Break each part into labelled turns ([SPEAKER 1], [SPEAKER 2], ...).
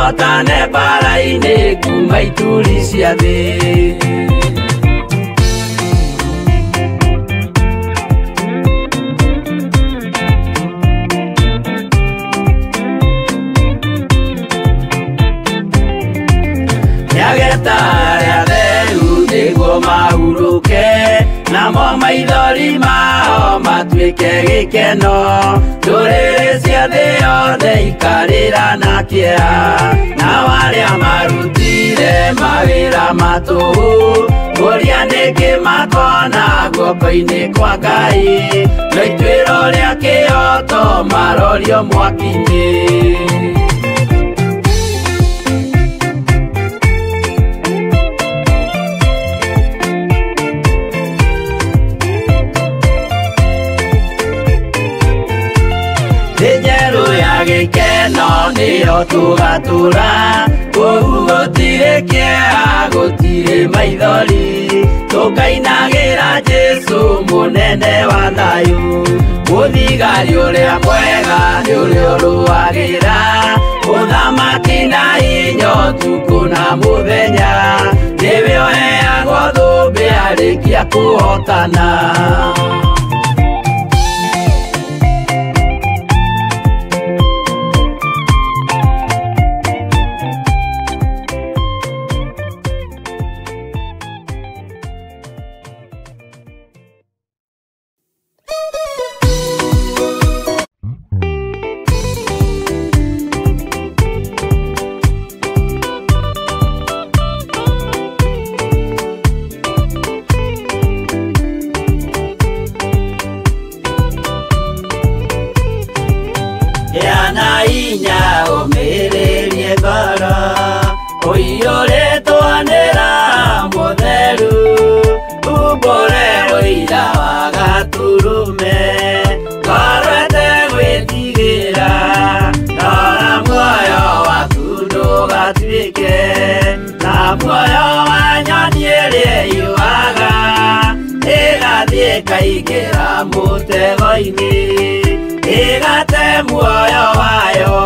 [SPEAKER 1] Tũhotane mbara-inĩ kuma ituri cia thĩ. Nĩageta arĩa atheru nĩguo mahurũke, namo maithori mao matuĩke gĩkeno. Ndũrĩrĩ cia thĩ yothe ikarĩra na kĩeha, nao arĩa marutire mawĩra ma tũhũ kũria nĩkĩ makona guoko-inĩ kwa Ngai. No ituĩro rĩa kĩhooto marorio mwaki-inĩ. Thĩ njerũ ya gĩkeno nĩyo tũgatũra, kũu gũtirĩ kĩeha gũtirĩ maithori. Tũkainagĩra Jesũ mũnene wa thayũ, mũthigari ũrĩa mwega nĩ ũrĩa ũrũagĩra ũthamaki na hinya ũtukũ na mũthenya. Nĩwe ũheagwo thũmbĩ arĩkia kũhotana. Ĩgatigĩra mũtego-inĩ, ĩgate muoyo wayo.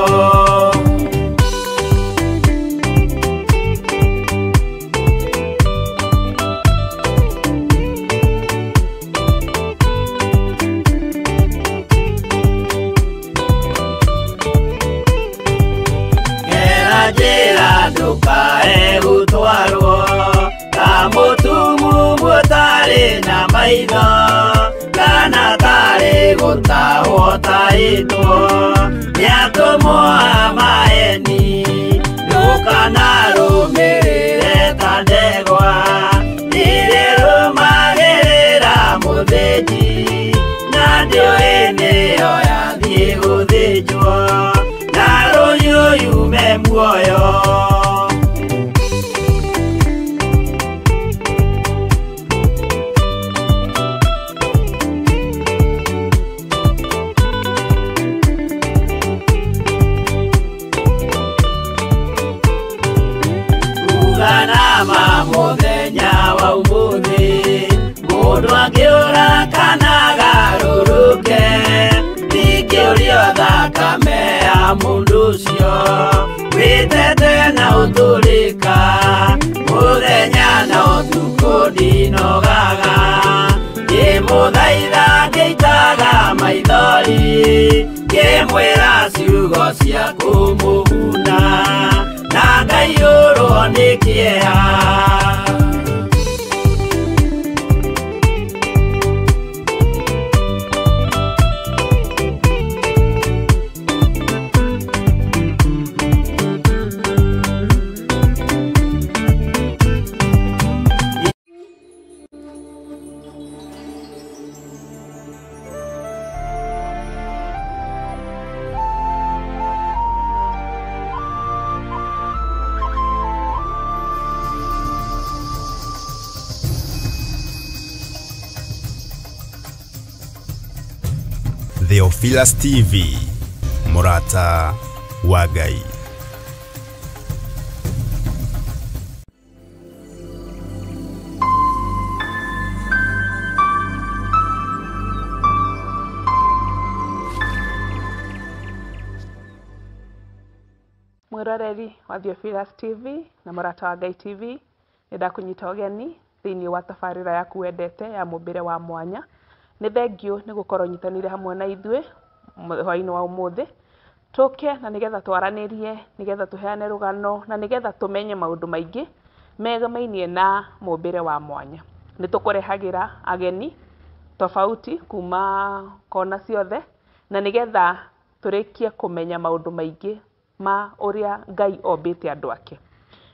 [SPEAKER 1] Gera njĩra ndũkae gũtwarwo ta mũtumumu ũtarĩ na maitho, kana tarĩ gũtahwo tahĩtwo nĩ atũmwo a maeni. Ndũkanarũmĩrĩre ta ndegwa irĩrũmagĩrĩra mũthĩnji, na ndĩũĩ nĩyo yathiĩ gũthĩnjwo na rũhiũ yume muoyo. Mũthenya wa ũmũthĩ mũndũ angĩũra kana agarũrũke, ndingĩũrio thakame ya mũndũ ũcio wĩtete na ũtũrĩka. Mũthenya na ũtukũ ndinogaga, ngĩmũthaitha ngĩitaga maithori, ngĩmwĩra ciugo cia kũmũguna, na ngaiyũrwo nĩ kĩeha.
[SPEAKER 2] Theophilus TV, Murata wa Ngai.
[SPEAKER 3] Mwiroreri wa Theophilus TV na Mũrata wa Ngai TV, nĩ ndakũnyita ũgeni thĩinĩ wa tabarĩra yaku wendete ya mũmbĩre wa mwanya. Nĩ thengiũ nĩ gũkorwo ũnyitanĩire hamwe na ithuĩ hwaĩ-inĩ wa ũmũthĩ. Tũke na nĩgetha twaranĩrie, nĩgetha tũheane rũgano na nĩgetha tũmenye maũndũ maingĩ megamainie na mũmbĩre wa mwanya. Nĩ tũkũrehagĩra ageni tofauti kuma kona ciothe na nĩgetha tũrĩkie kũmenya maũndũ maingĩ ma ũrĩa Ngai ombĩte andũ ake.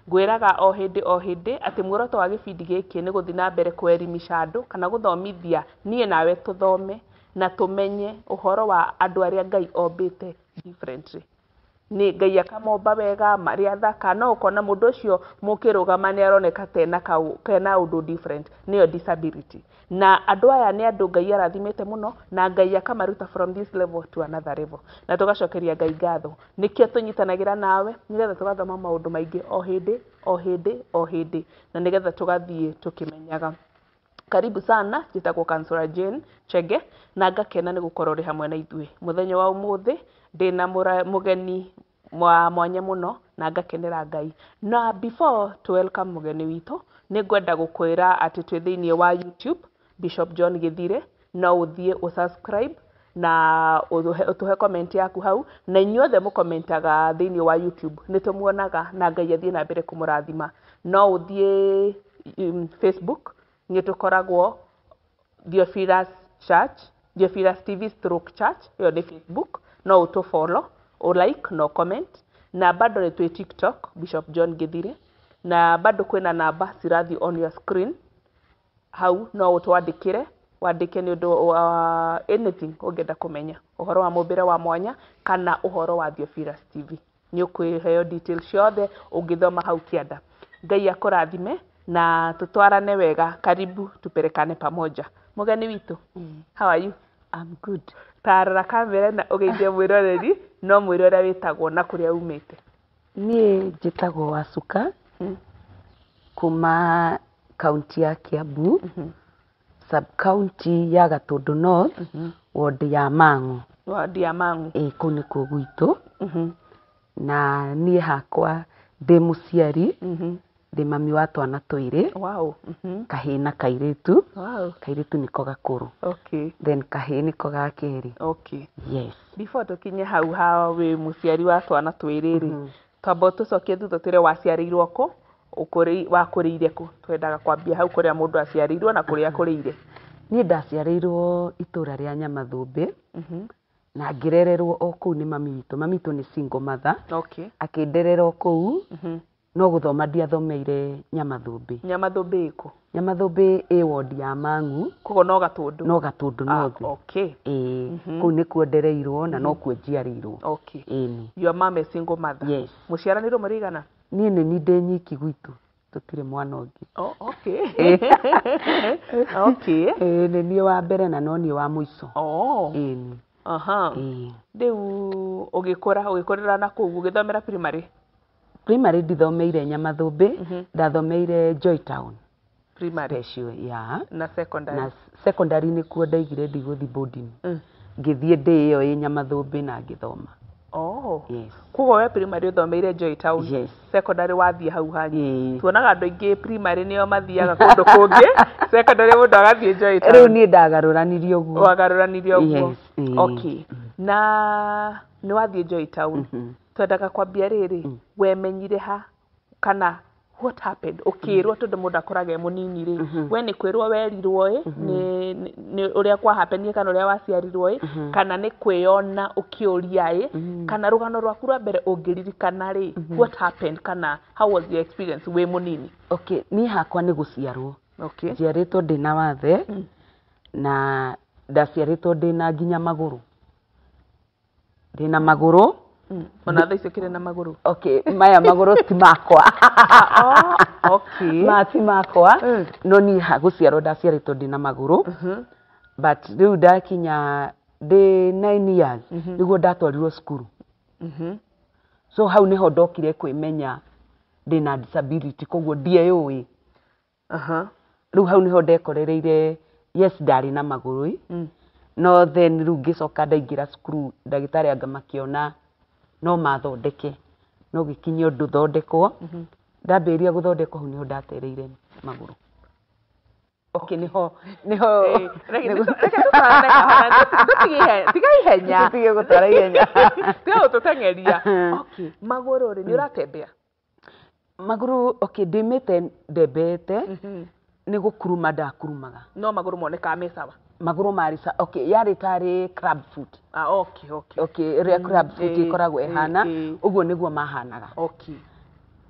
[SPEAKER 3] Ngwĩraga o hĩndĩ o hĩndĩ atĩ muoroto wa gĩbindi gĩkĩ nĩ gũthiĩ na mbere kũelimisha andũ kana gũthomithia niĩ nawe tũthome na tũmenye ũhoro wa andũ arĩa Ngai ombĩte differently. Nĩ Ngai akamomba wega marĩ athaka, no ũkona mũndũ ũcio mũkĩrũgama nĩ aroneka tena kena ũndũ different, nĩyo disability. Na andũ aya nĩ andũ Ngai arathimĩte mũno na Ngai akamaruta from this level to another level. Na tũgacokeria Ngai ngatho. Nĩkĩo tũnyitanagĩra nawe nĩgetha tũgathoma maũndũ maingĩ o hĩndĩ o hĩndĩ o hĩndĩ na nĩgetha tũgathiĩ tũkĩmenyaga. Karibu sana, njĩtagwo Counselor Jane Chege na ngakena nĩ gũkorwo ũrĩ hamwe na ithuĩ. Mũthenya wa ũmũthĩ ndĩna mũgeni wa mwanya mũno na ngakenera Ngai. Na before to welcome mũgeni witũ, nĩ ngwenda gũkwĩra atĩ twĩ thĩinĩ wa YouTube, Bishop John Gĩthire, no ũthiĩ ũsubscribe na ũtũhe comment yaku hau, na inyuothe mũkomentaga thĩinĩ wa YouTube nĩ tũmuonaga na Ngai athiĩ na mbere kũmũrathima. No ũthiĩ Facebook, nĩ tũkoragwo Theophilus Church, Theophilus TV stroke Church, ĩyo nĩ Facebook, no ũtũ follow, ũ like na comment. Na bado nĩ twĩ TikTok, Bishop John Gĩthire, na bado kwĩna namba cirathiĩ on your screen hau, no ũtwandĩkĩre, wandĩke nĩ ũndũ wa anything ũngĩenda kũmenya ũhoro wa mũmbĩre wa mwanya kana ũhoro wa Theophilus TV. Nĩ ũkũheo details ciothe ũngĩthoma hau kĩanda. Ngai akũrathime na tũtwarane wega. Karibu tupelekane pamoja. Mũgeni witũ, how are you?
[SPEAKER 1] I'm good.
[SPEAKER 3] Tarora kamera na ũgeithie mwĩroreri, no mwĩre ũrĩa wĩtagwo na kũrĩa umĩte.
[SPEAKER 1] Niĩ njĩtagwo Wasuka kuma kaunti ya Kiambu, sub county ya Gatũndũ North, ward ya Mang'u.
[SPEAKER 3] Ward ya Mang'u.
[SPEAKER 1] Ĩ, kũu nĩkuo gwitũ. Na niĩ hakwa ndĩ mũciari, ndĩ mami wa twana twĩrĩ, kahĩĩ na kairĩtu. Kairĩtu nĩko gakũrũ. Then kahĩĩ nĩko ga kerĩ. Yes.
[SPEAKER 3] Before tũkinye hau ha wĩ mũciari wa twana twĩrĩ rĩ, twamba tũcokie thutha twĩre waciarĩirwo kũ, wakũrĩire kũ. Twendaga kwambia hau kũrĩa mũndũ aciarĩirwo na kũrĩa akũrĩire.
[SPEAKER 1] Niĩ ndaciarĩirwo itũra rĩa Nyamathũmbĩ na ngĩrererwo o kũu nĩ mami witũ. Mami witũ nĩ single mother. Akĩnderera o kũu, no gũthoma ndiathomeire Nyamathũmbĩ.
[SPEAKER 3] Nyamathũmbĩ ĩkũ?
[SPEAKER 1] Nyamathũmbĩ ĩ ward ya Mang'u.
[SPEAKER 3] Koguo no Gatũndũ?
[SPEAKER 1] No Gatũndũ North. Ĩĩ, kũu nĩkuo ndereirwo na nokuo njiarĩirwo. Ĩni.
[SPEAKER 3] Your mom is single mother?
[SPEAKER 1] Yes.
[SPEAKER 3] Mũciaranĩirwo mũrĩ aigana?
[SPEAKER 1] Niĩ nĩ niĩ ndĩ nyiki gwitũ, tũtirĩ mwana ũngĩ.
[SPEAKER 3] Oh, okay. Okay.
[SPEAKER 1] Ĩĩ, nĩ niĩ wa mbere na no niĩ wa mũico.
[SPEAKER 3] Oh.
[SPEAKER 1] Ĩni.
[SPEAKER 3] Aha.
[SPEAKER 1] Ĩĩ.
[SPEAKER 3] Rĩu ũgĩkũra, ũgĩkũrĩra na kũu, ũgĩthomera primary?
[SPEAKER 1] Primary ndithomeire Nyamathũmbĩ, ndathomeire Joy Town.
[SPEAKER 3] Primary.
[SPEAKER 1] Special, yeah.
[SPEAKER 3] Na secondary?
[SPEAKER 1] Na secondary nĩkuo ndaigire ndigũthiĩ boarding. Ngĩthiĩ ndĩ ĩyo ĩ Nyamathũmbĩ na ngĩthoma.
[SPEAKER 3] Oh.
[SPEAKER 1] Yes.
[SPEAKER 3] Koguo we primary ũthomeire Joy Town.
[SPEAKER 1] Yes.
[SPEAKER 3] Secondary wathiĩ hau hanyu.
[SPEAKER 1] Ĩĩ.
[SPEAKER 3] Tuonaga andũ aingĩ primary nĩo mathiaga kũndũ kũngĩ, secondary mũndũ agathiĩ Joy Town.
[SPEAKER 1] Rĩu niĩ ndagarũranirie ũguo.
[SPEAKER 3] Wagarũranirie ũguo.
[SPEAKER 1] Yes. Ĩĩ.
[SPEAKER 3] Okay. Na nĩ wathiĩ Joy Town. Twendaga kwambia rĩrĩ, wemenyire ha kana what happened? Ũkĩrwo tondũ mũndũ akũraga e mũnini rĩ, we nĩ kwĩrwo werirwo ĩ, nĩ ũrĩa kwa happenire kana ũrĩa waciarirwo ĩ, kana nĩ kwĩyona ũkĩũria ĩ, kana rũgano rwaku rwa mbere ũngĩririkana rĩ, what happened kana how was your experience wĩ mũnini?
[SPEAKER 1] Okay, niĩ hakwa nĩ gũciarwo.
[SPEAKER 3] Okay.
[SPEAKER 1] Njiarĩtwo ndĩna wathe na ndaciarĩtwo ndĩna nginya magũrũ. Ndĩna magũrũ.
[SPEAKER 3] Ona thaa icio ũkĩrĩ na magũrũ?
[SPEAKER 1] Okay, maya magũrũ ti makwa.
[SPEAKER 3] Oh, okay.
[SPEAKER 1] Maya ti makwa. No niĩ gũciarwo ndaciarĩtwo ndĩna magũrũ. But rĩu ndakinya ndĩ 9 years nĩguo ndatwarirwo cukuru. So hau nĩho ndokire kwĩmenya ndĩna disability, koguo ndieyũĩ. Rĩu hau nĩho ndekorereire, yes, ndarĩ na magũrũ ĩ. No then rĩu ngĩcoka ndaingĩra cukuru, ndagĩtarĩ anga makĩona no mathondeke. No gĩkinye ũndũ thondekwo. Ndambĩrĩria gũthondekwo hau nĩho ndatereire magũrũ. Okay, niho niho.
[SPEAKER 3] Reke tũtwarane kahora, tiga ihenya.
[SPEAKER 1] Tũtige gũtwara ihenya.
[SPEAKER 3] Tiga gũtũteng'eria. Okay, magũrũ rĩ, nĩ ũratembea?
[SPEAKER 1] Magũrũ, okay, ndĩmĩte ndembeete, nĩ gũkuruma ndakurumaga.
[SPEAKER 3] No magũrũ monekaga me sawa?
[SPEAKER 1] Magũrũ marĩ okay, yarĩ tarĩ club foot.
[SPEAKER 3] Ah, okay, okay.
[SPEAKER 1] Okay, ĩrĩa club foot ĩkoragwo ĩhana, ũguo nĩguo mahanaga.
[SPEAKER 3] Okay.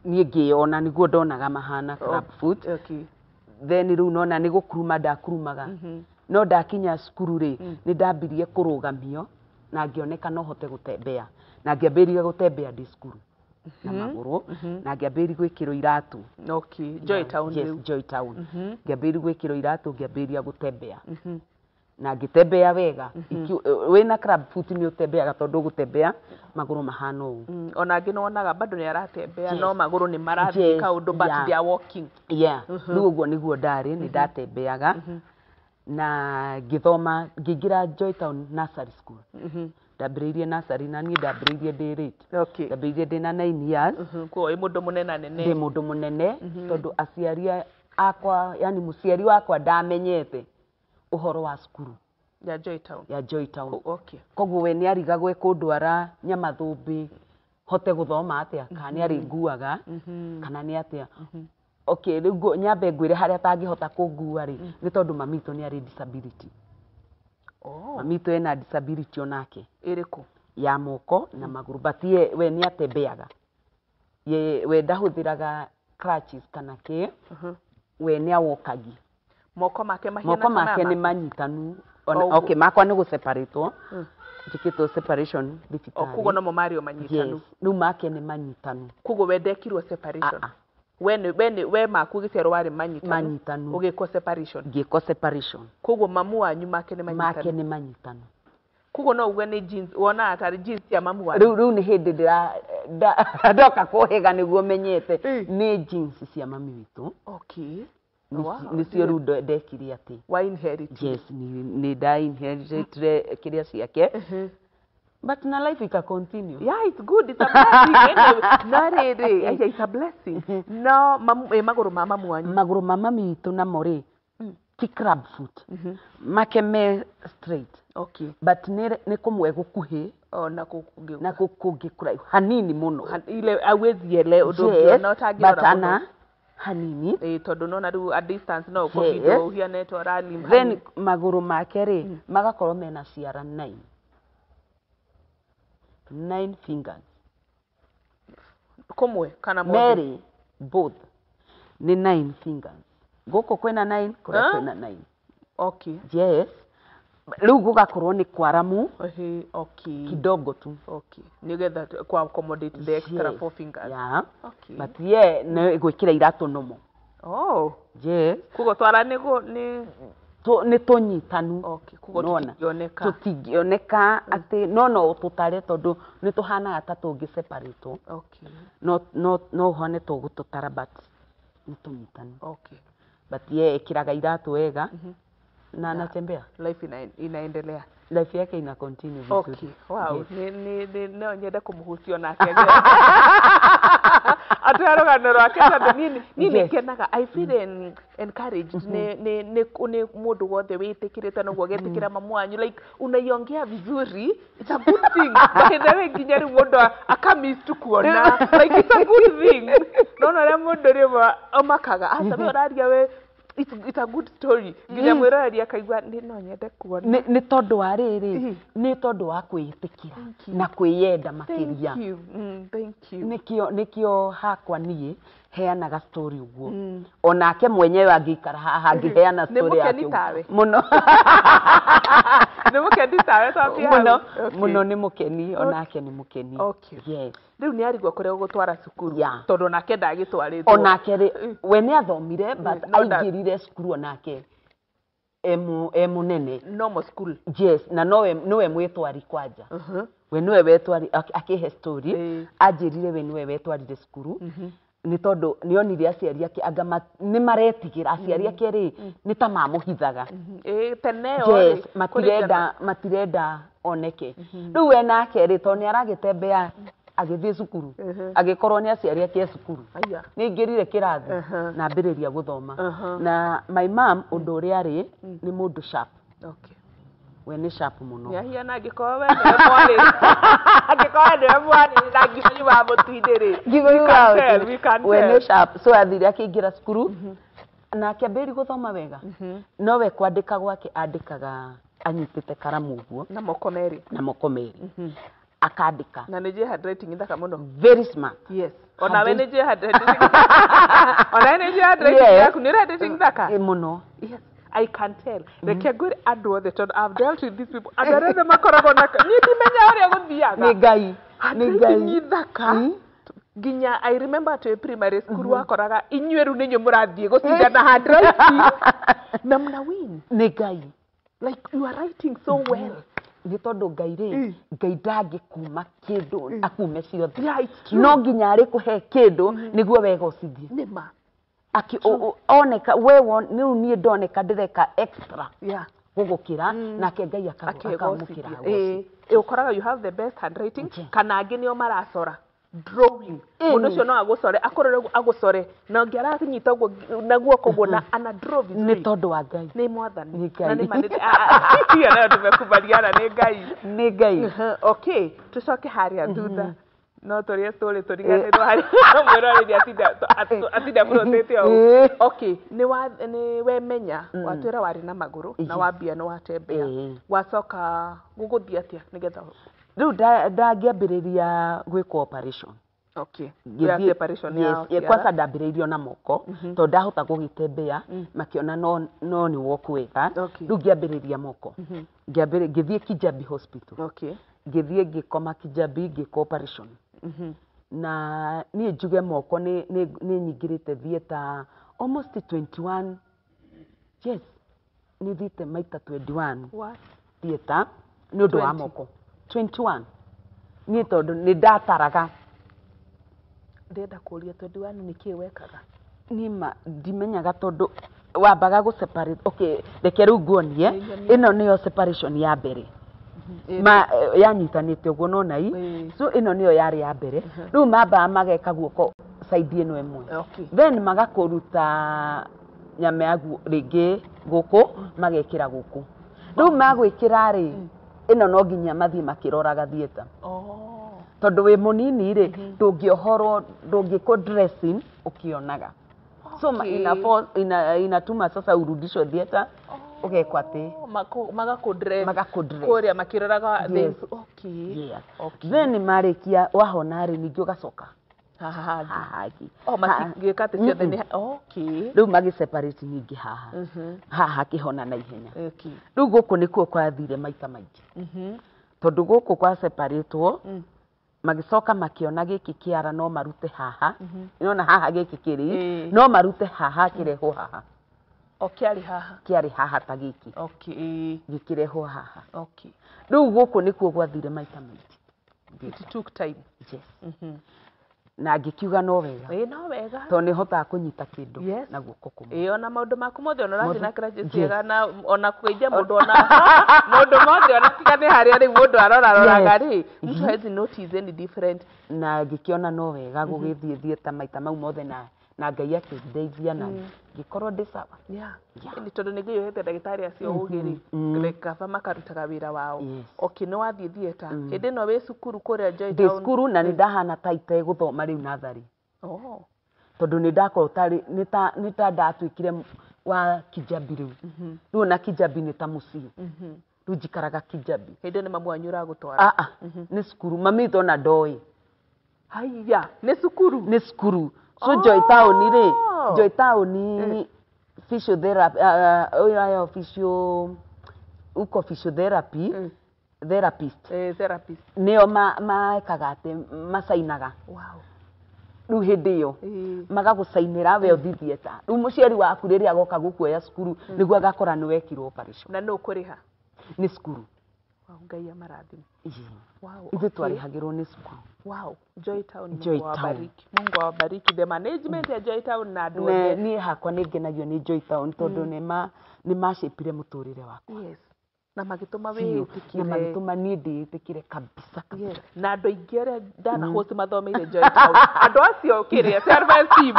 [SPEAKER 1] Niĩ ngĩyona nĩguo ndonaga mahana club foot.
[SPEAKER 3] Okay.
[SPEAKER 1] Then rĩu nona nĩ gũkuruma ndakurumaga. No ndakinya cukuru rĩ, nĩ ndambirie kũrũgamio na ngĩoneka no hote gũtembea. Na ngĩambĩrĩria gũtembea ndĩ cukuru na magũrũ, na ngĩambĩrĩria gwĩkĩrwo iratũ.
[SPEAKER 3] Okay, Joy Town.
[SPEAKER 1] Yes,
[SPEAKER 3] rĩu.
[SPEAKER 1] Joy Town. Ngĩambĩrĩria gwĩkĩrwo iratũ, ngĩambĩrĩria gũtembea. Na ngĩtembea wega. Wĩna club foot nĩ ũtembeaga tondũ ũgũtembea magũrũ mahana ũũ.
[SPEAKER 3] Ona angĩ nĩwonaga bado nĩ aratembea,
[SPEAKER 1] Yes.
[SPEAKER 3] no magũrũ nĩ marathiĩ
[SPEAKER 1] Yes,
[SPEAKER 3] kaũndũ, but
[SPEAKER 1] yeah.
[SPEAKER 3] they are walking.
[SPEAKER 1] Yeah, rĩu ũguo nĩguo ndarĩ, nĩ ndatembeaga. Na ngĩthoma, ngĩingĩra Joy Town Nursery School. Ndambĩrĩirie nursery na niĩ ndambĩrĩirie ndĩ late.
[SPEAKER 3] Okay.
[SPEAKER 1] Ndambĩrĩirie ndĩ na 9 years.
[SPEAKER 3] Koguo wĩ mũndũ mũnenanene.
[SPEAKER 1] Ndĩ mũndũ mũnene tondũ aciari akwa, yani mũciari wakwa ndamenyete ũhoro wa cukuru
[SPEAKER 3] ya Joy Town.
[SPEAKER 1] Ya Joy Town.
[SPEAKER 3] Okay.
[SPEAKER 1] Koguo we nĩ arigagwo ekũndwara Nyamathũmbĩ hote gũthoma atĩa, kana nĩ arĩnguaga kana nĩ atĩa. Okay, rĩu nyambe ngwĩre harĩa atangĩhota kũngua rĩ, nĩ tondũ mami witũ nĩ arĩ disability.
[SPEAKER 3] Oh.
[SPEAKER 1] Mami witũ ena disability onake.
[SPEAKER 3] Ĩrĩkũ?
[SPEAKER 1] Ya moko na magũrũ, but ye we nĩ atembeaga. Ye we ndahũthĩraga crutches kana kĩ, we nĩ awokagi.
[SPEAKER 3] Moko make mahiana
[SPEAKER 1] Moko
[SPEAKER 3] ta maya
[SPEAKER 1] make nĩ
[SPEAKER 3] maku?
[SPEAKER 1] manyitanu.
[SPEAKER 3] O
[SPEAKER 1] Okay, makwa nĩ gũseparatwo, njĩkĩtwo separation
[SPEAKER 3] O
[SPEAKER 1] thibitarĩ.
[SPEAKER 3] koguo nomo marĩ o manyitanu?
[SPEAKER 1] Yes, rĩu make nĩ manyitanu.
[SPEAKER 3] Koguo we ndekirwo separation?
[SPEAKER 1] Ah, ah.
[SPEAKER 3] We nĩ we nĩ we maku gĩciarwo warĩ manyitanu?
[SPEAKER 1] Manyitanu.
[SPEAKER 3] Ũgĩkwo separation?
[SPEAKER 1] Ngĩkwo separation.
[SPEAKER 3] Koguo mamu wanyu make nĩ
[SPEAKER 1] Make
[SPEAKER 3] manyitanu?
[SPEAKER 1] nĩ manyitanu.
[SPEAKER 3] Koguo no uge nĩ jeans wonaga tarĩ jeans cia mamu wanyu?
[SPEAKER 1] Rĩu nĩ hĩndĩ ndĩra ndoka kũhĩga nĩguo menyete nĩ jeans cia mami witũ.
[SPEAKER 3] Okay.
[SPEAKER 1] Nĩcio rĩu ndekire atĩ
[SPEAKER 3] Wa inherit.
[SPEAKER 1] Yes, nĩ nda inheritire kĩrĩa ciake, but na life ika continue.
[SPEAKER 3] Yeah, it's good. It's a blessing. Anyway, no rĩrĩ, aya, it's a blessing. No mamu, magũrũ ma mamu wanyu?
[SPEAKER 1] Magũrũ ma mami witũ namo rĩ, ti club foot, make me straight.
[SPEAKER 3] Okay.
[SPEAKER 1] But nĩ kũmwe gũkuhĩ
[SPEAKER 3] O na kũngĩ
[SPEAKER 1] na kũngĩ kũraihu hanini mũno.
[SPEAKER 3] Ile awezi ele ũndũ
[SPEAKER 1] Yes,
[SPEAKER 3] ũngĩona ũtangĩrora
[SPEAKER 1] but
[SPEAKER 3] mũno.
[SPEAKER 1] ana hanini.
[SPEAKER 3] Ĩĩ, tondũ nona rĩu a distance no
[SPEAKER 1] Yes.
[SPEAKER 3] ũkũbindwo ũhiane ta ũralim.
[SPEAKER 1] Then magũrũ make rĩ, magakorwo mena ciara nine, nine fingers.
[SPEAKER 3] Kũmwe kana mothe?
[SPEAKER 1] Merĩ, both nĩ nine fingers. Gũkũ kwĩna nine, kũrĩa
[SPEAKER 3] Ah?
[SPEAKER 1] kwĩna nine.
[SPEAKER 3] Okay.
[SPEAKER 1] Yes, rĩu gũgakorwo nĩ kwaramu
[SPEAKER 3] Ehe, okay.
[SPEAKER 1] kidogo tu.
[SPEAKER 3] Okay, nĩgetha kwa accommodate the extra
[SPEAKER 1] Yes.
[SPEAKER 3] four fingers.
[SPEAKER 1] Yeah.
[SPEAKER 3] Okay.
[SPEAKER 1] But ye nĩ gwĩkĩra iratũ nomo.
[SPEAKER 3] Oh.
[SPEAKER 1] Yes.
[SPEAKER 3] Koguo twara nĩguo nĩ
[SPEAKER 1] Nĩ tũnyitanu.
[SPEAKER 3] Okay, koguo
[SPEAKER 1] Nĩwona?
[SPEAKER 3] tũtingĩoneka.
[SPEAKER 1] Tũtingĩoneka atĩ no tũtare tondũ nĩ tũhanaga ta tũngĩ separate.
[SPEAKER 3] Okay.
[SPEAKER 1] No ũhone tũgũtũtara, but nĩ tũnyitanu.
[SPEAKER 3] Okay.
[SPEAKER 1] But ye ĩkĩraga iratũ wega na anatembea.
[SPEAKER 3] Life inaendelea.
[SPEAKER 1] Life yake ina continue vizuri.
[SPEAKER 3] Okay, wow.
[SPEAKER 1] Yes.
[SPEAKER 3] Nĩ no nyende kũmũhutia nake atwĩra rũgano rwake tondũ niĩ nĩ ngenaga. I feel encouraged nĩ mũndũ wothe wĩtĩkĩrĩte noguo agetĩkĩra mamu wanyu, like unaiongea vizuri, it's a good thing. By the way, nginya rĩu mũndũ akamiss tu kuona, like it's a good thing. Nona ũrĩa mũndũ rĩmwe omakaga aca we ũraria we, it's a good story, nginya mwĩroreri akaigua nĩ no nyende kuona.
[SPEAKER 1] Nĩ tondũ wa rĩrĩ, nĩ tondũ wa kwĩĩtĩkĩra na kwĩyenda makĩria.
[SPEAKER 3] Thank you. Thank you.
[SPEAKER 1] Nĩkĩo hakwa niĩ heanaga story ũguo, onake mwenyewe angĩikara haha angĩheana
[SPEAKER 3] Nĩ
[SPEAKER 1] story yake
[SPEAKER 3] mũkeni
[SPEAKER 1] ũguo.
[SPEAKER 3] tawe?
[SPEAKER 1] Mũno.
[SPEAKER 3] Nĩ mũkeni tawe twambie hau?
[SPEAKER 1] Mũno.
[SPEAKER 3] Okay.
[SPEAKER 1] Mũno, nĩ mũkeni, onake nĩ mũkeni.
[SPEAKER 3] Okay.
[SPEAKER 1] Yes.
[SPEAKER 3] Rĩu nĩ arigwo kũrĩa ũgũtwara cukuru?
[SPEAKER 1] Yeah.
[SPEAKER 3] Tondũ onake ndagĩtwarĩtwo.
[SPEAKER 1] Onake rĩ, we nĩ athomire, but
[SPEAKER 3] No nda-
[SPEAKER 1] aingĩrire cukuru onake e mũnene.
[SPEAKER 3] Normal school?
[SPEAKER 1] Yes, na nowe mwĩtwari kwanja. We nĩwe wetwari, akĩhe story. Anjĩrire we nĩwe wetwarire cukuru nĩ tondũ nĩonire aciari ake anga nĩ maretigĩra. Aciari ake rĩ, nĩ ta mamũhithaga.
[SPEAKER 3] Ĩĩ, tene ĩyo
[SPEAKER 1] Yes.
[SPEAKER 3] rĩ,
[SPEAKER 1] Matirenda oneke. Rĩu we nake rĩ, tondũ nĩ aragĩtembea Agĩthiĩ cukuru, agĩkorwo nĩ aciari ake e cukuru.
[SPEAKER 3] Aya.
[SPEAKER 1] Nĩ aingĩrire kĩrathi na ambĩrĩria gũthoma. Na my mom, ũndũ ũrĩa arĩ nĩ mũndũ sharp. We nĩ sharp mũno.
[SPEAKER 3] Nĩ ahiana angĩkorwo we nĩwe mwarĩ, angĩkorwo we nĩwe mwarĩ na nginya wa mũtĩ-inĩ rĩ.
[SPEAKER 1] Nginya
[SPEAKER 3] We can tell, we can
[SPEAKER 1] we
[SPEAKER 3] tell.
[SPEAKER 1] nĩ sharp. So athire akĩingĩra cukuru na akĩambĩrĩria gũthoma wega, no we kwandĩka gwake andĩkaga anyitĩte karamu ũguo
[SPEAKER 3] na moko merĩ.
[SPEAKER 1] Na moko merĩ akandĩka.
[SPEAKER 3] Na nĩ njũĩ handwriting thaka mũno.
[SPEAKER 1] Very smart.
[SPEAKER 3] Yes, onawe nĩ njũĩ handwriting, onawe nĩ njũĩ handwriting yaku. Nĩ ũrĩ handwriting thaka.
[SPEAKER 1] Ĩ, mũno.
[SPEAKER 3] Yes, I can tell. Reke ngwĩre andũ othe, tondũ I've dealt with these people. Andũ arĩa othe makoragwo na niĩ ndimenya ũrĩa gũthiaga.
[SPEAKER 1] Nĩ Ngai, nĩ
[SPEAKER 3] Handwriting
[SPEAKER 1] Ngai.
[SPEAKER 3] Thaka. Nginya I remember twĩ primary school wakoraga inyuĩ rĩu nĩ inyuĩ mũrathiĩ gũcindana handwriting na mna win.
[SPEAKER 1] Nĩ Ngai.
[SPEAKER 3] Like, you are writing so well.
[SPEAKER 1] Nĩ tondũ Ngai rĩ, Ngai ndangĩkuma kĩndũ akume ciothe.
[SPEAKER 3] Yeah, it's true.
[SPEAKER 1] No nginya arĩ kũhe kĩndũ nĩguo wegocithie.
[SPEAKER 3] Nĩ ma.
[SPEAKER 1] Aki oneka we rĩu niĩ ndoneka ndĩreka extra gũgũkĩra, nake Ngai akamũkĩra.
[SPEAKER 3] Ĩĩ, ũkoraga you have the best handwriting, kana angĩ nĩo maracora drawing. Mũndũ ũcio no agũcore, akũrore ũguo agũcore, na ũngĩ aranyita ũguo na guoko ũguo na ana draw
[SPEAKER 1] Nĩ
[SPEAKER 3] vizuri.
[SPEAKER 1] tondũ wa Ngai.
[SPEAKER 3] Nĩ Mwathani.
[SPEAKER 1] Nĩ Ngai.
[SPEAKER 3] Na nĩ ma hiyo nayo tumekubaliana, nĩ Ngai.
[SPEAKER 1] Nĩ Ngai.
[SPEAKER 3] Okay, tucoke harĩa thutha, no tũrĩe story tũriganĩrwo harĩa mwĩroreri atinda mũrotete ũũ. Okay, nĩ wa nĩ wemenya watwĩra warĩ na magũrũ na wambia nĩ watembea. Wacoka gũgũthiĩ atĩa nĩgetha
[SPEAKER 1] Rĩu ndangĩambĩrĩria gwĩkwo operation.
[SPEAKER 3] Ya separation ya
[SPEAKER 1] Yes,
[SPEAKER 3] ciara.
[SPEAKER 1] kwanza ndambĩrĩirio na moko tondũ ndahota gũgĩtembea, makĩona no nĩ walk wega. Rĩu ngĩambĩrĩria moko. Ngĩthiĩ Kijabi Hospital. Ngĩthiĩ ngĩkoma Kijabi, ngĩkwo operation. Na niĩ njuge moko nĩ nyingĩrĩte theatre almost 21. Yes, nĩ thiĩte maita 21
[SPEAKER 3] What?
[SPEAKER 1] theatre nĩ ũndũ wa
[SPEAKER 3] 20.
[SPEAKER 1] moko 21, niĩ tondũ nĩ ndataraga.
[SPEAKER 3] Ndĩrenda kũria, 21 nĩ kĩĩ wekaga?
[SPEAKER 1] Niĩ ma ndimenyaga tondũ wambaga gũ separate. Okay, reke rĩu nguonie.
[SPEAKER 3] Nĩ nyonie.
[SPEAKER 1] Ĩno nĩyo separation ya mbere ma yanyitanĩte ũguo nona i. So ĩno nĩyo yarĩ ya mbere. Rĩu mambaga mageka guoko side ĩno ĩmwe. Then magakũruta nyama ya rĩngĩ gũkũ, magekĩra gũkũ. Rĩu magwĩkĩra rĩ, ĩno no nginya mathiĩ makĩroraga theatre. Tondũ wĩ mũnini rĩ, ndũngĩohorwo, ndũngĩkwo dressing ũkĩonaga. So inatuma sasa urudishwe theatre, ũgekwo atĩ
[SPEAKER 3] Oh, magakũ-dress.
[SPEAKER 1] Magakũ-dress.
[SPEAKER 3] Kũrĩa makĩroraga
[SPEAKER 1] Yes.
[SPEAKER 3] Okay.
[SPEAKER 1] Yes. Then marĩkia wahona rĩ, ningĩ ũgacoka
[SPEAKER 3] Haha hangĩ.
[SPEAKER 1] Haha hangĩ.
[SPEAKER 3] Oh, matingĩka atĩ ciothe nĩ okay.
[SPEAKER 1] Rĩu magĩ separate ningĩ haha. Haha hakĩhona na ihenya. Rĩu gũkũ nĩkuo kwathire maita maingĩ. Tondũ gũkũ kwa separatwo, magĩcoka makĩona gĩkĩ kĩara no marute haha. Nĩwona haha gĩkĩ kĩrĩ, no marute haha kĩrehwo haha.
[SPEAKER 3] O kĩarĩ haha.
[SPEAKER 1] Kĩarĩ haha ta gĩkĩ. Gĩkĩrehwo haha. Rĩu gũkũ nĩkuo gwathire maita maingĩ.
[SPEAKER 3] It took time.
[SPEAKER 1] Yes. Na ngĩkiuga no wega.
[SPEAKER 3] Ĩĩ, no wega.
[SPEAKER 1] Tondũ nĩ hotaga kũnyita kĩndũ na guoko kũmwe.
[SPEAKER 3] Ĩĩ, ona maũndũ maku mothe ona ũrathiĩ
[SPEAKER 1] Mothe.
[SPEAKER 3] na crutches ciega, na ona kũgeithia mũndũ, ona maũndũ mothe, ona tiga nĩ harĩa rĩu mũndũ aroraroraga rĩ, mtu hawezi notice any different.
[SPEAKER 1] Na ngĩkĩona no wega gũgĩthiĩ thiĩ maita mau mothe, na Ngai akĩndeithia na ngĩkorwo ndĩ sawa.
[SPEAKER 3] Ĩni tondũ nĩ Ngai ũhete ndagĩtarĩ acio ũgĩ rĩ, kaba makarutaga wĩra wao. Okay, nĩ wathiĩ theatre hĩndĩ ĩno wĩ cukuru kũrĩa Joy
[SPEAKER 1] Ndĩ
[SPEAKER 3] Town?
[SPEAKER 1] cukuru na nĩ ndahana ta itegũthoma rĩu natharĩ. Tondũ nĩ ndakorwo tarĩ nĩ ta ndatuĩkire wa Kijabi rĩu. Rĩu ona Kijabi nĩ ta mũciĩ. Rĩu njikaraga Kijabi.
[SPEAKER 3] Hĩndĩ ĩyo nĩ mamu wanyu ũragũtwara?
[SPEAKER 1] Ah ah, nĩ cukuru. Mami witũ ona ndoĩ.
[SPEAKER 3] Haiya, nĩ cukuru?
[SPEAKER 1] Nĩ cukuru. So Joy Town rĩ, Joy Town physiotherapy, ũyũ ayo physio uko physiotherapy therapist.
[SPEAKER 3] Eh, therapist.
[SPEAKER 1] Nĩo mekaga atĩ macainaga. Rĩu hĩndĩ ĩyo magagũcainĩra we ũthiĩ theatre. Rĩu mũciari waku rĩrĩa agoka gũkuoya cukuru nĩguo agakora nĩ wekirwo operation.
[SPEAKER 3] Na nũ ũkũrĩha?
[SPEAKER 1] Nĩ cukuru.
[SPEAKER 3] Wow, Ngai amarathime.
[SPEAKER 1] Ithuĩ twarĩhagĩrwo nĩ cukuru.
[SPEAKER 3] Wow, Joy Town.
[SPEAKER 1] Joy
[SPEAKER 3] Mungu
[SPEAKER 1] Town.
[SPEAKER 3] awabariki. Mungu awabariki the management ya Joy Town na andũ othe.
[SPEAKER 1] Niĩ hakwa nĩ ngenagio nĩ Joy Town tondũ nĩ macĩpire mũtũrĩre wakwa.
[SPEAKER 3] Yes. Na magĩtũma
[SPEAKER 1] Biũ.
[SPEAKER 3] wĩĩtĩkĩre.
[SPEAKER 1] Na magĩtũma niĩ ndĩĩtĩkĩre kabisa kabisa.
[SPEAKER 3] Yes. Na andũ aingĩ arĩa ndanahost mathomeire Joy Town, andũ acio kĩrĩa self esteem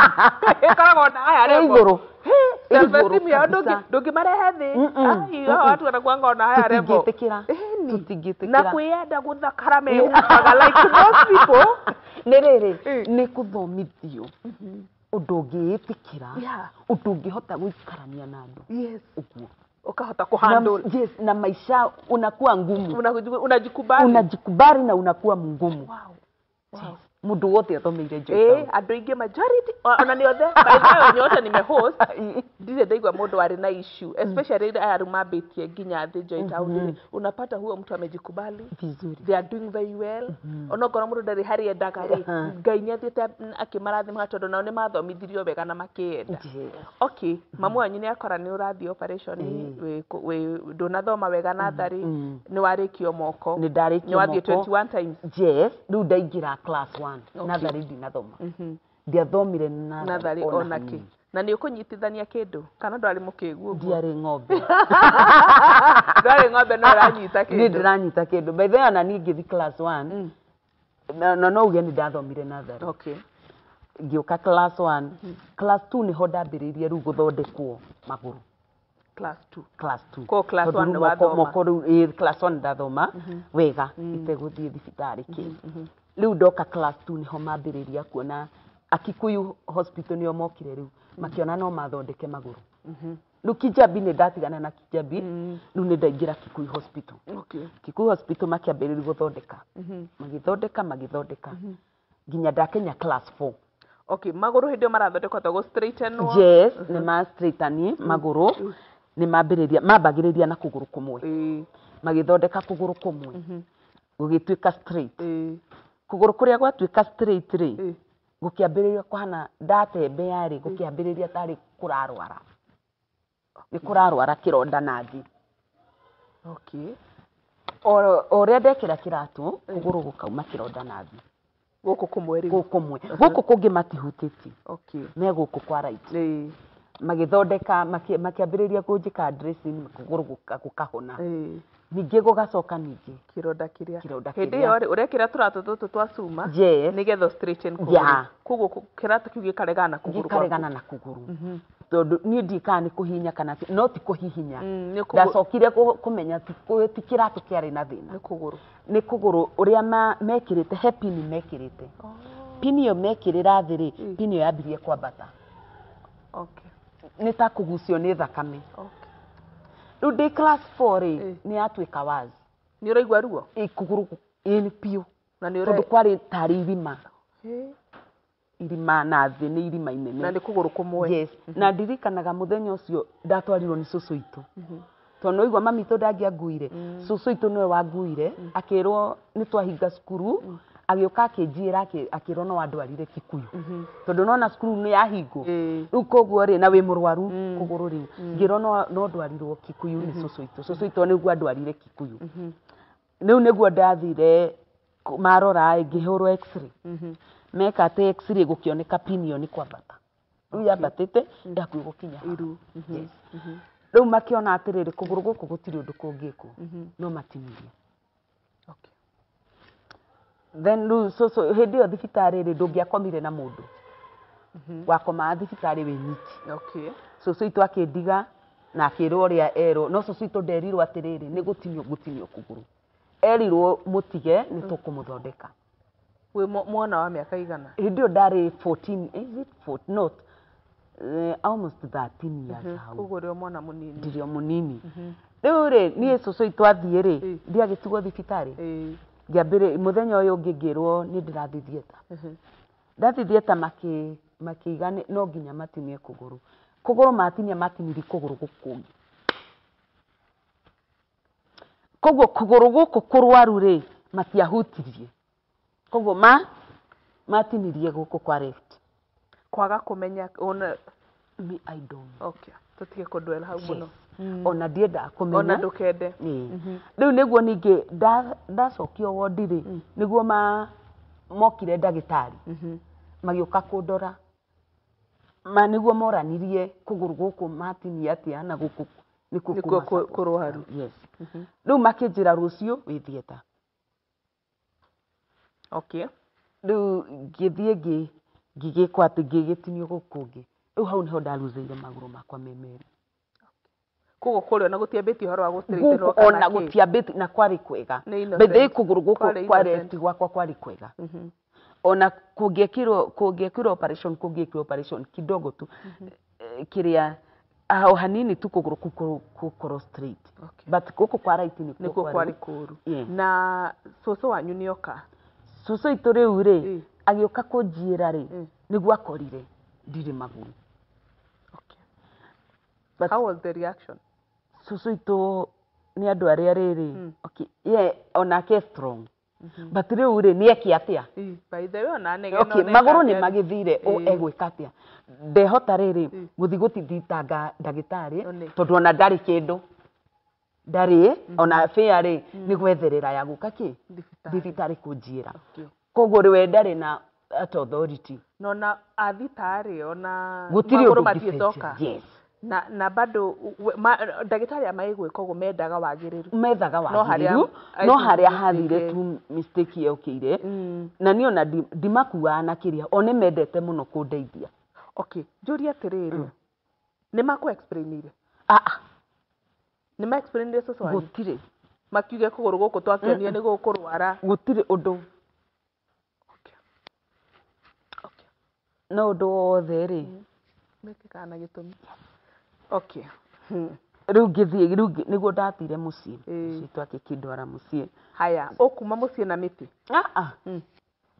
[SPEAKER 3] ĩkoragwo na haya
[SPEAKER 1] Ĩ
[SPEAKER 3] level.
[SPEAKER 1] igũrũ.
[SPEAKER 3] Self
[SPEAKER 1] Ĩ igũrũ
[SPEAKER 3] esteem yao
[SPEAKER 1] kabisa.
[SPEAKER 3] ndũngĩmarehe thĩ.
[SPEAKER 1] Mm-mm.
[SPEAKER 3] Ai, hao watu wanakuanga ona haya level.
[SPEAKER 1] Tũtingĩtĩkĩra.
[SPEAKER 3] Ĩni.
[SPEAKER 1] Tũtingĩtĩkĩra.
[SPEAKER 3] Na kwĩyenda gũthakara mehumbaga like those people.
[SPEAKER 1] Nĩ rĩrĩ,
[SPEAKER 3] Mm.
[SPEAKER 1] nĩ kũthomithio ũndũ ũngĩĩtĩkĩra,
[SPEAKER 3] Yeah.
[SPEAKER 1] ũndũ ũngĩhota gũikarania na andũ
[SPEAKER 3] Yes.
[SPEAKER 1] ũguo.
[SPEAKER 3] Ukahota kuhandle.
[SPEAKER 1] Na, yes, na maisha unakuwa ngumu.
[SPEAKER 3] Unajikubali.
[SPEAKER 1] Unajikubali na unakuwa mgumu.
[SPEAKER 3] Wow. Wow.
[SPEAKER 1] Mũndũ wothe athomeire Joy
[SPEAKER 3] Eh,
[SPEAKER 1] Town.
[SPEAKER 3] andũ aingĩ majority ona nĩ othe, by the way, nyote nimehost, ndirĩ ndaigua mũndũ warĩ na issue, especially aya rĩu mambĩtie nginya thĩ Joy Town rĩ, unapata huo mtu amejikubali.
[SPEAKER 1] Vizuri.
[SPEAKER 3] They are doing very well. Onokorwo mũndũ ndarĩ harĩa endaga rĩ, Ngai nĩ athiĩte akĩmarathimaga tondũ nao nĩ mathomithirio wega na makĩenda.
[SPEAKER 1] Yes.
[SPEAKER 3] Okay, mamu wanyu nĩ akora nĩ ũrathiĩ operation, wĩ ndũnathoma wega natharĩ, nĩ warĩkio moko.
[SPEAKER 1] Nĩ ndarĩkio
[SPEAKER 3] Nĩ wathiĩ
[SPEAKER 1] moko.
[SPEAKER 3] 21 times.
[SPEAKER 1] Yes, rĩu ndaingĩra class 1.
[SPEAKER 3] Okay.
[SPEAKER 1] Natharĩ ndinathoma. Ndiathomire natharĩ
[SPEAKER 3] Natharĩ
[SPEAKER 1] ona
[SPEAKER 3] ona kĩ.
[SPEAKER 1] hanini.
[SPEAKER 3] Na nĩ ũkũnyitithania kĩndũ kana ndwarĩ mũkĩgu ũguo?
[SPEAKER 1] Ndiarĩ ng'ombe.
[SPEAKER 3] Ndwarĩ ng'ombe no ũranyita
[SPEAKER 1] Niĩ
[SPEAKER 3] kĩndũ.
[SPEAKER 1] ndĩranyita kĩndũ. By the way, ona niĩ ngĩthiĩ class 1, na no uge nĩ ndathomire natharĩ.
[SPEAKER 3] Okay.
[SPEAKER 1] Ngĩũka class 1, class 2 nĩho ndambĩrĩirie rĩu gũthondekwo magũrũ.
[SPEAKER 3] Class 2.
[SPEAKER 1] Class 2.
[SPEAKER 3] Ko class
[SPEAKER 1] Tondũ
[SPEAKER 3] 1
[SPEAKER 1] rĩu
[SPEAKER 3] nĩ
[SPEAKER 1] moko
[SPEAKER 3] wathoma.
[SPEAKER 1] Moko rĩu, ĩ, class 1 ndathoma wega itegũthiĩ thibitarĩ kĩ. Rĩu ndoka class 2 nĩho mambĩrĩria kuona Akikuyu Hospital nĩo mokire rĩu makĩona no mathondeke magũrũ. Rĩu Kijabi nĩ ndatigana na Kijabi, rĩu nĩ ndaingĩra Kikuyu Hospital.
[SPEAKER 3] Okay.
[SPEAKER 1] Kikuyu Hospital makĩambĩrĩria gũthondeka, magĩthondeka magĩthondeka nginya ndakinya class 4.
[SPEAKER 3] Okay, magũrũ hĩndĩ ĩyo marathondekwo ta gũ straightenwo.
[SPEAKER 1] Yes, nĩ ma straightani magũrũ, nĩ mambĩrĩria mambagĩrĩria na kũgũrũ kũmwe.
[SPEAKER 3] Ĩĩ.
[SPEAKER 1] Magĩthondeka kũgũrũ kũmwe gũgĩtuĩka straight.
[SPEAKER 3] Ĩĩ.
[SPEAKER 1] Kũgũrũ kũrĩa gwatuĩka straight rĩ,
[SPEAKER 3] Ĩĩ.
[SPEAKER 1] gũkĩambĩrĩria kũhana ndatembea rĩ, gũkĩambĩrĩria tarĩ kũrarwara, nĩ kũrarwara kĩronda na thĩ.
[SPEAKER 3] Okay.
[SPEAKER 1] O ũrĩa ndekĩra kĩratũ, kũgũrũ gũkauma kĩronda na thĩ.
[SPEAKER 3] Gũkũ kũmwe rĩu.
[SPEAKER 1] Gũkũ kũmwe, gũkũ kũngĩ matihutĩtie.
[SPEAKER 3] Okay.
[SPEAKER 1] Me gũkũ kwa right.
[SPEAKER 3] Ĩĩ.
[SPEAKER 1] Magĩthondeka makĩambĩrĩria kũnjĩka dressing, kũgũrũ gũkahona.
[SPEAKER 3] Ĩĩ.
[SPEAKER 1] Ningĩ gũgacoka ningĩ
[SPEAKER 3] Kĩronda kĩrĩa.
[SPEAKER 1] Kĩronda
[SPEAKER 3] Hĩndĩ
[SPEAKER 1] kĩrĩa.
[SPEAKER 3] ĩyo rĩ, ũrekĩra tũratũ tũtũ twa cuma.
[SPEAKER 1] Yes.
[SPEAKER 3] Nĩgetha straighten kũgũrũ.
[SPEAKER 1] Yeah.
[SPEAKER 3] Koguo kĩratũ kĩu gĩkaregana na kũgũrũ gwaku.
[SPEAKER 1] Gĩkaregana na kũgũrũ. Tondũ niĩ ndiĩ nĩ kũhihinya kana no ti kũhihinya.
[SPEAKER 3] Nĩ kũgũrũ.
[SPEAKER 1] Ndacokire kũmenya ti kĩratũ kĩarĩ na thĩna.
[SPEAKER 3] Nĩ kũgũrũ.
[SPEAKER 1] Nĩ kũgũrũ ũrĩa mekĩrĩte, he pini mekĩrĩte. Pini ĩyo mekĩrĩra thĩ rĩ, pini ĩyo yambirie kwambata.
[SPEAKER 3] Okay.
[SPEAKER 1] Nĩ ta kũgucio nĩ thakame.
[SPEAKER 3] Okay.
[SPEAKER 1] Rĩu ndĩ class 4 rĩ, nĩ yatuĩka wazi.
[SPEAKER 3] Nĩ ũraigua ruo?
[SPEAKER 1] Ĩ kũgũrũ ĩ biũ.
[SPEAKER 3] Na nĩ
[SPEAKER 1] Tondũ kwarĩ tarĩ irima. Irima na thĩ nĩ irima inene.
[SPEAKER 3] Na nĩ kũgũrũ kũmwe.
[SPEAKER 1] Yes. Na ndirikanaga mũthenya ũcio ndatwarirwo nĩ cũcũ itũ. Tondũ nĩwaigua mami itũ ndangĩanguire. Cũcũ itũ nĩwe wanguire, akĩrwo nĩ twahinga cukuru, agĩũka akĩnjĩra akĩrwo no andwarire Kikuyu. Tondũ nona cukuru nĩ yahingwo. Rĩu koguo rĩ, na wĩ mũrwaru kũgũrũ rĩu. Ngĩrwo no ndwarirwo Kikuyu nĩ cũcũ itũ. Cũcũ itũ nĩguo andwarire Kikuyu. Rĩu nĩguo ndathire marora ngĩhũrwo x-ray. Meka atĩ x-ray gũkĩoneka pini ĩyo nĩ kwambata. Rĩu yambatĩte ĩhakuhĩ gũkinya haha.
[SPEAKER 3] Iru.
[SPEAKER 1] Yes. Rĩu makĩona atĩrĩrĩ, kũgũrũ gũkũ gũtirĩ ũndũ kũngĩkwo, no matinirie.
[SPEAKER 3] Okay.
[SPEAKER 1] Then rĩu cũcũ hĩndĩ ĩyo thibitarĩ rĩ, ndũngĩakomire na mũndũ. Wakomaga thibitarĩ wĩ nyiki.
[SPEAKER 3] Okay.
[SPEAKER 1] Cũcũ itũ akĩndiga na akĩrwo ũrĩa erwo, no cũcũ itũ nderirwo atĩrĩrĩ, nĩ gũtinio gũtinio kũgũrũ. Erirwo mũtige nĩ tũkũmũthondeka.
[SPEAKER 3] Wĩ mwana wa mĩaka igana?
[SPEAKER 1] Hĩndĩ ĩyo ndarĩ 14, is it 14? Not, almost 13 years hau.
[SPEAKER 3] Koguo ũrĩ o mwana mũnini.
[SPEAKER 1] Ndĩrĩ o mũnini. Rĩu rĩ, niĩ cũcũ itũ athiĩ rĩ, ndiagĩtigwo thibitarĩ. Ngĩambĩrĩria mũthenya ũyũ ũngĩ ngĩrwo nĩ ndĩrathiĩ theatre. Ndathiĩ theatre makĩiga no nginya matinie kũgũrũ. Kũgũrũ matinia matinirie kũgũrũ gũkũ kũngĩ. Koguo kũgũrũ gũkũ kũrwaru rĩ, matiahutirie. Koguo matinirie gũkũ kwa left.
[SPEAKER 3] Kwaga kũmenya ona
[SPEAKER 1] Me, I don't know.
[SPEAKER 3] Okay. Tũtige kũndwela hau mũno.
[SPEAKER 1] Ona ndiendaga kũmenya.
[SPEAKER 3] Ona ndũkende.
[SPEAKER 1] Rĩu nĩguo ningĩ ndacokio wondi rĩ, nĩguo mokire ndagĩtarĩ. Magĩũka kũndora. Ma nĩguo moranirie kũgũrũ gũkũ matinia atĩa na gũkũ Nĩkuo
[SPEAKER 3] Nĩkuo
[SPEAKER 1] kuma support.
[SPEAKER 3] kũrwaru.
[SPEAKER 1] Yes. Rĩu makĩnjĩra rũciũ wĩ theatre.
[SPEAKER 3] Okay.
[SPEAKER 1] Rĩu ngĩthiĩ ngĩgĩkwo atĩ ngĩgĩtinio gũkũ kũngĩ. Rĩu hau nĩho ndaruzĩire magũrũ makwa me merĩ.
[SPEAKER 3] Koguo kũrĩa ona gũtiambĩtie ũhoro wa gũ-straightĩnwo
[SPEAKER 1] Gũkũ
[SPEAKER 3] kana
[SPEAKER 1] ona
[SPEAKER 3] kĩ?
[SPEAKER 1] gũtiambĩtie na kwarĩ kwega.
[SPEAKER 3] Nĩ innocent.
[SPEAKER 1] By the way kũgũrũ gũkũ
[SPEAKER 3] Kwarĩ
[SPEAKER 1] kwa
[SPEAKER 3] innocent.
[SPEAKER 1] left gwakwa kwarĩ kwega. Ona kũngĩekirwo operation, kũngĩekirwo operation kidogo tu, kĩrĩa o hanini tu kũgũrũ kũu gũkorwo straight.
[SPEAKER 3] Okay.
[SPEAKER 1] But gũkũ kwa right nĩkuo
[SPEAKER 3] Nĩkuo kwarĩ kũũru.
[SPEAKER 1] Yes.
[SPEAKER 3] Na cũcũ wanyu nĩoka?
[SPEAKER 1] Cũcũ witũ rĩu rĩ,
[SPEAKER 3] Mm.
[SPEAKER 1] agĩũka kũnjĩra rĩ,
[SPEAKER 3] Mm.
[SPEAKER 1] nĩguo akorire ndirĩ magũrũ.
[SPEAKER 3] Okay.
[SPEAKER 1] But
[SPEAKER 3] How was the reaction?
[SPEAKER 1] cũcũ witũ nĩ andũ arĩa rĩrĩ,
[SPEAKER 3] Mm.
[SPEAKER 1] okay, ye onake strong. But rĩu rĩ, nĩ eke atĩa?
[SPEAKER 3] By the way, ona nege
[SPEAKER 1] Okay, magũrũ nĩ magĩthire,
[SPEAKER 3] Ĩĩ.
[SPEAKER 1] egwĩka atĩa? Ndehota rĩrĩ
[SPEAKER 3] Mm.
[SPEAKER 1] gũthiĩ gũtithitanga ndagĩtarĩ,
[SPEAKER 3] One.
[SPEAKER 1] tondũ ona ndarĩ kĩndũ. Ndarĩ, ona fare rĩ, nĩ gwetherera ya gũka kĩ?
[SPEAKER 3] Thibitarĩ.
[SPEAKER 1] Thibitarĩ kũnjĩra.
[SPEAKER 3] Okay.
[SPEAKER 1] Koguo rĩ we ndarĩ na at authority.
[SPEAKER 3] Na ona athitarĩ ona
[SPEAKER 1] Gũtirĩ
[SPEAKER 3] magũrũ
[SPEAKER 1] ũndũ
[SPEAKER 3] matiĩcoka.
[SPEAKER 1] ũngĩcenjia. Yes.
[SPEAKER 3] Na bado ndagĩtarĩ aya magĩgwĩka ũguo mendaga wagĩrĩru.
[SPEAKER 1] Methaga
[SPEAKER 3] No harĩa
[SPEAKER 1] wagĩrĩru, no harĩa
[SPEAKER 3] mistake
[SPEAKER 1] hathire tu mistake yokĩire. Na niĩ ona ndimakuaga na kĩrĩa, o nĩ mendete mũno kũndeithia.
[SPEAKER 3] Okay, njũrie atĩrĩrĩ, nĩ makũ explainire?
[SPEAKER 1] Ah, ah,
[SPEAKER 3] Nĩ ma explainire cũcũ wanyu?
[SPEAKER 1] gũtirĩ.
[SPEAKER 3] Makiuge kũgũrũ gũkũ twakĩonio nĩ gũkũrwara.
[SPEAKER 1] Gũtirĩ ũndũ.
[SPEAKER 3] Okay. Okay.
[SPEAKER 1] No ũndũ wothe rĩ,
[SPEAKER 3] Mekĩkaga na gĩtũmi. Okay.
[SPEAKER 1] Rĩu ngĩthiĩ, rĩu nĩguo ndathire mũciĩ.
[SPEAKER 3] Ĩĩ.
[SPEAKER 1] Mũciĩ twakĩkĩndwara mũciĩ.
[SPEAKER 3] Haya, ũkuma mũciĩ na mĩtĩ?
[SPEAKER 1] Ah, ah.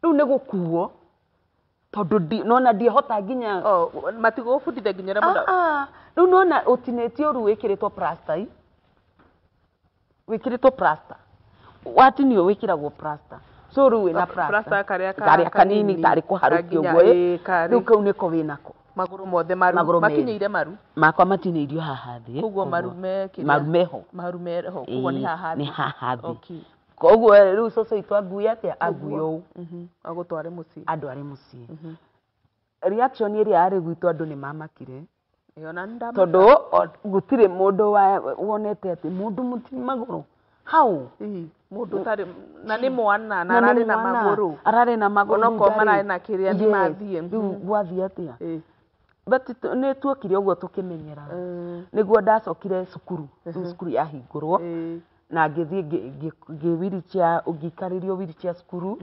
[SPEAKER 1] Rĩu nĩ gũkuo tondũ nona ndiahota nginya.
[SPEAKER 3] Oh, matigũgũbundithia nginya ũrĩa mũndũ.
[SPEAKER 1] Ah, ah. Rĩu nona ũtinĩtio rĩu wĩkĩrĩtwo plaster i. Wĩkĩrĩtwo plaster. Watinio wĩkĩragwo plaster. So rĩu wĩna plaster.
[SPEAKER 3] Plaster karĩa
[SPEAKER 1] Karĩa kanini tarĩ kũharũkio
[SPEAKER 3] kanginya,
[SPEAKER 1] ũguo ĩ.
[SPEAKER 3] ĩĩ, karĩ.
[SPEAKER 1] Rĩu kau nĩko wĩnako.
[SPEAKER 3] Magũrũ mothe maru.
[SPEAKER 1] Magũrũ merĩ.
[SPEAKER 3] Makinyĩire maru.
[SPEAKER 1] Makwa matinĩirio haha thĩ.
[SPEAKER 3] Koguo maru me kĩrĩa?
[SPEAKER 1] Maru meho.
[SPEAKER 3] Maru meho. Koguo nĩ
[SPEAKER 1] Ĩĩ,
[SPEAKER 3] haha thĩ.
[SPEAKER 1] nĩ haha thĩ.
[SPEAKER 3] Okay.
[SPEAKER 1] Koguo rĩu cũcũ witũ angue atĩa? Angue ũũ.
[SPEAKER 3] Agũtware mũciĩ.
[SPEAKER 1] Andware mũciĩ. Reaction ĩrĩa yarĩ gwitũ andũ nĩ mamakire.
[SPEAKER 3] Ĩĩ, ona nĩ ndamaka.
[SPEAKER 1] Tondũ gũtirĩ mũndũ wonete atĩ mũndũ mũtini magũrũ. Hau.
[SPEAKER 3] Ĩĩ, mũndũ ũtarĩ na nĩ mwana na
[SPEAKER 1] Na nĩ
[SPEAKER 3] ararĩ na
[SPEAKER 1] mwana,
[SPEAKER 3] magũrũ.
[SPEAKER 1] ararĩ na magũrũ.
[SPEAKER 3] Onokorwo
[SPEAKER 1] rĩu ndarĩ.
[SPEAKER 3] mararĩ na kĩrĩa nĩ
[SPEAKER 1] Yes,
[SPEAKER 3] mathiĩ.
[SPEAKER 1] rĩu gwathiĩ atĩa?
[SPEAKER 3] Ĩĩ.
[SPEAKER 1] But nĩ tuokire ũguo tũkĩmenyera. Nĩguo ndacokire cukuru. Rĩu cukuru yahingũrwo.
[SPEAKER 3] Ĩĩ.
[SPEAKER 1] Na ngĩthiĩ ngĩ wheelchair, ngĩikarĩrio wheelchair cukuru.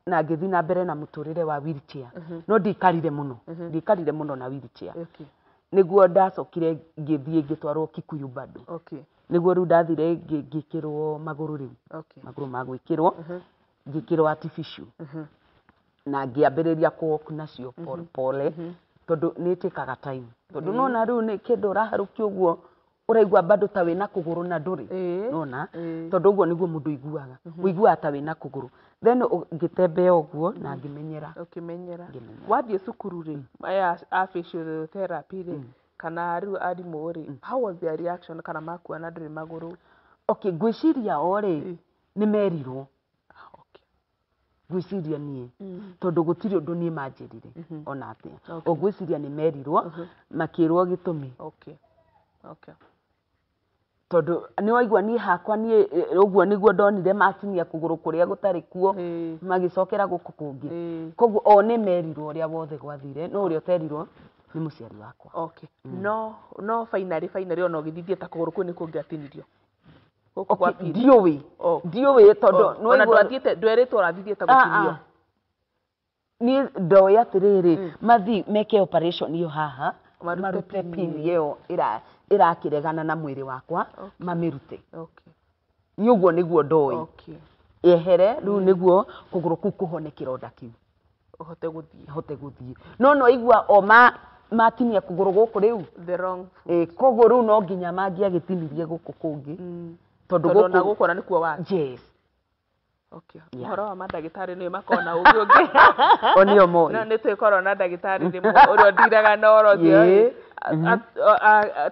[SPEAKER 1] Na ngĩthiĩ na mbere na mũtũrĩre wa wheelchair. No ndiikarire mũno. Ndiikarire mũno na wheelchair.
[SPEAKER 3] Okay.
[SPEAKER 1] Nĩguo ndacokire ngĩthiĩ ngĩtwarwo Kikuyu bado.
[SPEAKER 3] Okay.
[SPEAKER 1] Nĩguo rĩu ndathire ngĩkĩrwo magũrũ rĩu.
[SPEAKER 3] Okay.
[SPEAKER 1] Magũrũ ma gwĩkĩrwo. Ngĩkĩrwo artificial. Na ngĩambĩrĩria kũ walk nacio pole pole. Tondũ nĩ ĩtĩkaga time. Tondũ nona rĩu nĩ kĩndũ ũraharũkia ũguo ũraigua bado ta wĩna kũgũrũ na ndũrĩ.
[SPEAKER 3] Ĩĩ.
[SPEAKER 1] Nona?
[SPEAKER 3] Ĩĩ.
[SPEAKER 1] Tondũ ũguo nĩguo mũndũ aiguaga. Ũiguaga ta wĩna kũgũrũ. Then ngĩtembea ũguo na ngĩmenyera.
[SPEAKER 3] Ũkĩmenyera.
[SPEAKER 1] Ngĩmenyera.
[SPEAKER 3] Wathiĩ cukuru rĩ, aya a physiotherapy rĩ, kana rĩu arimũ rĩ, how was their reaction kana makuona ndũrĩ magũrũ?
[SPEAKER 1] Okay, ngwĩciria o rĩ, nĩ merirwo.
[SPEAKER 3] Ah, okay.
[SPEAKER 1] Ngwĩciria niĩ. Tondũ gũtirĩ ũndũ niĩ manjĩrire ona atĩa. O ngwĩciria nĩ merirwo, makĩrwo gĩtũmi.
[SPEAKER 3] Okay. Okay.
[SPEAKER 1] Tondũ nĩ waigua niĩ hakwa niĩ ũguo nĩguo ndonire matinia kũgũrũ kũrĩa gũtarĩ kuo,
[SPEAKER 3] Ĩĩ.
[SPEAKER 1] magĩcokera gũkũ kũngĩ.
[SPEAKER 3] Ĩĩ.
[SPEAKER 1] Koguo o nĩ merirwo ũrĩa wothe gwathire, no ũrĩa ũterirwo nĩ mũciari wakwa.
[SPEAKER 3] Okay. No finally ona ũgĩthiĩ ta kũgũrũ kũu nĩ kũngĩatinirio. Gũkũ kwa
[SPEAKER 1] Okay,
[SPEAKER 3] pili.
[SPEAKER 1] ndiũĩ.
[SPEAKER 3] Oh.
[SPEAKER 1] Ndiũĩ tondũ
[SPEAKER 3] Oh,
[SPEAKER 1] nĩ
[SPEAKER 3] ona
[SPEAKER 1] waigua-
[SPEAKER 3] ndwerĩtwo ũrathiĩ ta
[SPEAKER 1] Ah,
[SPEAKER 3] gũtinio.
[SPEAKER 1] ah. Niĩ ndoĩ atĩrĩrĩ, mathiĩ meke operation ĩyo haha,
[SPEAKER 3] Marute
[SPEAKER 1] marute
[SPEAKER 3] pin
[SPEAKER 1] pin ĩyo ĩrakĩregana na mwĩrĩ wakwa, mamĩrute.
[SPEAKER 3] Okay.
[SPEAKER 1] Niĩ ũguo nĩguo ndoĩ.
[SPEAKER 3] Okay.
[SPEAKER 1] Yehere rĩu nĩguo kũgũrũ kũu kũhone kĩronda kĩu.
[SPEAKER 3] Ũhote gũthiĩ.
[SPEAKER 1] Hote gũthiĩ. No igua o matinia kũgũrũ gũkũ rĩu.
[SPEAKER 3] The wrong foot.
[SPEAKER 1] Koguo rĩu no nginya mangĩagĩtinirie gũkũ kũngĩ. Tondũ
[SPEAKER 3] Tondũ ona
[SPEAKER 1] gũkũ
[SPEAKER 3] gũkũ ona nĩkuo wa.
[SPEAKER 1] Yes.
[SPEAKER 3] Okay.
[SPEAKER 1] Yeah.
[SPEAKER 3] Ũhoro wa mandagĩtarĩ nĩo makoragwo na ũgĩ ũngĩ.
[SPEAKER 1] O nĩo moĩ.
[SPEAKER 3] No nĩ twĩkorwo na ndagĩtarĩ rĩmwe ũrĩa ũndiraga na ũhoro ũcio.
[SPEAKER 1] Ĩĩ.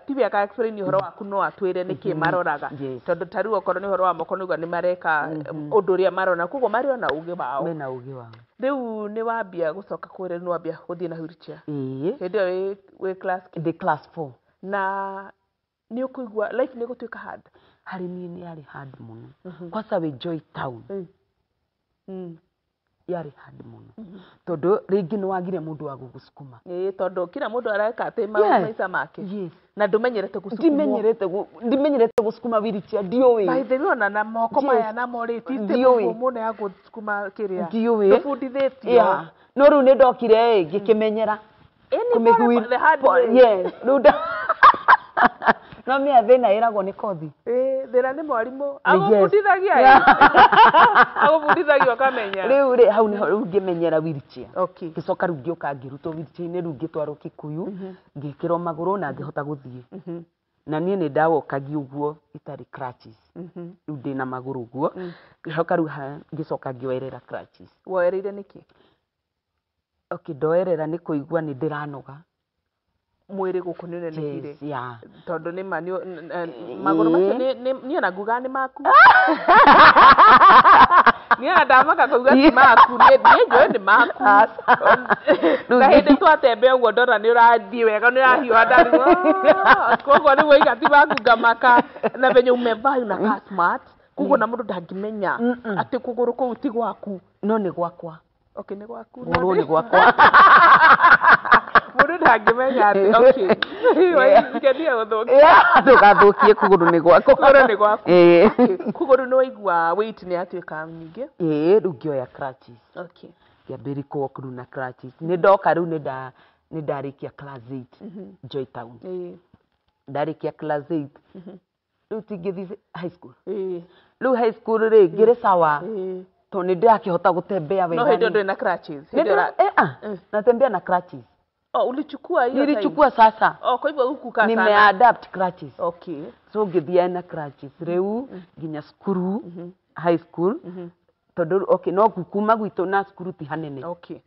[SPEAKER 3] Tiwe aka explain ũhoro waku no atwĩre nĩkĩ maroraga.
[SPEAKER 1] Yes.
[SPEAKER 3] Tondũ ta rĩu okorwo nĩ ũhoro wa moko nĩguo nĩ mareka ũndũ ũrĩa marona koguo marĩ ona ũgĩ wao.
[SPEAKER 1] Mena ũgĩ wao.
[SPEAKER 3] Rĩu nĩ wambia gũcoka kũrĩa nĩ wambia gũthiĩ na wheelchair.
[SPEAKER 1] Ĩĩ.
[SPEAKER 3] Hĩndĩ ĩyo wĩ class kĩ?
[SPEAKER 1] Ndĩ class 4.
[SPEAKER 3] Na Nĩ ũkũigua life nĩ ĩgũtuĩka hard.
[SPEAKER 1] Harĩ niĩ nĩ yarĩ hard mũno, kwanza wĩ Joy Town. Yarĩ hard mũno tondũ rĩngĩ nĩ wagire mũndũ wa gũgũcukuma.
[SPEAKER 3] Ĩĩ, tondũ kila mũndũ areka atĩ maica make. Na ndũmenyerete gũcukumwo.
[SPEAKER 1] Ndimenyerete gũcukuma wheelchair, ndiũĩ.
[SPEAKER 3] By the way, ona na moko maya namo rĩ, ti
[SPEAKER 1] Ndiũĩ.
[SPEAKER 3] mũno ya gũcukuma kĩrĩa.
[SPEAKER 1] Ndiũĩ.
[SPEAKER 3] Tũbundithĩtio.
[SPEAKER 1] Yeah. No rĩu nĩ ndokire ĩ ngĩkĩmenyera.
[SPEAKER 3] Ĩni
[SPEAKER 1] Kũmĩhuir-
[SPEAKER 3] the hard way.
[SPEAKER 1] Yes, rĩu no mĩa thĩna ĩragwo nĩ kothi.
[SPEAKER 3] Ĩĩ, thĩna nĩ mwarimũ.
[SPEAKER 1] Yes.
[SPEAKER 3] Agũbundithagia ĩ.
[SPEAKER 1] Yeah.
[SPEAKER 3] Agũbundithagia ũkamenya.
[SPEAKER 1] Rĩu rĩ hau nĩho rĩu ngĩmenyera wheelchair.
[SPEAKER 3] Okay.
[SPEAKER 1] Ngĩcoka rĩu ngĩũka ngĩrutwo wheelchair-inĩ, rĩu ngĩtwarwo Kikuyu, ngĩkĩrwo magũrũ na ngĩhota gũthiĩ. Na niĩ nĩ ndawokagia ũguo itarĩ crutches. Rĩu ndĩna magũrũ ũguo. Ngĩcoka rĩu ngĩcoka ngĩoerera crutches.
[SPEAKER 3] Woereire nĩkĩ?
[SPEAKER 1] Okay, ndoerera nĩ kũigua nĩ ndĩranoga.
[SPEAKER 3] Mwĩrĩ gũkũ nĩ ũnenehire.
[SPEAKER 1] Yes, yeah.
[SPEAKER 3] Tondũ nĩ ma magũrũ macio niĩ ona ngugaga nĩ maku. Niĩ ona ndamaka kũuga ti maku, niĩ njũĩ nĩ maku. Na hĩndĩ twatembea ũguo ndona nĩ ũrathiĩ wega, nĩ ũrahiũha ndarigwo, koguo nĩguo iga ti maku ngamaka. Na venye umevaa unakaa smart, koguo na mũndũ ndangĩmenya atĩ kũgũrũ kũu ti gwaku.
[SPEAKER 1] No nĩ gwakwa.
[SPEAKER 3] Okay, nĩ gwaku.
[SPEAKER 1] Kũgũrũ nĩ gwakwa.
[SPEAKER 3] Mũndũ ndangĩmenya atĩ, okay. Ngenia gũthũkia.
[SPEAKER 1] Yeah, ndũgathũkie, kũgũrũ nĩ gwakwa.
[SPEAKER 3] Kũgũrũ nĩ gwaku.
[SPEAKER 1] Ĩĩ.
[SPEAKER 3] Okay, kũgũrũ nĩ waigua weight nĩ yatuĩka nyingĩ.
[SPEAKER 1] Ĩĩ, rĩu ngĩoya crutches.
[SPEAKER 3] Okay.
[SPEAKER 1] Ngĩambĩrĩria kũwalk rĩu na crutches. Nĩ ndoka rĩu nĩ ndarĩkia class 8 Joy Town. Ndarĩkia class 8 rĩu tingĩthiĩ high school. Rĩu high school rĩ ngĩrĩ sawa tondũ nĩ ndĩrakĩhota gũtembea
[SPEAKER 3] No
[SPEAKER 1] wega.
[SPEAKER 3] hĩndĩ ĩyo ndũrĩ na crutches.
[SPEAKER 1] Nĩ
[SPEAKER 3] Hĩndĩ ĩyo
[SPEAKER 1] natembea na crutches.
[SPEAKER 3] Oh, ulichukua hiyo time.
[SPEAKER 1] Nilichukua sasa.
[SPEAKER 3] Oh, kwa hivyo huku kaa sana.
[SPEAKER 1] Nimeadapt crutches.
[SPEAKER 3] Okay.
[SPEAKER 1] So ngĩthiaga na crutches rĩu nginya cukuru high school, tondũ okay, no kuma gwitũ na cukuru ti hanene.
[SPEAKER 3] Okay.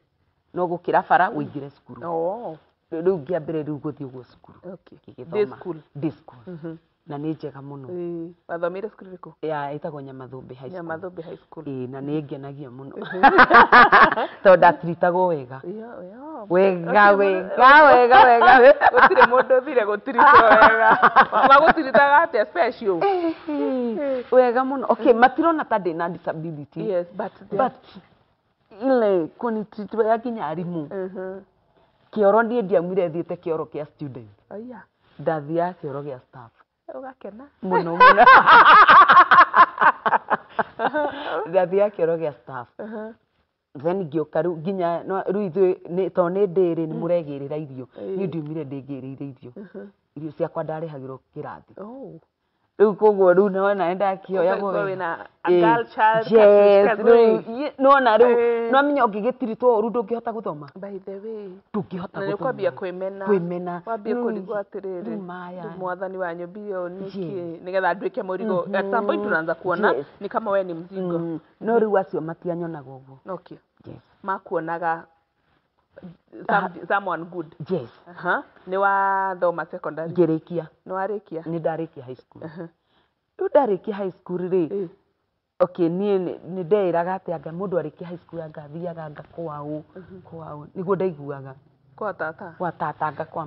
[SPEAKER 1] No gũkĩra bara ũingĩre cukuru.
[SPEAKER 3] Oh.
[SPEAKER 1] Rĩu ngĩambĩrĩria rĩu gũthiĩ ũguo cukuru.
[SPEAKER 3] Okay.
[SPEAKER 1] Ngĩgĩthoma.
[SPEAKER 3] Day school.
[SPEAKER 1] Day school. Na nĩ njega mũno.
[SPEAKER 3] Ĩĩ. Wathomeire cukuru ĩrĩkũ?
[SPEAKER 1] Ya ĩtagwo Nyamathũmbĩ High School.
[SPEAKER 3] Nyamathũmbĩ High School.
[SPEAKER 1] Ĩĩ, na nĩ ngenagia mũno tondũ ndatiritagwo wega.
[SPEAKER 3] Iyo, iyo.
[SPEAKER 1] Wega wega wega wega.
[SPEAKER 3] Gũtirĩ mũndũ ũthire gũtiritwo wega. Magũtiritaga atĩa special?
[SPEAKER 1] Wega mũno. Okay, matirona ta ndĩna disability.
[SPEAKER 3] Yes, but
[SPEAKER 1] But ile kunitreat wega nginya arimũ. Kĩoro niĩ ndiaumire thiĩte kĩoro kĩa student.
[SPEAKER 3] Aya.
[SPEAKER 1] Ndathiaga kĩoro gĩa staff.
[SPEAKER 3] Ũgakena.
[SPEAKER 1] Mũno mũno. Ndathiaga kĩoro gĩa staff. Then ngĩũka rĩu nginya rĩu ithuĩ tondũ nĩ ndĩrĩ nĩ mũregĩrĩra irio. Niĩ ndiumire ndĩngĩrĩire irio. Irio ciakwa ndarĩhagĩrwo kĩrathi.
[SPEAKER 3] Oh.
[SPEAKER 1] Rĩu koguo rĩu nĩwona nĩndakĩoyagwo
[SPEAKER 3] Ũgakorwo
[SPEAKER 1] wega.
[SPEAKER 3] wĩna a girl child
[SPEAKER 1] Yes,
[SPEAKER 3] kazuri.
[SPEAKER 1] rĩu nĩwona rĩu nĩwamenya ũngĩgĩtiritwo ũru ndũngĩhota gũthoma.
[SPEAKER 3] By the way.
[SPEAKER 1] Ndũngĩhota
[SPEAKER 3] Na nĩ
[SPEAKER 1] gũthoma.
[SPEAKER 3] ũkwambia kwĩmena.
[SPEAKER 1] Kwĩmena.
[SPEAKER 3] Wambie
[SPEAKER 1] Rĩu
[SPEAKER 3] kũrigwo atĩrĩrĩ,
[SPEAKER 1] rĩu maya.
[SPEAKER 3] rĩu mwathani wa nyũmbire ũũ nĩkĩ?
[SPEAKER 1] Yes.
[SPEAKER 3] Nĩgetha nduĩke mũrigo. At some point unaanza kuona ni kama we ni mzigo.
[SPEAKER 1] No rĩu acio matianyonaga ũguo.
[SPEAKER 3] Okay.
[SPEAKER 1] Yes.
[SPEAKER 3] Makuonaga someone good.
[SPEAKER 1] Yes.
[SPEAKER 3] Aha. Nĩ wathoma secondary.
[SPEAKER 1] Ngĩrĩkia.
[SPEAKER 3] Nĩ warĩkia.
[SPEAKER 1] Nĩ ndarĩkia high school. Rĩu ndarĩkia high school rĩ, okay, niĩ nĩ ndeĩraga atĩ anga mũndũ arĩkia high school anga athiaga anga kwaũ, kwaũ nĩguo ndaiguaga.
[SPEAKER 3] Kwa tata.
[SPEAKER 1] Kwa tata anga kwa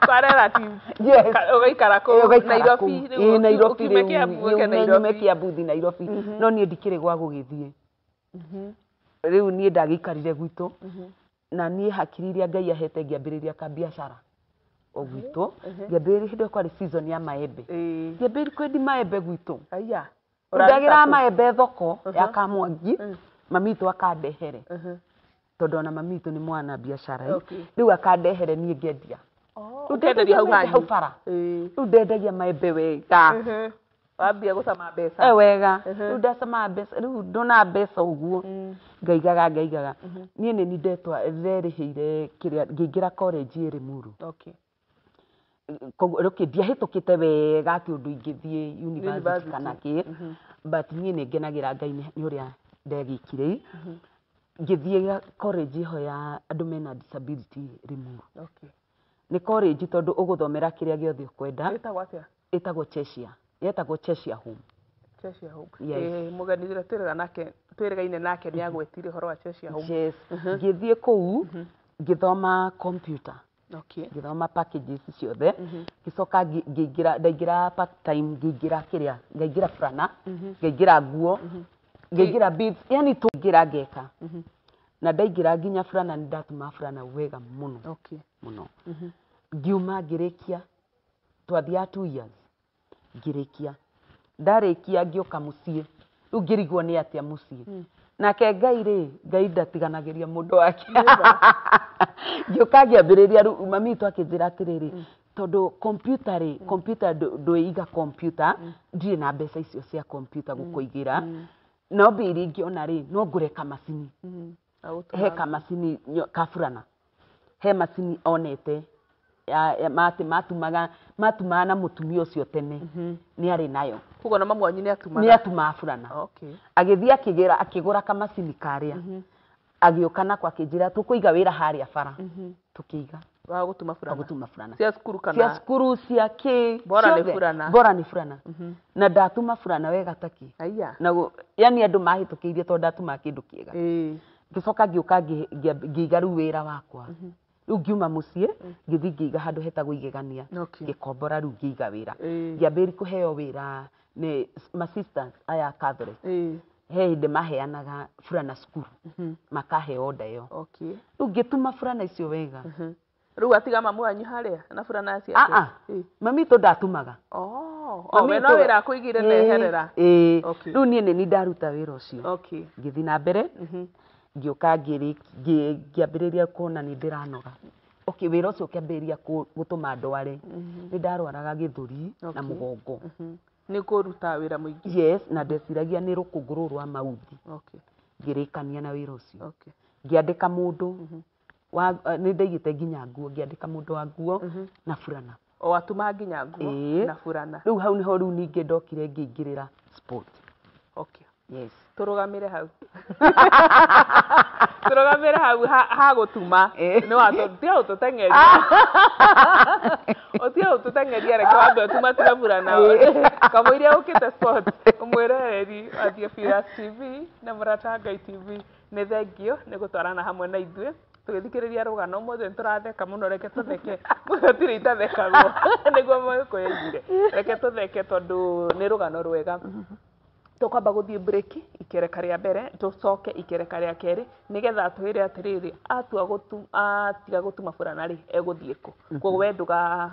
[SPEAKER 3] Kwa relatives.
[SPEAKER 1] Yes.
[SPEAKER 3] Ũgaikara kũu
[SPEAKER 1] Ũgaikara
[SPEAKER 3] Nairobi.
[SPEAKER 1] kũu.
[SPEAKER 3] Rĩu
[SPEAKER 1] Ĩĩ, Nairobi
[SPEAKER 3] ũkiume
[SPEAKER 1] rĩu,
[SPEAKER 3] Kiambu ũke
[SPEAKER 1] nyume
[SPEAKER 3] Nairobi.
[SPEAKER 1] Kiambu thiĩ Nairobi. No niĩ ndikĩrĩ gwa gũgĩthiĩ. Rĩu niĩ ndagĩikarire gwitũ na niĩ hakiri iria Ngai ahete ngĩambĩrĩria kabiacara o gwitũ. Ngĩambĩrĩria hĩndĩ ĩyo kwarĩ season ya maembe. Ngĩambĩrĩria kwendia maembe gwitũ.
[SPEAKER 3] Aya.
[SPEAKER 1] Ndagĩraga maembe thoko ya Kamwangi, mami witũ akandehere tondũ ona mami witũ nĩ mwana biacara.
[SPEAKER 3] Okay.
[SPEAKER 1] Rĩu akandehere niĩ ngendia.
[SPEAKER 3] Oh,
[SPEAKER 1] Rĩu
[SPEAKER 3] ũkenderia hau
[SPEAKER 1] ndendagia maembe hau
[SPEAKER 3] hanyu.
[SPEAKER 1] bara. Rĩu ndendagia maembe wega.
[SPEAKER 3] Wambia gũcama mbeca.
[SPEAKER 1] Wega. Rĩu ndacama mbeca, rĩu ndona mbeca ũguo ngaigaga ngaigaga. Niĩ nĩ nderĩhĩire kĩrĩa ngĩingĩra college ĩ Limuru.
[SPEAKER 3] Okay.
[SPEAKER 1] Koguo okay, ndiahĩtũkĩte wega atĩ ũndũ ingĩthiĩ university
[SPEAKER 3] University.
[SPEAKER 1] kana kĩ, but niĩ nĩ ngenagĩra Ngai nĩ ũrĩa ndegĩkire. Ngĩthiĩ college ĩho ya andũ mena disability Limuru.
[SPEAKER 3] Okay.
[SPEAKER 1] Nĩ college tondũ ũgũthomera kĩrĩa gĩothe ũkwenda.
[SPEAKER 3] Ĩtagwo atĩa?
[SPEAKER 1] Ĩtagwo Cheshire. Yetagwo Cheshire Home.
[SPEAKER 3] Cheshire Home.
[SPEAKER 1] Yes.
[SPEAKER 3] Mũgeni ũrĩa twĩrĩga nake twĩrĩgaine nake nĩ agwetire ũhoro wa Cheshire Home.
[SPEAKER 1] Yes. Ngĩthiĩ kũu ngĩthoma computer.
[SPEAKER 3] Okay.
[SPEAKER 1] Ngĩthoma packages ciothe, ngĩcoka ngĩingĩra, ndaingĩra part time, ngĩingĩra kĩrĩa, ngaingĩra burana, ngaingĩra nguo, ngaingĩra beads, yani tũingĩra ngeka. Na ndaingĩra nginya burana, nĩ ndatuma burana wega mũno.
[SPEAKER 3] Okay.
[SPEAKER 1] Mũno. Ngiuma ngĩrĩkia, twathiaga 2 years, ngĩrĩkia. Ndarĩkia ngĩũka mũciĩ, rĩu ngĩrigwo nĩ atĩa mũciĩ. Nake Ngai rĩ, Ngai ndatiganagĩria mũndũ wake. Ngĩũka ngĩambĩrĩria rĩu, mami witũ akĩnjĩra atĩrĩrĩ, tondũ computer rĩ, computer ndwĩiga computer, ndirĩ na mbeca icio cia computer gũkũigĩra, no mbia iria ingĩona rĩ, no ngũre kamacini. He kamacini kaburana, he macini onete atĩ matumaga na mũtumia ũcio tene nĩ arĩ nayo.
[SPEAKER 3] Koguo na mamu wanyu nĩ atumaga?
[SPEAKER 1] Nĩ atumaga burana.
[SPEAKER 3] Okay.
[SPEAKER 1] Agĩthiĩ akĩgĩra, akĩgũra kamacini karĩa, agĩũka nako, akĩnjĩra tũkũiga wĩra harĩa bara, tũkĩiga.
[SPEAKER 3] Wa gũtuma burana?
[SPEAKER 1] Wa gũtuma burana.
[SPEAKER 3] Cia cukuru kana?
[SPEAKER 1] Cia cukuru, cia kĩ.
[SPEAKER 3] Bora nĩ
[SPEAKER 1] Ciothe.
[SPEAKER 3] burana.
[SPEAKER 1] Bora nĩ burana, na ndatuma burana wega taki.
[SPEAKER 3] Aya.
[SPEAKER 1] Na yani andũ mahĩtũkĩirie tondũ ndatuma kĩndũ kĩega. Ngĩcoka ngĩũka ngĩiga rĩu wĩra wakwa. Rĩu ngiuma mũciĩ, ngĩthiĩ ngĩiga handũ hetagwo Igegania. Ngĩkombora rĩu, ngĩiga wĩra. Ngĩambĩrĩria kũheo wĩra nĩ ma sisters aya Catholic. He hĩndĩ maheanaga burana cukuru, makahe order ĩyo. Rĩu ngĩtuma burana icio wega.
[SPEAKER 3] Rĩu atiga mamu wanyu harĩa na burana ciake?
[SPEAKER 1] Ah ah. Mami witũ ndatumaga.
[SPEAKER 3] Oh,
[SPEAKER 1] Mami
[SPEAKER 3] we no wĩra akũigire neherera.
[SPEAKER 1] Ĩĩ.
[SPEAKER 3] Okay.
[SPEAKER 1] Rĩu niĩ nĩ ni ndaruta wĩra ũcio. Ngĩthiĩ na mbere, ngĩũka ngĩambĩrĩria kuona nĩ ndĩranoga. Okay, wĩra ũcio ũkĩambĩrĩria gũtũma ndware. Nĩ ndarwaraga gĩthũri na mũgongo.
[SPEAKER 3] Nĩ kũruta wĩra mũingĩ.
[SPEAKER 1] Yes, na ndeciragia nĩ rũkũngũ rũrũ rwa mauthi. Ngĩrĩkania na wĩra ũcio. Ngĩandĩka mũndũ wa, nĩ ndaigĩte nginya nguo, ngĩandĩka mũndũ wa nguo na burana.
[SPEAKER 3] O atuma nginya nguo
[SPEAKER 1] Ĩĩ.
[SPEAKER 3] na burana.
[SPEAKER 1] Rĩu hau nĩho rĩu ningĩ ndokire ngĩingĩrĩra sport. Yes.
[SPEAKER 3] Tũrũgamĩre hau. Tũrũgamĩre hau ha gũtuma. Nĩ watũ tiga gũtũteng'eria. Ũtige gũtũteng'eria, reke wambe ũtuma tire burana. Kamũiria ũkĩte sport. Mwĩroreri wa Theophilus TV na Mũrata wa Ngai TV, nĩ thengio nĩ gũtwarana hamwe na ithuĩ tũgĩthikĩrĩria rũgano. Ũmũthĩ nĩ tũratheka mũno, reke tũtheke, gũtirĩ itathekagwo nĩguo Mũgĩkũyũ oigire. Reke tũtheke tondũ nĩ rũgano rwega. Tũkwamba gũthiĩ break ikereka rĩa mbere, tũcoke ikereka rĩa kerĩ, nĩgetha twĩre atĩrĩrĩ, atua gũtu atiga gũtuma burana rĩ, egũthiĩ kũ. Koguo we ndũga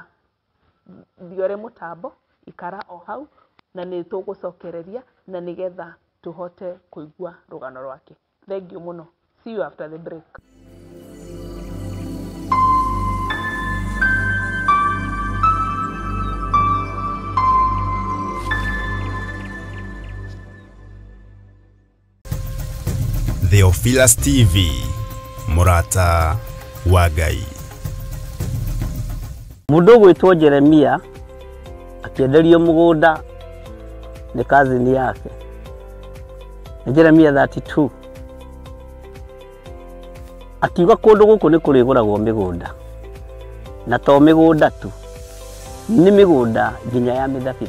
[SPEAKER 3] thiore mũtambo, ikara o hau na nĩ tũgũcokereria na nĩgetha tũhote kũigua rũgano rwake. Thank you mũno, see you after the break.
[SPEAKER 2] Theophilus TV, mũrata wa Ngai.
[SPEAKER 4] Mũndũ ũgwĩtwo Jeremia akĩenderio mũgũnda nĩ cousin yake. Nĩ Jeremia 32. Akiuga kũndũ gũkũ nĩ kũrĩgũragwo mĩgũnda, na to mĩgũnda tu, nĩ mĩgũnda nginya ya mĩthabibũ.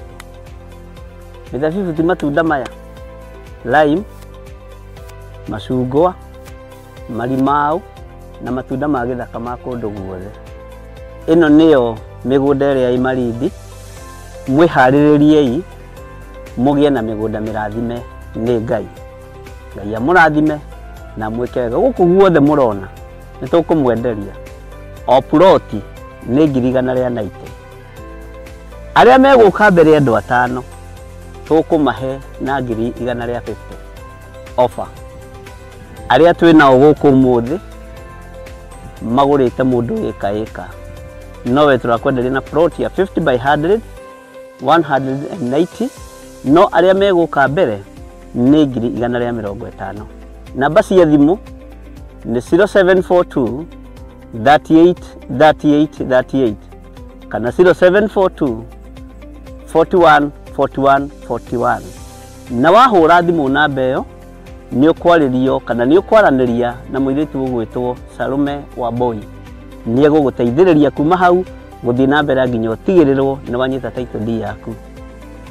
[SPEAKER 4] Mĩthabibũ ti matunda maya, lime, macungwa, marimau na matunda ma gĩthaka ma kũndũ guothe. Ĩno nĩyo mĩgũnda ĩrĩa ĩ Malindi. Mwĩharĩrĩriei mũgĩe na mĩgũnda mĩrathime nĩ Ngai. Ngai amũrathime na mwĩke wega. Gũkũ guothe mũrona nĩ tũkũmwenderia o puroti nĩ 190,000. Arĩa megũka mbere andũ atano tũkũmahe na 150,000 offer. Arĩa twĩ nao gũkũ ũmũthĩ magũrĩte mũndũ ĩka ĩka, nowe tũrakwenderia na plot ya 50 by 100 190, no arĩa megũka mbere nĩ 150,000. Namba cia thimũ nĩ 0742 38 38 38 kana 0742 41 41 41. Na wahũra thimũ namba ĩyo nĩ ũkwarĩrio kana nĩ ũkwaranĩria na mũirĩtu ũgwĩtwo Salome wa Boy. Nĩ egũgũteithĩrĩria kuma hau gũthiĩ na mbere nginya ũtigĩrĩrwo nĩ wanyita title deed yaku.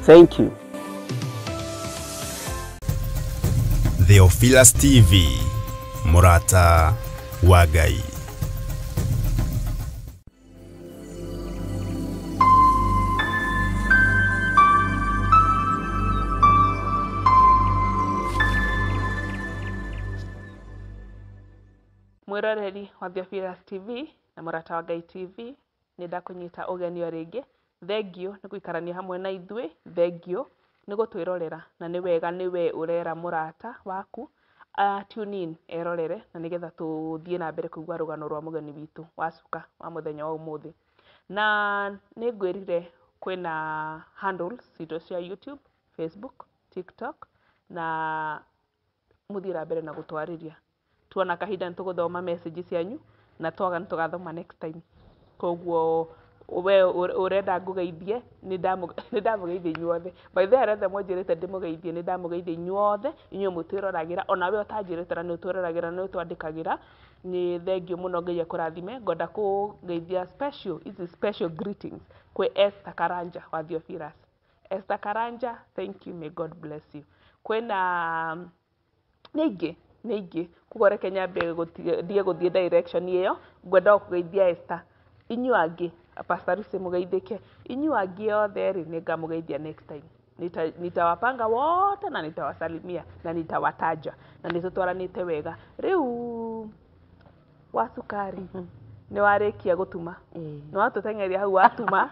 [SPEAKER 4] Thank you.
[SPEAKER 2] Theophilus TV, mũrata wa Ngai.
[SPEAKER 3] Mwĩroreri wa Theophilus TV na Mũrata wa Ngai TV, nĩ ndakũnyita ũgeni o rĩngĩ. Thengiũ nĩ gũikarania hamwe na ithuĩ, thengiũ nĩ gũtwĩrorera, na nĩ wega nĩwe ũrera mũrata waku tune in erorere, na nĩgetha tũthiĩ na mbere kũigua rũgano rwa mũgeni witũ wa cuka wa mũthenya wa ũmũthĩ. Na nĩ ngwĩrire kwĩna handles citũ cia YouTube, Facebook, TikTok, na mũthiĩ na mbere na gũtwarĩria. Tuona kahinda nĩ tũgũthoma message cianyu, na twaga nĩ tũgathoma next time. Koguo we ũrenda ngũgeithie, nĩ ndamũgeithia inyuothe. By the way, arĩa othe mwanjĩrĩte ndĩmũgeithie, nĩ ndamũgeithia inyuothe, inyuĩ mũtwĩroragĩra, ona we ũtanjĩrĩte na nĩ ũtwĩroragĩra, nĩ ũtwandĩkagĩra, nĩ thengiũ mũno, Ngai akũrathime. Ngwenda kũgeithia special, ici special greetings kwĩ Esther Karanja wa Theophilus. Esther Karanja, thank you, may God bless you. Kwĩna nĩ aingĩ, nĩ aingĩ, koguo reke nyambe ndige gũthiĩ direction ĩyo. Ngwenda o kũgeithia Esther. Inyuĩ angĩ, Pastor Lucy mũgeithĩke. Inyuĩ angĩ othe rĩ, nĩ ngamũgeithia next time. Nitawapanga wote na nitawasalimia na nitawataja, na nĩ tũtwaranĩte wega. Rĩu wa cukari nĩ warĩkia gũtuma, nĩ watũteng'eria hau watuma,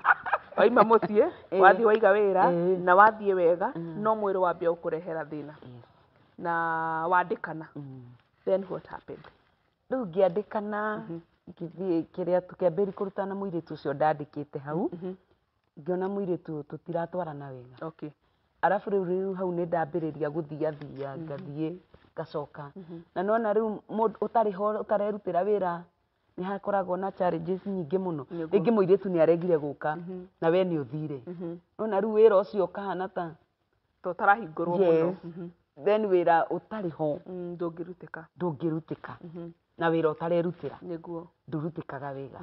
[SPEAKER 3] waima mũciĩ, wathiĩ waiga wĩra, na wathiĩ wega, no mwĩrĩ wambia gũkũrehera thĩna na wandĩkana. Then what happened?
[SPEAKER 1] Rĩu ngĩandĩkana, ngĩthiĩ kĩrĩa tũkĩambĩrĩria kũrutana mũirĩtu ũcio ndandĩkĩte hau, ngĩona mũirĩtu tũtiratwarana wega. Arabu rĩu hau nĩ ndambĩrĩria gũthiathia, ngathiĩ ngacoka, na nona rĩu mũndũ ũtarĩ ho ũtarerutĩra wĩra nĩ hakoragwo na challenges nyingĩ mũno. Rĩngĩ mũirĩtu nĩ aregire gũka na we nĩ ũthire, nona rĩu wĩra ũcio ũkahana ta
[SPEAKER 3] tũtarahingũrwo mũno.
[SPEAKER 1] Yes. Then wĩra ũtarĩ ho
[SPEAKER 3] Ndũngĩrutĩka.
[SPEAKER 1] Ndũngĩrutĩka, na wĩra ũtarerutĩra ndũrutĩkaga wega.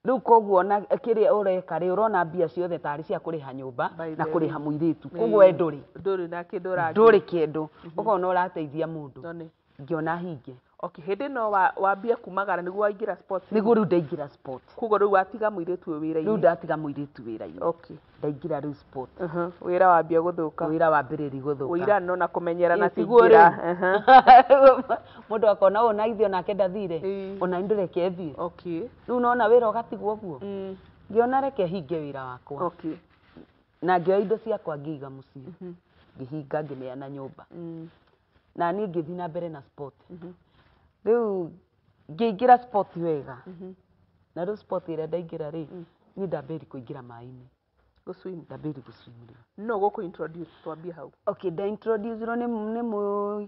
[SPEAKER 1] Rĩu koguo ona kĩrĩa ũreka rĩ, ũrona mbia ciothe tarĩ cia kũrĩha nyũmba
[SPEAKER 3] By
[SPEAKER 1] na
[SPEAKER 3] the
[SPEAKER 1] kũrĩha
[SPEAKER 3] way.
[SPEAKER 1] Mũirĩtu, koguo we ndũrĩ
[SPEAKER 3] Ndũrĩ na kĩndũ ũrangĩ.
[SPEAKER 1] Ndũrĩ kĩndũ, ũkona ũrateithia mũndũ.
[SPEAKER 3] None.
[SPEAKER 1] Ngĩona hinge.
[SPEAKER 3] Okay, hĩndĩ ĩno wambia kumagara nĩguo waingĩra sports?
[SPEAKER 1] Nĩguo rĩu ndaingĩra sport.
[SPEAKER 3] Koguo rĩu watiga mũirĩtu ũyũ wĩra-inĩ?
[SPEAKER 1] Rĩu ndatiga mũirĩtu wĩra-inĩ. Ndaingĩra rĩu sport.
[SPEAKER 3] Wĩra wambia gũthũka.
[SPEAKER 1] Wĩra wambĩrĩria gũthũka.
[SPEAKER 3] Ũirano na kũmenyerana
[SPEAKER 1] Ĩ,
[SPEAKER 3] tiguo
[SPEAKER 1] tiguo
[SPEAKER 3] rĩ.
[SPEAKER 1] Rĩu. Mũndũ akona ũũ na ithuĩ onake ndathire, ona ndũreke thiĩ. Rĩu nona wĩra ũgatigwo ũguo. Ngĩona reke hinge wĩra wakwa. Na ngĩoya indo ciakwa ngĩiga mũciĩ, ngĩhinga, ngĩneana nyũmba, na niĩ ngĩthiĩ na mbere na sport. Rĩu ngĩingĩra sport wega, na rĩu sport ĩrĩa ndaingĩra rĩ, niĩ ndambĩrĩria kũingĩra maĩ-inĩ.
[SPEAKER 3] Gũswim.
[SPEAKER 1] Ndambĩrĩria gũswim rĩu.
[SPEAKER 3] No gũkũ introduce, twambie hau.
[SPEAKER 1] Okay, nda introduce nĩ mũ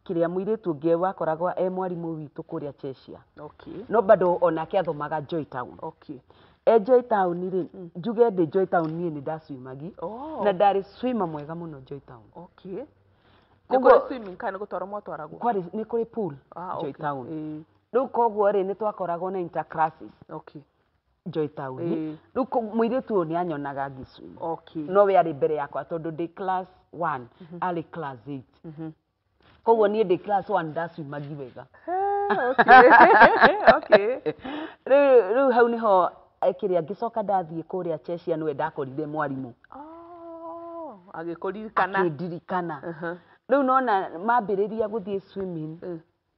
[SPEAKER 1] kĩrĩa mũirĩtu ũngĩ wakoragwo e mwarimũ witũ kũrĩa Cheshire. No bado onake athomaga Joy Town. E Joy Town rĩ, njuge ndĩ Joy Town niĩ nĩ ndaswimagi. Na ndarĩ swimmer mwega mũno Joy Town.
[SPEAKER 3] Nĩ kũrĩ swimming kana nĩ gũtwarwo mwatwaragwo?
[SPEAKER 1] Kwarĩ, nĩ kũrĩ pool Joy Town. Rĩu koguo rĩ, nĩ twakoragwo na interclasses Joy Town. Rĩu mũirĩtu ũyũ nĩ anyonaga ngĩswim. No we arĩ mbere yakwa tondũ ndĩ class 1, arĩ class 8. Koguo niĩ ndĩ class 1 ndaswimagi wega. Rĩu hau nĩho kĩrĩa ngĩcoka ndathiĩ kũrĩa Cheshire, nĩwe ndakorire mwarimũ.
[SPEAKER 3] Oh, agĩkũririkana.
[SPEAKER 1] Akĩndirikana. Rĩu nona mambĩrĩria gũthiĩ swimming,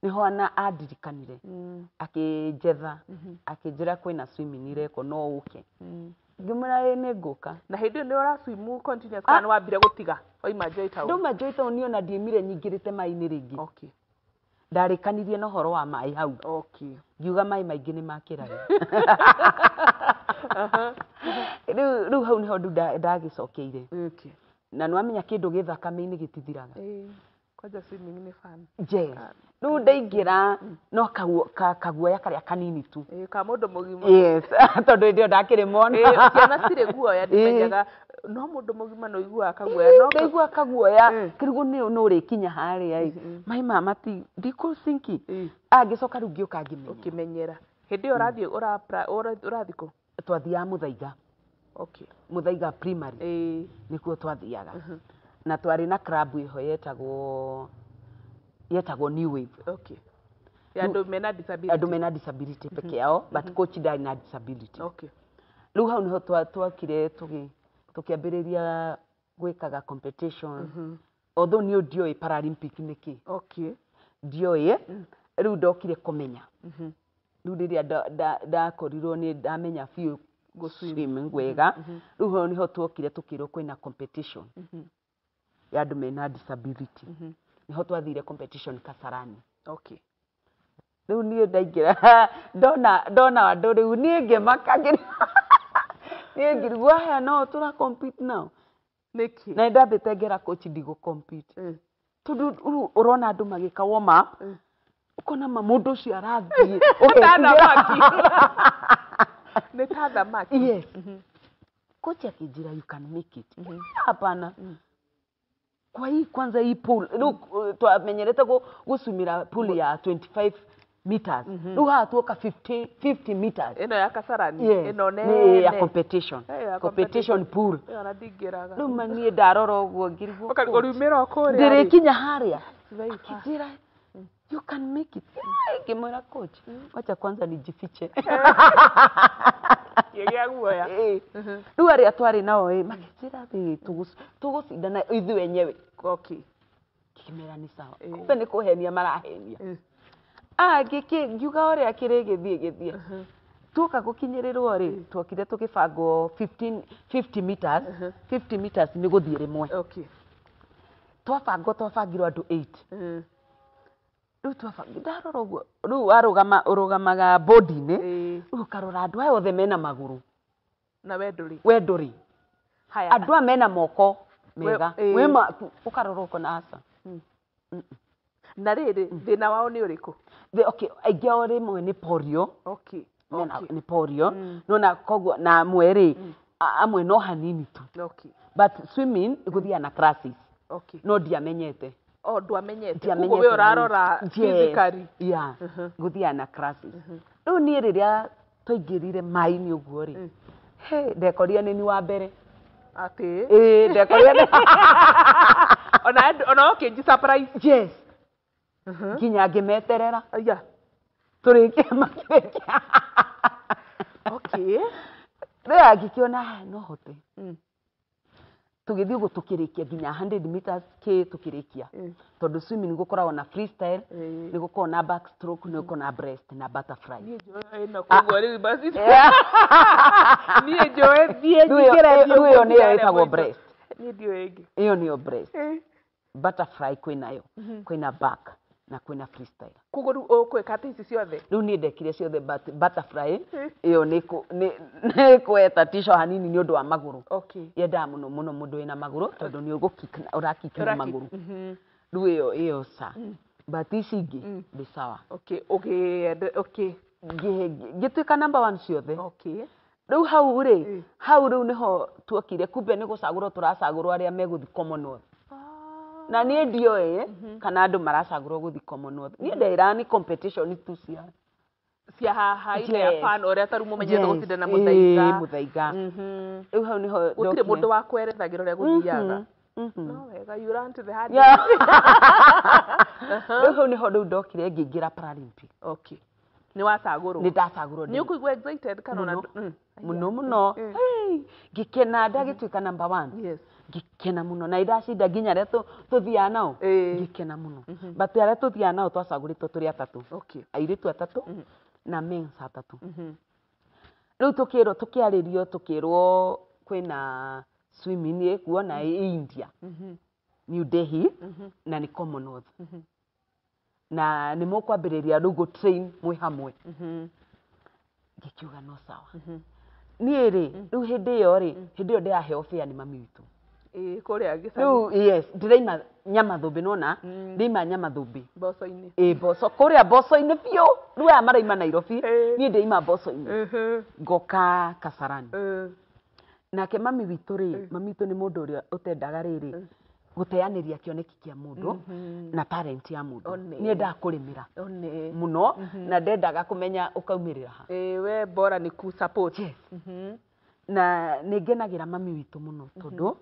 [SPEAKER 1] nĩho ana andirikanire, akĩnjetha, akĩnjĩra kwĩna swimming irekwo, no ũke. Ngĩmwĩra ĩ, nĩ ngũka.
[SPEAKER 3] Na hĩndĩ ĩyo nĩ ũraswimu continuous kana nĩ wambire gũtiga waima Joy Town?
[SPEAKER 1] Ndauma Joy Town niĩ ona ndiaimire nyingĩrĩte maĩ-inĩ rĩngĩ. Ndarĩkanirie na ũhoro wa maĩ hau. Ngiuga maĩ maingĩ nĩ makĩraga. Rĩu hau nĩho ndu ndagĩcokeire. Na nĩwamenya kĩndũ gĩ thakame-inĩ gĩtithiraga.
[SPEAKER 3] Ĩĩ. Kwanja swimming nĩ fun.
[SPEAKER 1] Yes. Rĩu ndaingĩra no kaguoya karĩa kanini tu.
[SPEAKER 3] Ĩĩ, ka mũndũ mũgima.
[SPEAKER 1] Yes, tondũ hĩndĩ ĩyo ndakĩrĩ mwana.
[SPEAKER 3] Ĩĩ, ciana cirĩ guoya ndimenyaga, no mũndũ mũgima no ũiguaga kaguoya no
[SPEAKER 1] Ndaigua kaguoya kĩrigwo nĩ ũrĩkinya harĩa ĩ, maĩ maya mati ndikũcinki. Angĩcoka rĩu ngĩũka ngĩmenya.
[SPEAKER 3] Ũkĩmenyera. Hĩndĩ ĩyo ũrathiĩ ũrathiĩ kũ?
[SPEAKER 1] Twathiaga Mũthaiga. Mũthaiga primary. Nĩkuo twathiaga. Na twarĩ na club ĩho yetagwo New Wave.
[SPEAKER 3] Ya andũ mena disability.
[SPEAKER 1] Andũ mena disability peke yao, but coach ndarĩ na disability. Rĩu hau nĩho twokire tũkĩambĩrĩria gwĩkaga competition. Although niĩ ndioĩ Paralympic nĩ kĩ. Ndioĩ. Rĩu ndokire kũmenya rĩu rĩrĩa ndakorirwo nĩ ndamenya biũ gũ-swim wega, rĩu hau nĩho tuokire tũkĩrwo kwĩna competition ya andũ mena disability. Nĩho twathire competition Kasarani. Rĩu niĩ ndaingĩra, ndona andũ, rĩu niĩ ngĩmaka, niĩ ngĩrigwo, aya no tũra compete nao?
[SPEAKER 3] Nĩkĩ?
[SPEAKER 1] Na nĩndambĩte ngera coach ndigũ compete, tondũ rĩu ũrona andũ magĩka warm up, ũkona ma mũndũ ũcio arathiĩ
[SPEAKER 3] Ta thamaki. Nĩ ta thamaki.
[SPEAKER 1] Yes. Coach akĩnjĩra, "You can make it." Hapana, kwa hii kwanza hii pool rĩu twamenyerete gũcumĩra pool ya 25 meters, rĩu haha tuoka 50, 50 meters.
[SPEAKER 3] Ĩno ya Kasarani?
[SPEAKER 1] Yes.
[SPEAKER 3] Ĩno
[SPEAKER 1] Nĩ ya
[SPEAKER 3] nene.
[SPEAKER 1] competition.
[SPEAKER 3] Eh, ya
[SPEAKER 1] competition pool.
[SPEAKER 3] Ĩyo ona ndingĩraga.
[SPEAKER 1] Rĩu ma niĩ ndarora ũguo ngirigwo,
[SPEAKER 3] Ũkarigwo riumĩra o kũrĩa rĩ.
[SPEAKER 1] ndĩrĩkinya harĩa?
[SPEAKER 3] Very fast.
[SPEAKER 1] Akĩnjĩra, "You can make it." Ngĩmwĩra, "Coach, wacha kwanza nijifiche."
[SPEAKER 3] Kĩgĩa guoya.
[SPEAKER 1] Eh. Rĩu arĩa twarĩ nao ĩ makĩnjĩra, "Thĩ tũgũcindana ithuĩ enyewe." Ngĩmera nĩ sawa. Kumbe nĩ kũhenia marahenia. Ah, ngiuga ũrĩa kĩrĩ gĩthiĩ gĩthiĩ, tuoka gũkinyĩrĩrwo rĩ, tuokire tũgĩbangwo 15 50 meters. 50 meters nĩ gũthiĩ rĩmwe. Twabangwo, twabangirwo andũ 8. Rĩu twabangwo, ndarora ũguo, rĩu warũgama, ũrũgamaga bodi-inĩ, rĩu ũkarora andũ aya othe mena magũrũ.
[SPEAKER 3] Na we ndũrĩ.
[SPEAKER 1] We ndũrĩ.
[SPEAKER 3] Haya.
[SPEAKER 1] Andũ aya mena moko mega. We maku ũkarora ũkona aca.
[SPEAKER 3] Na rĩrĩ, thĩna wao nĩ ũrĩkũ?
[SPEAKER 1] Okay, aingĩ ao rĩmwe nĩ polio. Mena nĩ polio nona, koguo na amwe rĩ, amwe no hanini tu. But swimming gũthiaga na classes. No ndiamenyete.
[SPEAKER 3] O ndwamenyete.
[SPEAKER 1] Ndiamenyete.
[SPEAKER 3] Koguo we ũrarora
[SPEAKER 1] Yes.
[SPEAKER 3] physically.
[SPEAKER 1] Yeah, gũthiaga na classes. Rĩu niĩ rĩrĩa twaingĩrire maĩ-inĩ ũguo rĩ, he ndekorire nĩ ni wa mbere.
[SPEAKER 3] Atĩ?
[SPEAKER 1] Ĩĩ, ndekorire
[SPEAKER 3] Ona ũkĩnji surprise.
[SPEAKER 1] Yes, nginya ngĩmeterera
[SPEAKER 3] Aya.
[SPEAKER 1] tũrĩkie makĩrĩkia. Rĩu angĩkĩona, "Ah, no hote." Tũgĩthiĩ ũguo tũkĩrĩkia nginya 100 meters k tũkĩrĩkia, tondũ swimming gũkoragwo na freestyle, nĩ gũkoragwo na backstroke, nĩ gũkoragwo na breast na butterfly.
[SPEAKER 3] Niĩ njũĩ ĩno, koguo rĩu basi.
[SPEAKER 1] Yeah.
[SPEAKER 3] Niĩ njũĩ thiĩ
[SPEAKER 1] Rĩu ĩyo-
[SPEAKER 3] njingĩre thiĩ
[SPEAKER 1] rĩu ĩyo nĩyo
[SPEAKER 3] ũguo
[SPEAKER 1] ĩtagwo
[SPEAKER 3] mũico.
[SPEAKER 1] breast.
[SPEAKER 3] Niĩ ndiũĩ ĩngĩ.
[SPEAKER 1] Ĩyo nĩyo breast. Butterfly kwĩnayo, kwĩna back na kwĩna freestyle.
[SPEAKER 3] Koguo rĩu ũkwĩka atĩ ici ciothe?
[SPEAKER 1] Rĩu niĩ ndekire ciothe, but butterfly ĩyo nĩ kweta tisho hanini nĩ ũndũ wa magũrũ. Yendaga mũno mũno mũndũ wĩna magũrũ, tondũ nĩ ũgũ-kick ũrakick na
[SPEAKER 3] Ũra-kick.
[SPEAKER 1] magũrũ. Rĩu ĩyo ca, but ici ingĩ ndĩ sawa.
[SPEAKER 3] Okay. Okay. Okay.
[SPEAKER 1] Ngĩtuĩka number one ciothe. Rĩu hau rĩ, hau rĩu nĩho tuokire, kumbe nĩ gũcagũrwo tũracagũrwo arĩa megũthiĩ Commonwealth, na niĩ ndioĩ kana andũ maracagũrwo gũthiĩ Commonwealth. Niĩ ndeĩraga nĩ competition tu cia
[SPEAKER 3] Cia haha ile ya
[SPEAKER 1] Yes.
[SPEAKER 3] fan ũrĩa tarĩu mũmenyete
[SPEAKER 1] Yes,
[SPEAKER 3] gũcindana
[SPEAKER 1] ĩĩ,
[SPEAKER 3] mũthaiga.
[SPEAKER 1] Mũthaiga. Rĩu hau nĩho
[SPEAKER 3] Gũtirĩ
[SPEAKER 1] ndokire.
[SPEAKER 3] mũndũ wa kwerethagĩra ũrĩa gũthiaga. No wega, you learn to the hard
[SPEAKER 1] Yeah.
[SPEAKER 3] way.
[SPEAKER 1] Rĩu hau nĩho rĩu ndokire ngĩingĩra Paralympic.
[SPEAKER 3] Okay. Nĩ wacagũrwo?
[SPEAKER 1] Nĩ ndacagũrwo.
[SPEAKER 3] Nĩ ũkũigua excited kana ona
[SPEAKER 1] Mũno. Mũno mũno. Hey, ngĩkena ndagĩtuĩka number one. Ngĩkena mũno na indacinda nginya arĩa tũthiaga nao. Ngĩkena mũno, but arĩa tũthiaga nao twacagũrĩtwo tũrĩ atatũ, airĩtu atatũ na mens atatũ. Rĩu tũkĩrwo, tũkĩarĩrio, tũkĩrwo kwĩna swimming ĩkuo na ĩ India, New Delhi, na nĩ Commonwealth, na nĩ mũkwambĩrĩria rĩu gũ train mwĩ hamwe. Ngĩkiuga no sawa. Niĩ rĩ, rĩu hĩndĩ ĩyo rĩ, hĩndĩ ĩyo ndĩraheo fare nĩ mami witũ.
[SPEAKER 3] Ĩĩ, kũrĩa gĩcagi.
[SPEAKER 1] Rĩu yes, ndĩraima Nyamathũmbĩ, nona ndĩraima Nyamathũmbĩ.
[SPEAKER 3] Mboco-inĩ.
[SPEAKER 1] Ĩ, mboco kũrĩa mboco-inĩ biũ. Rĩu aya maraima Nairobi, niĩ ndĩraima mboco-inĩ, ngoka Kasarani. Nake mami witũ rĩ, mami witũ nĩ mũndũ ũrĩa ũtendaga rĩrĩ gũteanĩria kĩoneki kĩa mũndũ na talent ya mũndũ.
[SPEAKER 3] One.
[SPEAKER 1] Nĩ endaga kũrĩmĩra
[SPEAKER 3] One.
[SPEAKER 1] mũno na ndendaga kũmenya ũkaumĩrĩra ha.
[SPEAKER 3] Ĩĩ, we bora nĩ ku support.
[SPEAKER 1] Yes. Na nĩ ngenagĩra mami witũ mũno, tondũ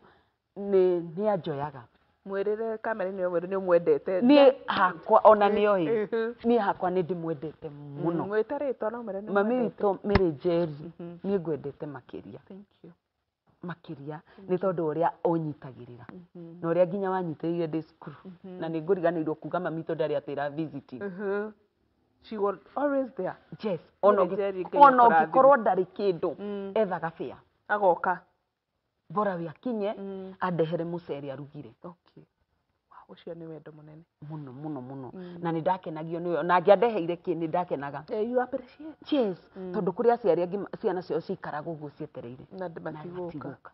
[SPEAKER 1] nĩ anjoyaga.
[SPEAKER 3] Mwĩrĩre kamera-inĩ, ũmwĩre nĩ ũmwendete.
[SPEAKER 1] Niĩ hakwa ona nĩoĩ, niĩ hakwa nĩ ndĩmwendete mũno.
[SPEAKER 3] Mwĩte rĩtwa no mwĩre nĩ
[SPEAKER 1] Mami
[SPEAKER 3] ũmwendete.
[SPEAKER 1] witũ Mary Njeri, niĩ ngwendete makĩria.
[SPEAKER 3] Thank you.
[SPEAKER 1] Makĩria nĩ tondũ ũrĩa ũnyitagĩrĩra na ũrĩa nginya wanyitĩrĩire ndĩ cukuru, na nĩ ngũriganĩirwo kuga mami witũ ndarĩ atĩra visiting.
[SPEAKER 3] She was always there.
[SPEAKER 1] Yes, ona
[SPEAKER 3] Njeri, Ngai
[SPEAKER 1] ona
[SPEAKER 3] akũrathime.
[SPEAKER 1] ũngĩkorwo ndarĩ kĩndũ, ethaga bĩa
[SPEAKER 3] Agoka.
[SPEAKER 1] Bora we akinye andehere mũcere arugire.
[SPEAKER 3] Okay. Wow, ũcio nĩ wendo mũnene.
[SPEAKER 1] Mũno mũno mũno, na nĩ ndakenagio nĩwe, ona angĩandeheire kĩ, nĩ ndakenaga.
[SPEAKER 3] Eh, you appreciate.
[SPEAKER 1] Yes, tondũ kũrĩ aciari angĩ ciana ciao cikaraga ũguo cietereire
[SPEAKER 3] Na
[SPEAKER 1] na
[SPEAKER 3] matigũka.
[SPEAKER 1] matigũka.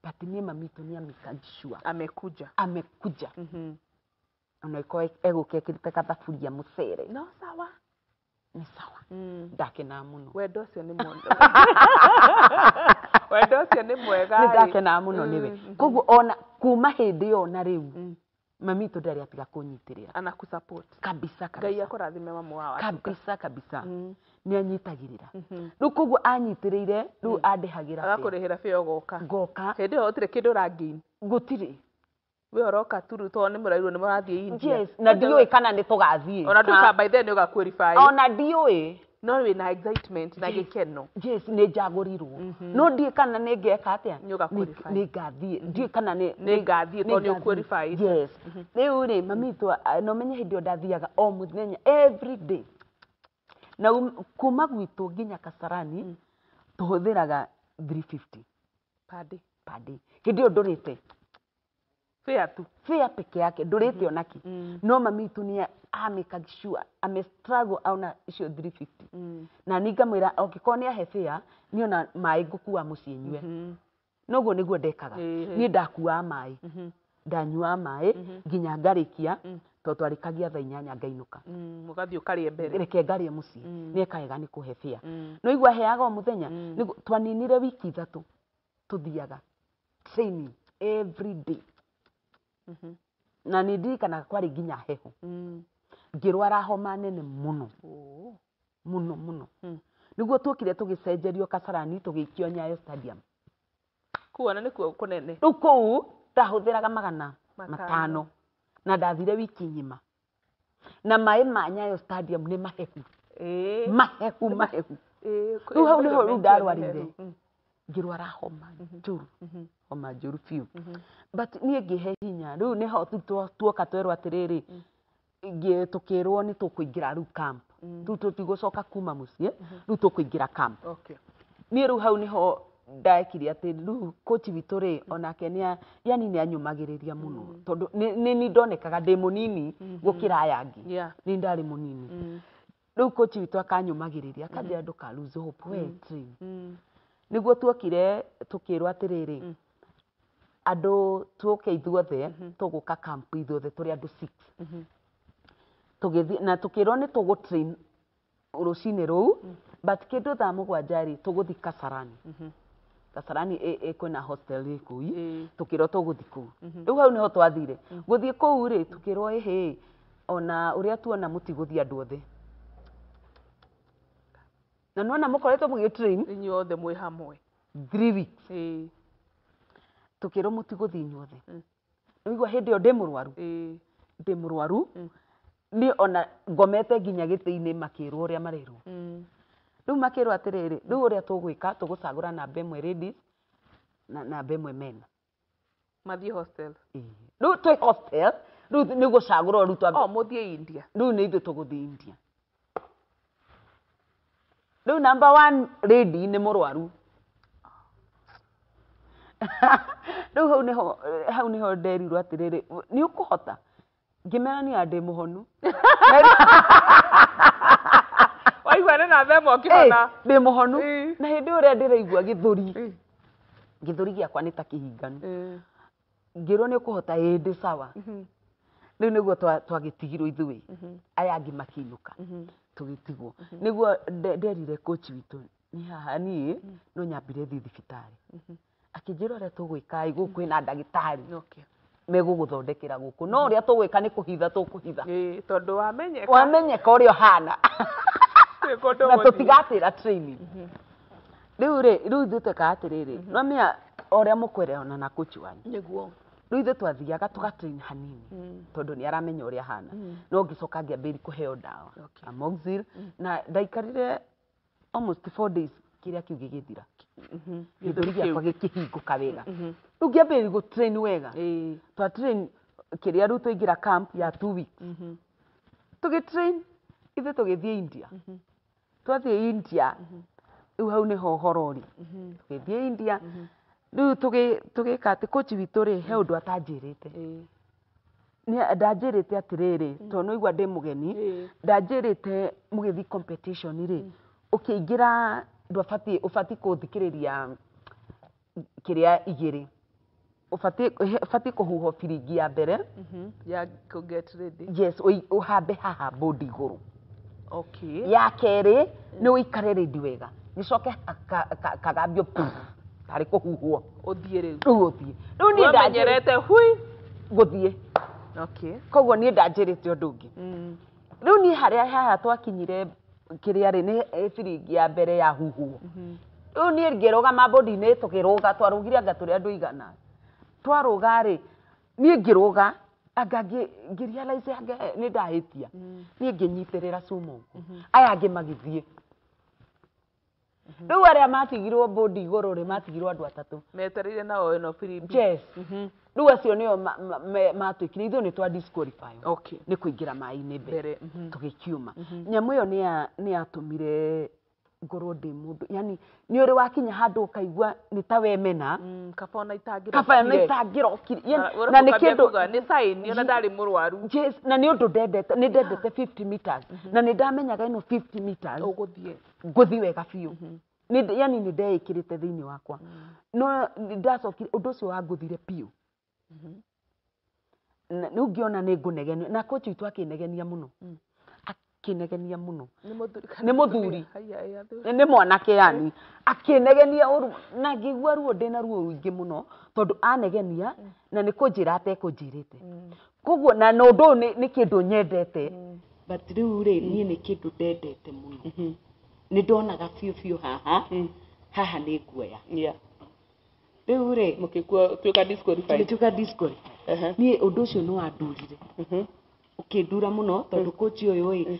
[SPEAKER 1] But niĩ mami witũ nĩ amĩka sure
[SPEAKER 3] Amekuja.
[SPEAKER 1] Amekuja, ona ĩkorwo egũka ekĩrĩte gathaburia mũcere,
[SPEAKER 3] No sawa.
[SPEAKER 1] Nĩ sawa, ndakenaga mũno.
[SPEAKER 3] Wendo ũcio nĩ mwega. Wendo ũcio nĩ mwega.
[SPEAKER 1] Nĩ
[SPEAKER 3] ĩ.
[SPEAKER 1] ndakenaga mũno nĩwe. Koguo ona kuma hĩndĩ ĩyo na rĩu, mami witũ ndarĩ atiga kũnyitĩrĩra.
[SPEAKER 3] Anakusupport.
[SPEAKER 1] Kabisa.
[SPEAKER 3] Ngai
[SPEAKER 1] Kabisa.
[SPEAKER 3] akũrathime mamu wa Watuka.
[SPEAKER 1] Kabisa kabisa, nĩ anyitagĩrĩra. Rĩu koguo anyitĩrĩire, rĩu andĩhagĩra fare.
[SPEAKER 3] Agakũrĩhĩra bĩa ũgoka.
[SPEAKER 1] Ngoka.
[SPEAKER 3] Hĩndĩ ĩyo gũtirĩ kĩndũ ũrangain.
[SPEAKER 1] Gũtirĩ.
[SPEAKER 3] We ũroka tu rĩu tondũ nĩ mũrairwo nĩ mũrathiĩ India.
[SPEAKER 1] Yes, na ndiũĩ kana nĩ tũgathiĩ.
[SPEAKER 3] Ona nduka by then nĩ ũgaqualify.
[SPEAKER 1] Ona ndiũĩ.
[SPEAKER 3] No wĩna excitement na gĩkeno.
[SPEAKER 1] Yes, nĩ njagũrirwo, no ndiĩ kana nĩ ngeka atĩa.
[SPEAKER 3] Nĩ ũga-qualify.
[SPEAKER 1] Nĩ ngathiĩ, ndiũĩ kana nĩ
[SPEAKER 3] Nĩ ngathiĩ tondũ nĩ
[SPEAKER 1] ngathiĩ.
[SPEAKER 3] ũqualified.
[SPEAKER 1] Yes, rĩu rĩ, mami witũ no menye hĩndĩ ĩyo ndathiaga o mũthenya, every day, na kuma gwitũ nginya Kasarani tũhũthĩraga 350
[SPEAKER 3] Per day.
[SPEAKER 1] Per day. Hĩndĩ ĩyo ndũrĩte
[SPEAKER 3] Fare tu.
[SPEAKER 1] Fare peke yake, ndũrĩte onaki, no mami witũ nĩ amĩka sure ame struggle aona icio 350, na ni ngamwĩra angĩkorwo nĩ ahe fare, niĩ ona maĩ ngũkua mũciĩ nyue. Noguo nĩguo ndekaga. Niĩ ndakuaga maĩ, ndanyuaga maĩ nginya ngarĩkia, tondũ twarĩkagia thaa 8 ngainũka.
[SPEAKER 3] Ũgathiĩ ũkarĩe mbere.
[SPEAKER 1] Reke ngarie mũciĩ, nĩ eka wega nĩ kũhe fare, no igua heaga o mũthenya. Twaninire wiki 3 tũthiaga training every day, na nĩ ndirikanaga kwarĩ nginya heho, ngĩrwara homa nene mũno
[SPEAKER 3] Oh.
[SPEAKER 1] mũno mũno. Nĩguo tuokire tũgĩcenjerio Kasarani, tũgĩikio Nyayo Stadium.
[SPEAKER 3] Kuona nĩkuo kũnene.
[SPEAKER 1] Rĩu kũu ndahũthĩraga magana
[SPEAKER 3] 5.
[SPEAKER 1] 5, na ndathire wiki ng'ima, na maĩ ma Nyayo Stadium nĩ mahehu. Mahehu mahehu. Rĩu hau nĩho rĩu ndarwarire, ngĩrwara homa njũru, homa njũru biũ, but niĩ ngĩhe hinya. Rĩu nĩho tu tuoka twerwo atĩrĩrĩ, tũkĩrwo nĩ tũkũingĩra rĩu camp, rĩu tũtigũcoka kuma mũciĩ, rĩu tũkũingĩra camp. Niĩ rĩu hau nĩho ndekire atĩ rĩu coach witũ rĩ, onake nĩ yani nĩ anyũmagĩrĩria mũno, tondũ nĩ nĩ ndonekaga ndĩ mũnini gũkĩra aya angĩ. Nĩ ndarĩ mũnini. Rĩu coach witũ akanyũmagĩrĩria, akanjĩra, "Ndũka lose hope, we train." Nĩguo tuokire tũkĩrwo atĩrĩrĩ, andũ tuoke ithuothe, tũgũka camp ithuothe tũrĩ andũ 6. Tũgĩthiĩ na tũkĩrwo nĩ tũgũ train rũcinĩ rũu, but kĩndũ thaa 7 rĩ, tũgũthiĩ Kasarani. Kasarani kwĩna hostel ĩ kũu. Tũkĩrwo tũgũthiĩ kũu. Rĩu hau nĩho twathire. Gũthiĩ kũu rĩ, tũkĩrwo ĩhĩ, ona ũrĩa tuona mũtigũthiĩ andũ othe, na nona mũkoretwo mũgĩ train
[SPEAKER 3] Inyuothe mwĩ hamwe.
[SPEAKER 1] 3 weeks. Tũkĩrwo mũtigũthiĩ inyuothe. Nĩwaigua hĩndĩ ĩyo ndĩ mũrwaru, ndĩ mũrwaru niĩ, ona ngomete nginya gĩtĩ-inĩ, makĩrwo ũrĩa marerwo. Rĩu makĩrwo atĩrĩrĩ, rĩu ũrĩa tũgwĩka, tũgũcagũra namba 1 ladies na namba 1 men.
[SPEAKER 3] Mathiĩ hostel.
[SPEAKER 1] Ĩĩ. Rĩu twĩ hostel, rĩu nĩ gũcagũrwo rĩu twambe
[SPEAKER 3] O mũthiĩ India.
[SPEAKER 1] Rĩu nĩ ithuĩ tũgũthiĩ India. Rĩu number one lady nĩ mũrwaru. Rĩu hau nĩho nderirwo atĩrĩrĩ, nĩ ũkũhota? Ngĩmera niĩ ndĩ mũhonu.
[SPEAKER 3] Waigua nĩ namba 1 ũkĩhona.
[SPEAKER 1] Ndĩ mũhonu. Na hĩndĩ ĩyo ũrĩa ndĩraigua gĩthũri, gĩthũri gĩakwa nĩ ta kĩhinganu. Ngĩrwo nĩ ũkũhota? Ĩĩ, ndĩ sawa. Rĩu nĩguo twagĩtigirwo ithuĩ, aya angĩ makĩinũka, tũgĩtigwo. Nĩguo nderire coach witũ, nĩ haha niĩ no nyambire thiĩ thibitarĩ. Akĩnjĩra ũrĩa tũgwĩka ĩ, gũkũ kwĩna ndagĩtarĩ megũgũthondekera gũkũ, no ũrĩa tũgwĩka nĩ kũhitha tũkũhitha.
[SPEAKER 3] Ĩĩ, tondũ wamenyeka.
[SPEAKER 1] Wamenyeka ũrĩa ũhana
[SPEAKER 3] Gwĩ kũndũ
[SPEAKER 1] na
[SPEAKER 3] gũthiĩ.
[SPEAKER 1] Tũtigatĩra training. Rĩu rĩ, rĩu ithuĩ twekaga atĩrĩrĩ, nwamenya ũrĩa mũkwereana na coach wanyu. Rĩu ithuĩ twathiaga tũgatrain hanini, tondũ nĩ aramenya ũrĩa hana, no ngĩcoka ngĩambĩrĩria kũheo ndawa, Amoxil, na ndaikarire almost 4 days, kĩrĩa kĩu gĩgĩthira, gĩthũri gĩakwa gĩkĩhingũka wega. Rĩu ngĩambĩrĩria gũtrain wega. Twa train kĩrĩa, rĩu twaingĩra camp ya 2 weeks, tũgĩtrain. Ithuĩ tũgĩthiĩ India. Twathiĩ India, rĩu hau nĩho ũhoro ũrĩ. Tũgĩthiĩ India, rĩu tũgĩka atĩ coach witũ rĩ, he ũndũ atanjĩrĩte. Ndanjĩrĩte atĩrĩrĩ, tondũ nĩwaigua ndĩ mũgeni, ndanjĩrĩte mũgĩthiĩ competition rĩ, ũkĩingĩra ndwabatiĩ, ũbatiĩ kũthikĩrĩria kĩrĩa igĩrĩ. Ũbatiĩ kũhuhwo biringi ya mbere.
[SPEAKER 3] Ya kũ get ready.
[SPEAKER 1] Yes, ũhambe haha bodi igũrũ.
[SPEAKER 3] Okay.
[SPEAKER 1] Ya kerĩ nĩ ũikare ready wega. Gĩcoke kagambio tarĩ kũhuhwo.
[SPEAKER 3] Ũthiĩ rĩu.
[SPEAKER 1] Rĩu ũthiĩ. Rĩu niĩ
[SPEAKER 3] Wamenyerete hui.
[SPEAKER 1] Gũthiĩ.
[SPEAKER 3] Okay.
[SPEAKER 1] Koguo niĩ ndanjĩrĩte ũndũ ũngĩ. Rĩu niĩ harĩa haha twakinyire kĩrĩa rĩ, nĩ biringi ya mbere ya huhwo. Rĩu niĩ ngĩrũgama bodi-inĩ tũkĩrũga, twarũgire anga tũrĩ andũ igana. Twarũga rĩ, niĩ ngĩrũga, anga ngĩ-realize anga nĩ ndahĩtia. Niĩ ngĩnyitĩrĩra cuma ũguo. Aya angĩ magĩthiĩ. Rĩu arĩa matigirwo bodi igũrũ rĩ, matigirwo andũ atatũ.
[SPEAKER 3] Metereire nao ĩno birimbi.
[SPEAKER 1] Yes. Rĩu acio nĩo matuĩkire, ithuĩ nĩ twa disqualify.
[SPEAKER 3] Okay.
[SPEAKER 1] Nĩ kũingĩra maĩ-inĩ mbere.
[SPEAKER 3] Mbere.
[SPEAKER 1] Tũgĩkiuma. Nyamũ ĩyo nĩ yatũmire ngorwo ndĩ mũndũ, yani nĩ ũrĩ wakinya handũ ũkaigua nĩ ta wemena.
[SPEAKER 3] Kaba ona itangĩrokire.
[SPEAKER 1] Kaba ona itangĩrokire. Yani,
[SPEAKER 3] Na
[SPEAKER 1] na nĩ kĩndũ
[SPEAKER 3] nĩ sign ona ndarĩ mũrwaru.
[SPEAKER 1] Yes, na nĩ ũndũ ndendete, nĩ ndendete 50 meters. Na nĩ ndamenyaga ĩno 50 meters.
[SPEAKER 3] Ũgũthiĩ.
[SPEAKER 1] Ngũthiĩ wega biũ. Yani nĩ ndeĩkĩrĩte thĩinĩ wakwa. No nĩ ndacokire, ũndũ ũcio wangũthire biũ. Na rĩu ngĩona nĩ ngũnegenio, na coach witũ akĩnegenia mũno. Akĩnegenia mũno.
[SPEAKER 3] Nĩ mũthuri kana
[SPEAKER 1] Nĩ mũthuri.
[SPEAKER 3] Haiya, ĩ, athuri.
[SPEAKER 1] Nĩ mwanake yani. Akĩnegenia ũru, na ngĩigua ruo, ndĩna ruo rũingĩ mũno, tondũ anegenia, na nĩ kũnjĩra atekũnjĩrĩte. Koguo, na ũndũ ũyũ nĩ kĩndũ nyendete. But rĩu rĩ, niĩ nĩ kĩndũ ndendete mũno. Nĩ ndonaga biũ biũ haha, haha nĩ nguoya.
[SPEAKER 3] Yeah.
[SPEAKER 1] Rĩu rĩ,
[SPEAKER 3] Mũgĩkua tuĩka disqualified.
[SPEAKER 1] Tũgĩtuĩka disqualified. Niĩ ũndũ ũcio nĩ wandurire. Ũkĩndura mũno, tondũ coach ũyũ ĩ,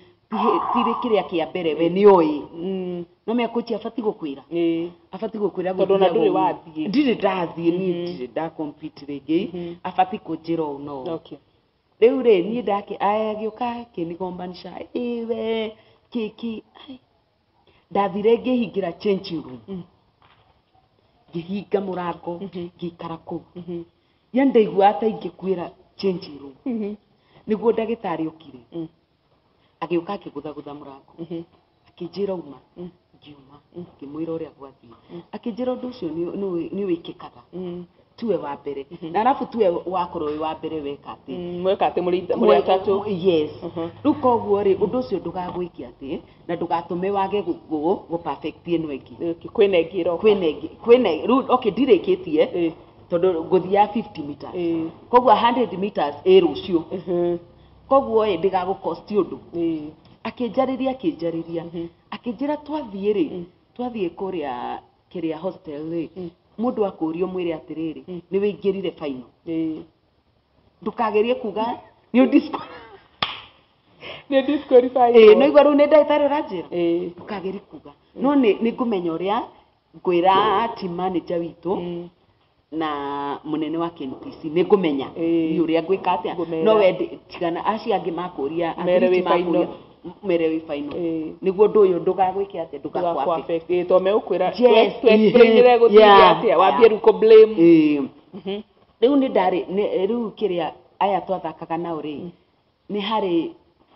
[SPEAKER 1] tirĩ kĩrĩa kĩa mbere, we nĩ oĩ. No mea coach abatiĩ gũkwĩra. Abatiĩ gũkwĩra
[SPEAKER 3] Tondũ ona
[SPEAKER 1] gũthiaga
[SPEAKER 3] ndũrĩ
[SPEAKER 1] ũũ.
[SPEAKER 3] wathiĩ.
[SPEAKER 1] Ndirĩ ndathiĩ, niĩ ndirĩ nda compete rĩngĩ. Abatiĩ kũnjĩra ũũ na ũũ.
[SPEAKER 3] Okay.
[SPEAKER 1] Rĩu rĩ, niĩ ndake, aya agĩũka akĩnigombanisha, ĩ we, kĩ, kĩ, ai. Ndathire ngĩhingĩra change room. Ngĩhinga mũrango, ngĩikara kũu. Yani ndaiguaga ta ingĩkuĩra change room. Nĩguo ndagĩtarĩ okire. Agĩũka akĩgũthagũtha mũrango. Akĩnjĩra uma. Ngiuma. Ngĩmwĩra ũrĩa gwathiĩ. Akĩnjĩra ũndũ ũcio nĩ wĩkĩkaga. Tuwe wa mbere. Na arabu tuwe wakorwo wĩ wa mbere weka atĩ.
[SPEAKER 3] Mweka atĩ mũrĩ atatũ.
[SPEAKER 1] Yes. Rĩu koguo rĩ, ũndũ ũcio ndũgagwĩke atĩ, na ndũgatũme wage gũ perfect ĩno ĩngĩ.
[SPEAKER 3] Okay, kwĩna ĩngĩ ĩroka.
[SPEAKER 1] Kwĩna ĩngĩ, kwĩna, rĩu, okay, ndirĩkĩtie, tondũ ngũthiaga 50 meters. Koguo 100 meters ĩ rũciũ. Koguo ĩ, ndĩgagũcost ũndũ. Akĩnjarĩria, akĩnjarĩria. Akĩnjĩra twathiĩ rĩ, twathiĩ kũrĩa kĩrĩa hostel rĩ, mũndũ akũrio mwĩre atĩrĩrĩ, nĩ wĩingĩrire final. Ndũkagerie kuga nĩ
[SPEAKER 3] Nĩ disqualified.
[SPEAKER 1] No igua rĩu nĩ ndagĩtarĩ ũranjĩra. Ndũkagerie kuga. No nĩ ngũmenya ũrĩa ngwĩra team manager witũ na mũnene wa KNPC, nĩ ngũmenya nĩ ũrĩa ngwĩka atĩa.
[SPEAKER 3] Ngũmera.
[SPEAKER 1] No we tigana acio angĩ makũria,
[SPEAKER 3] Mere wĩ
[SPEAKER 1] athiriti makũria,
[SPEAKER 3] final.
[SPEAKER 1] mere wĩ final. Nĩguo ũndũ ũyũ ndũgagwĩke atĩa, ndũgakũ affect.
[SPEAKER 3] Tondũ megũkwĩra,
[SPEAKER 1] Yes.
[SPEAKER 3] tũ-explainĩre gũthiĩ atĩa, wambie rĩu kũ blame.
[SPEAKER 1] Rĩu nĩ ndarĩ, nĩ, rĩu kĩrĩa aya twathakaga nao rĩ, nĩ harĩ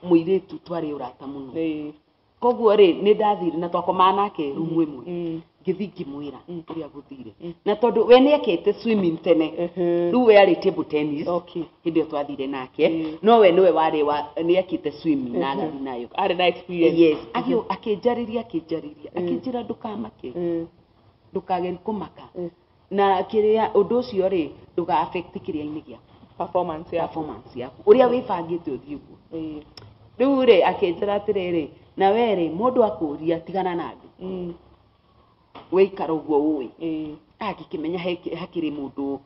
[SPEAKER 1] mũirĩtu twarĩ ũrata mũno. Koguo rĩ, nĩ ndathire na twakomaga nake rumu ĩmwe. Ngĩthiĩ ngĩmwĩra ũrĩa gũthire. Na tondũ we nĩ ekĩte swimming tene. Rĩu we arĩ table tennis.
[SPEAKER 3] Okay.
[SPEAKER 1] Hĩndĩ ĩyo twathire nake. No we nĩwe warĩ wa, nĩ ekĩte swimming na agathiĩ nayo.
[SPEAKER 3] Arĩ na experience.
[SPEAKER 1] Yes. Akĩnjarĩria, akĩnjarĩria. Akĩnjĩra ndũkamake. Ndũkagerie kũmaka. Na kĩrĩa ũndũ ũcio rĩ, ndũga affect kĩrĩa-inĩ gĩaku.
[SPEAKER 3] Performance yaku.
[SPEAKER 1] Performance yaku. Ũrĩa wĩbangĩte ũthiĩ ũguo. Rĩu rĩ, akĩnjĩra atĩrĩrĩ, na we rĩ, mũndũ akũria tigana na andũ. Wĩikara ũguo ũĩ. Angĩkĩmenya hakĩrĩ mũndũ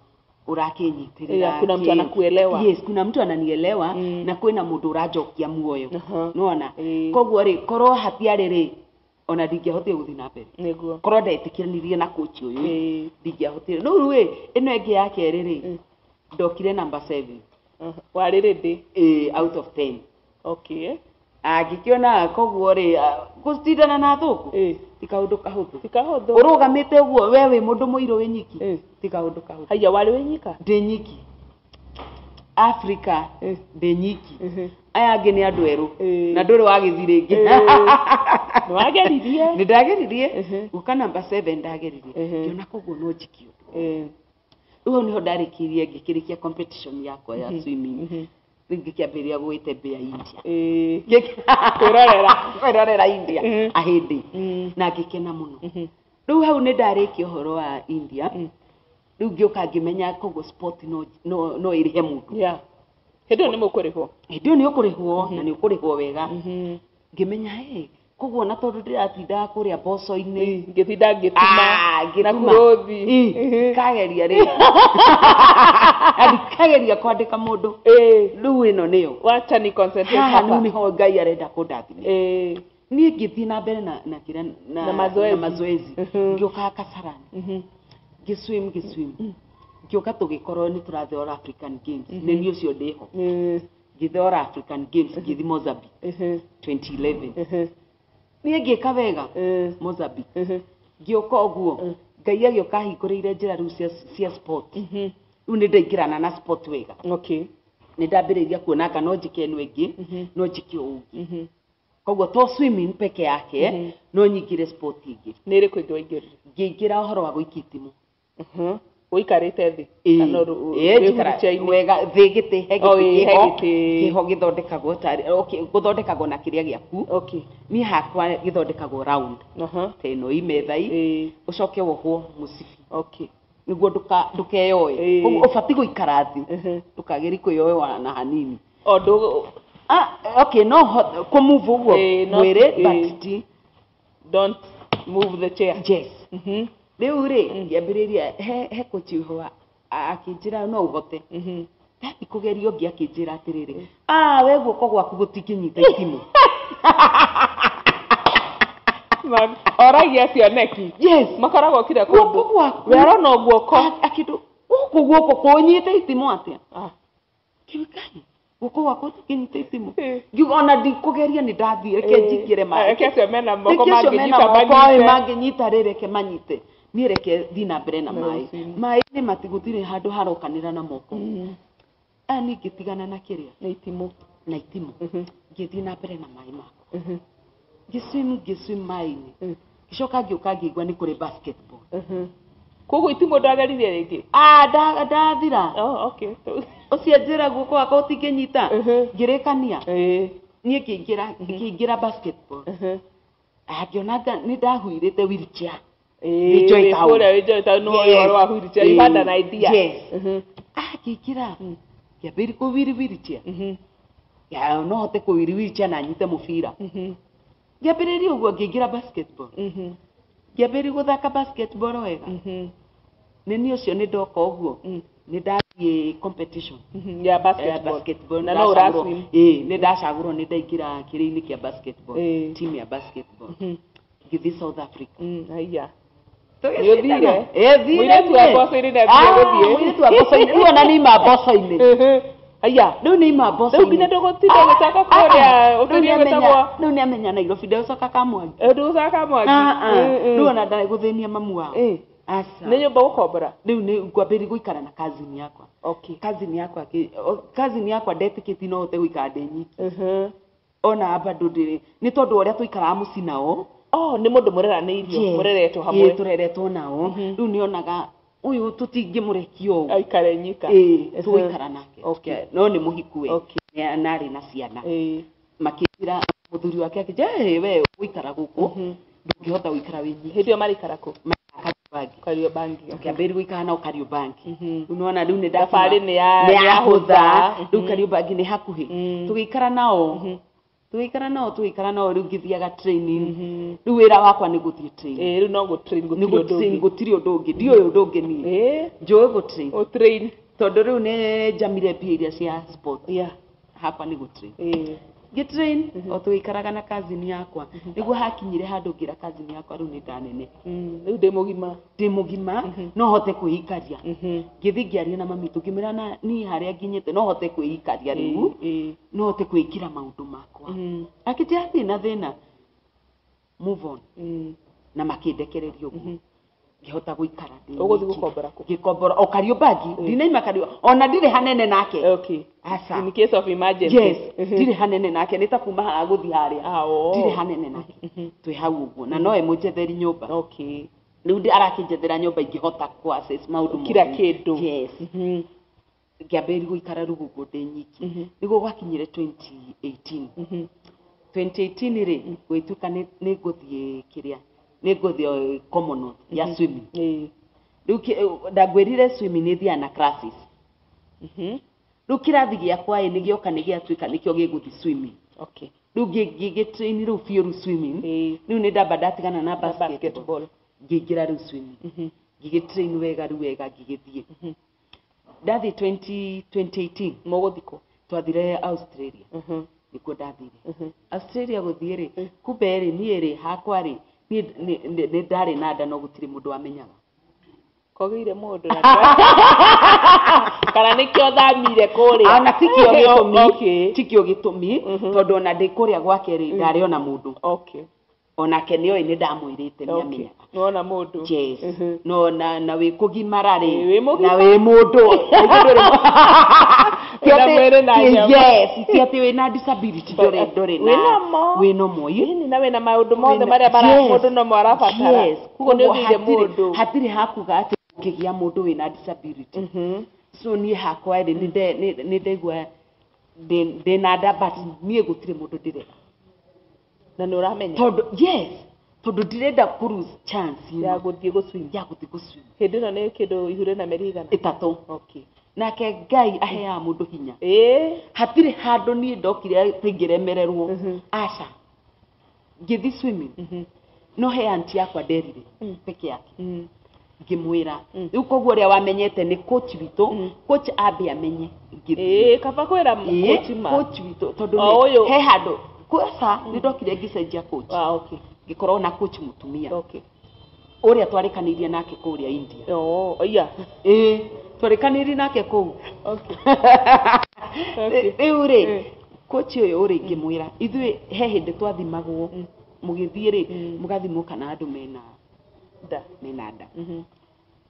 [SPEAKER 1] ũrakĩnyitĩrĩra.
[SPEAKER 3] Yeah, kuna mtu anakuelewa.
[SPEAKER 1] Yes, kuna mtu ananielewa, na kwĩna mũndũ ũranjokia muoyo. Nĩwona? Koguo rĩ, korwo hatiarĩ rĩ, ona ndingĩahotire gũthiĩ na mbere.
[SPEAKER 3] Nĩguo.
[SPEAKER 1] Korwo ndetĩkĩranirie na coach ũyũ, ndingĩahotire. No rĩu ĩ, ĩno ĩngĩ ya kerĩ rĩ, ndokire number 7.
[SPEAKER 3] Warĩ ready?
[SPEAKER 1] Out of 10.
[SPEAKER 3] Okay.
[SPEAKER 1] Angĩkĩona koguo rĩ, gũcindana na athũngũ ti kaũndũ kahũthũ.
[SPEAKER 3] Ti kahũthũ.
[SPEAKER 1] Ũrũgamĩte ũguo we wĩ mũndũ mũirũ wĩ nyiki, ti kaũndũ kahũthũ.
[SPEAKER 3] Haiya, warĩ wĩ nyika?
[SPEAKER 1] Ndĩ nyiki. Africa ndĩ nyiki. Aya angĩ nĩ andũ erũ na ndũrĩ wagĩthiĩ rĩngĩ.
[SPEAKER 3] Nĩwageririe?
[SPEAKER 1] Nĩ ndageririe. Gũka namba 7 ndageririe. Ngĩona koguo no njikio. Rĩu hau nĩho ndarĩkirie ngĩkĩrĩkia competition yakwa ya swimming. Rĩu ngĩkĩambĩrĩria gwĩtembea India.
[SPEAKER 3] Kwĩrorera.
[SPEAKER 1] Kwĩrorera India ahĩndĩ. Na ngĩkena mũno. Rĩu hau nĩ ndarĩkia ũhoro wa India. Rĩu ngĩũka ngĩmenya koguo sport no no ĩrĩhe mũndũ.
[SPEAKER 3] Yeah. Hĩndĩ ĩyo nĩ mũkũrĩhwo?
[SPEAKER 1] Hĩndĩ ĩyo nĩ ũkũrĩhwo na nĩ ũkũrĩhwo wega. Ngĩmenya hey, koguo na tondũ ndĩratindaga kũrĩa mboco-inĩ.
[SPEAKER 3] Ngĩtinda ngĩtuma. Na kũrũthi.
[SPEAKER 1] Kageria rĩ. Kageria kwandĩka mũndũ. Rĩu ĩno nĩyo.
[SPEAKER 3] Wacha ni concentrate
[SPEAKER 1] hapa. Rĩu nĩho Ngai arenda kũndathimia. Niĩ ngĩthiĩ na mbere na mazoezi. Ngĩũka Kasarani. Ngĩswim. Ngĩũka tũgĩkorwo nĩ tũrathora African Games. Nĩ niĩ ũcio ndĩho. Ngĩthora African Games ngĩthiĩ Mozambique 2011. Niĩ ngĩka wega Mozambique. Ngĩũka ũguo Ngai agĩũka ahingũrĩire njĩra rĩu cia sport. Rĩu nĩ ndaingĩrana na sport wega.
[SPEAKER 3] Okay.
[SPEAKER 1] Nĩ ndambĩrĩria kuona anga no njĩke ĩno ĩngĩ, no njĩke ũũ ũngĩ. Koguo to swimming peke yake, no nyingĩre sport ĩngĩ.
[SPEAKER 3] Nĩ ĩrĩkũ ĩngĩ waingĩrire?
[SPEAKER 1] Ngĩingĩra ũhoro wa gũikia itimũ.
[SPEAKER 3] Ũikarĩte thĩ?
[SPEAKER 1] Wega thĩ gĩtĩ, he gĩtĩ kĩho gĩthondekagwo tarĩ, okay, gũthondekagwo na kĩrĩa gĩaku.
[SPEAKER 3] Okay.
[SPEAKER 1] Niĩ hakwa gĩthondekagwo round. Ta ĩno ĩ metha ĩ, ũcoke wohwo mũcibi.
[SPEAKER 3] Okay.
[SPEAKER 1] Nĩguo ndũkeyoe. Koguo ũbatiĩ gũikara thĩ. Ndũkagerie kwĩyoa na hanini. Okay, no kũmove ũguo mwĩrĩ, but ti.
[SPEAKER 3] Don't move the chair.
[SPEAKER 1] Yes. Rĩu rĩ, ngĩambĩrĩria he coach ho akĩnjĩra no ũhote. Ndathiĩ kũgeria ũngĩ akĩnjĩra atĩrĩrĩ, we guoko gwaku gũtingĩnyita itimũ.
[SPEAKER 3] Oragia cioneki.
[SPEAKER 1] Yes.
[SPEAKER 3] Makoragwo kira kũndũ.
[SPEAKER 1] Guoko gwaku.
[SPEAKER 3] We arona guoko.
[SPEAKER 1] Akĩndũ gũkũ guoko kũnyite itimũ atĩa? Kĩũkai. Guoko gwaku gũtingĩnyita itimũ. Ngiuga ona ndikũgeria nĩ ndathiĩ, reke njingĩre maĩ.
[SPEAKER 3] Reke acio mena moko
[SPEAKER 1] mangĩnyita rĩ, reke manyite. Niĩ reke thiĩ na mbere na maĩ. Maĩ nĩ matigũtirĩ handũ harokanĩra na moko. Aya niĩ ngĩtigana na kĩrĩa?
[SPEAKER 3] Na itimũ.
[SPEAKER 1] Na itimũ. Ngĩthiĩ na mbere na maĩ makwa. Ngĩswim maĩ-inĩ. Ngĩcoka ngĩũka ngĩigua nĩ kũrĩ basketball.
[SPEAKER 3] Koguo itimũ ndwageririe rĩngĩ?
[SPEAKER 1] Ndathira.
[SPEAKER 3] Oh, okay.
[SPEAKER 1] Ũcio njĩra guoko gwakwa gũtingĩnyita. Ngĩrĩkania. Niĩ ngĩingĩra basketball. Ngĩona nĩ ndahuirĩte wheelchair.
[SPEAKER 3] Enjoy town. Enjoy town. No, you had an idea.
[SPEAKER 1] Yes. Ngĩingĩra. Ngĩambĩrĩria kũwiri wheelchair. No hote kũwiri wheelchair na nyite mũbira. Ngĩambĩrĩria ũguo ngĩingĩra basketball. Ngĩambĩrĩria gũthaka basketball wega. Nĩ niĩ ũcio nĩ ndoka ũguo. Nĩ ndathiĩ competition.
[SPEAKER 3] Ya basketball.
[SPEAKER 1] Na no ũraswim. Nĩ ndacagũrwo nĩ ndaingĩra kĩrĩa-inĩ kĩa basketball. Team ya basketball. Ngĩthiĩ South Africa.
[SPEAKER 3] Haiya.
[SPEAKER 1] Nĩũthire?
[SPEAKER 3] Mũirĩtu wa mboco-inĩ nĩambire gũthiĩ.
[SPEAKER 1] Mũirĩtu wa mboco-inĩ. Rĩu ona nĩ ima mboco-inĩ.
[SPEAKER 3] Haiya.
[SPEAKER 1] Rĩu nĩ ima mboco-inĩ.
[SPEAKER 3] Rĩu nginya ndũgũtinda ũgĩcoka kũrĩa ũtũrie gwĩtagwo.
[SPEAKER 1] Rĩu nĩamenya Nairobi ndegũcoka Kamwangi.
[SPEAKER 3] Ndũgũcoka Kamwangi.
[SPEAKER 1] Rĩu ona ndagũthĩnia mamu wao. Aca.
[SPEAKER 3] Nĩ nyũmba gũkombora?
[SPEAKER 1] Rĩu nĩ ngwambĩrĩria gũikara na cousin yakwa.
[SPEAKER 3] Okay.
[SPEAKER 1] Cousin yakwa ndetĩkĩtie no hote gũikara ndĩ nyiki. Ona bado ndĩrĩ. Nĩ tondũ ũrĩa tũikaraga mũciĩ nao.
[SPEAKER 3] Oh, nĩ mũndũ mũreranĩirio, mũreretwo hamwe.
[SPEAKER 1] Tũreretwo nao. Rĩu nĩonaga ũyũ tũtingĩmũrekia ũũ.
[SPEAKER 3] Aikare nyika.
[SPEAKER 1] Tũgũikara nake.
[SPEAKER 3] Okay.
[SPEAKER 1] No nĩ mũhiku we.
[SPEAKER 3] Okay.
[SPEAKER 1] Na arĩ na ciana. Makĩnjĩra mũthuri wake akĩnjĩra, we ũgũikara gũkũ, ndũngĩhota gũikara wĩ nyiki.
[SPEAKER 3] Hĩndĩ ĩyo maraikara kũ?
[SPEAKER 1] Kariobangi.
[SPEAKER 3] Kariobangi.
[SPEAKER 1] Ngĩambĩrĩria gũikara nao Kariobangi. Rĩu nĩwona rĩu nĩ
[SPEAKER 3] Thabarĩ nĩ yahũtha.
[SPEAKER 1] Rĩu Kariobangi nĩ hakuhĩ. Tũgĩikara nao. Tũgĩikara nao rĩu ngĩthiaga training. Rĩu wĩra wakwa nĩ gũthiĩ training.
[SPEAKER 3] Rĩu no gũtrain gũtirĩ ũndũ ũngĩ.
[SPEAKER 1] Gũtirĩ ũndũ ũngĩ. Ndiũĩ ũndũ ũngĩ niĩ. Njũĩ gũtrain.
[SPEAKER 3] Gũtrain.
[SPEAKER 1] Tondũ rĩu nĩ njamire mbia iria cia sport.
[SPEAKER 3] Yeah.
[SPEAKER 1] Hakwa nĩ gũtrain. Ngĩtrain o tũgĩikaraga na cousin yakwa, nĩguo hakinyire handũ ngĩra cousin yakwa, rĩu nĩ ndanene.
[SPEAKER 3] Rĩu ndĩ mũgima.
[SPEAKER 1] Ndĩ mũgima, no hote kwĩikaria. Ngĩthiĩ ngĩaria na mami witũ, ngĩmwĩra na niĩ harĩa nginyĩte no hote kwĩikaria rĩu, no hote kwĩkĩra maũndũ makwa. Akĩnjĩra hatirĩ na thĩna, move on. Na makĩndekereria ũguo, ngĩhota gũikara ndĩ
[SPEAKER 3] Ũgũthiĩ
[SPEAKER 1] wiki.
[SPEAKER 3] gũkombora kũ?
[SPEAKER 1] Ngĩkombora o Kariobangi, ndinaima Kario, ona ndirĩ hanene nake. Aca.
[SPEAKER 3] In case of emergency.
[SPEAKER 1] Yes, ndirĩ hanene nake, nĩ ta kuma haha gũthiĩ harĩa.
[SPEAKER 3] Ah, oo.
[SPEAKER 1] Ndirĩ hanene nake, twĩ hau ũguo, na nowe mũnjetheri nyũmba. Rĩu arakĩnjethera nyũmba ingĩhota kũ access maũndũ
[SPEAKER 3] Kila
[SPEAKER 1] mothe.
[SPEAKER 3] kĩndũ.
[SPEAKER 1] Yes. Ngĩambĩrĩria gũikara rĩu ũguo ndĩ nyiki, nĩguo gwakinyire 2018. 2018 rĩ, gwĩtuĩka nĩ ngũthiĩ kĩrĩa, nĩ ngũthiĩ Commonwealth ya swimming. Rĩu ndangwĩrire swimming nĩ thiaga na classes. Rĩu kĩrathi gĩakwa ĩ nĩ gĩoka, nĩ gĩatuĩka nĩkĩo gĩgũthiĩ swimming. Rĩu ngĩtrain rĩu biũ rĩu swimming. Rĩu nĩ ndamba ndatigana na basketball,
[SPEAKER 3] basketball.
[SPEAKER 1] Ngĩingĩra rĩu swimming, ngĩgĩtrain wega rĩu wega, ngĩgĩthiĩ, ndathiĩ 20 2018.
[SPEAKER 3] Mũgũthiĩ kũ?
[SPEAKER 1] Twathire Australia. Nĩkuo ndathire Australia. Gũthiĩ rĩ, kumbe rĩ, niĩ rĩ hakwa rĩ, niĩ nĩ ndarĩ na nda, no gũtirĩ mũndũ wamenyaga.
[SPEAKER 3] Kogĩire mũndũ na kana nĩkĩo thamire kũrĩa?
[SPEAKER 1] Ona tikĩo gĩtũmi. Tikĩo gĩtũmi, tondũ ona ndĩ kũrĩa gwake rĩ, ndarĩ ona mũndũ. Onake nĩoĩ nĩ ndamwĩrĩte, nĩamenyaga.
[SPEAKER 3] Nĩwona mũndũ.
[SPEAKER 1] Yes. No na wĩ kũgimara rĩ,
[SPEAKER 3] Ĩ, wĩ mũgima.
[SPEAKER 1] Na wĩ mũndũ. Ũguo ti
[SPEAKER 3] Wĩna mwĩrĩ na nyama.
[SPEAKER 1] Yes, ti atĩ wĩna disability, ndũrĩ na
[SPEAKER 3] Wĩnamo.
[SPEAKER 1] wĩnamo ĩ.
[SPEAKER 3] Ĩni, na wĩna maũndũ mothe
[SPEAKER 1] Wĩna-
[SPEAKER 3] marĩa
[SPEAKER 1] Yes.
[SPEAKER 3] mũndũ nomo arabatara.
[SPEAKER 1] Yes.
[SPEAKER 3] Koguo nĩ
[SPEAKER 1] Koguo
[SPEAKER 3] ũthire mũndũ.
[SPEAKER 1] Hatirĩ hakuga atĩ ũngĩgĩa mũndũ wĩna disability. So niĩ hakwa rĩ, nĩ ndaigua ndĩ na nda, but niĩ gũtirĩ mũndũ ndĩrera.
[SPEAKER 3] Na nĩ ũramenya.
[SPEAKER 1] Tondũ yes, tondũ ndirenda kũ lose chance
[SPEAKER 3] Ya
[SPEAKER 1] ĩno
[SPEAKER 3] gũthiĩ gũswim.
[SPEAKER 1] Ya gũthiĩ gũswim.
[SPEAKER 3] Hĩndĩ ĩno nĩ kĩndũ ihu rĩna mĩeri igana?
[SPEAKER 1] 3. Nake Ngai aheaga mũndũ hinya. Hatirĩ handũ niĩ ndokire atĩ ngĩremererwo, aca. Ngĩthiĩ swimming, no he anti yakwa nderire peke yake, ngĩmwĩra rĩu, koguo ũrĩa wamenyete nĩ coach witũ, coach ambe amenye ngĩthiĩ.
[SPEAKER 3] Ĩĩ, kaba kwĩra coach ma.
[SPEAKER 1] Coach witũ, tondũ
[SPEAKER 3] O ũyũ.
[SPEAKER 1] he handũ kwanza nĩ ndokire ngĩcenjia coach. Ngĩkorwo na coach mũtumia ũrĩa twarĩkanĩirie nake kũrĩa India.
[SPEAKER 3] Oh, iya.
[SPEAKER 1] Ĩĩ, twarĩkanĩirie nake kũu. Rĩu rĩ, coach ũyũ rĩ, ngĩmwĩra ithuĩ he hĩndĩ twathimagwo, mũgĩthiĩ rĩ, mũgathimwo kana andũ mena
[SPEAKER 3] Nda.
[SPEAKER 1] Mena nda.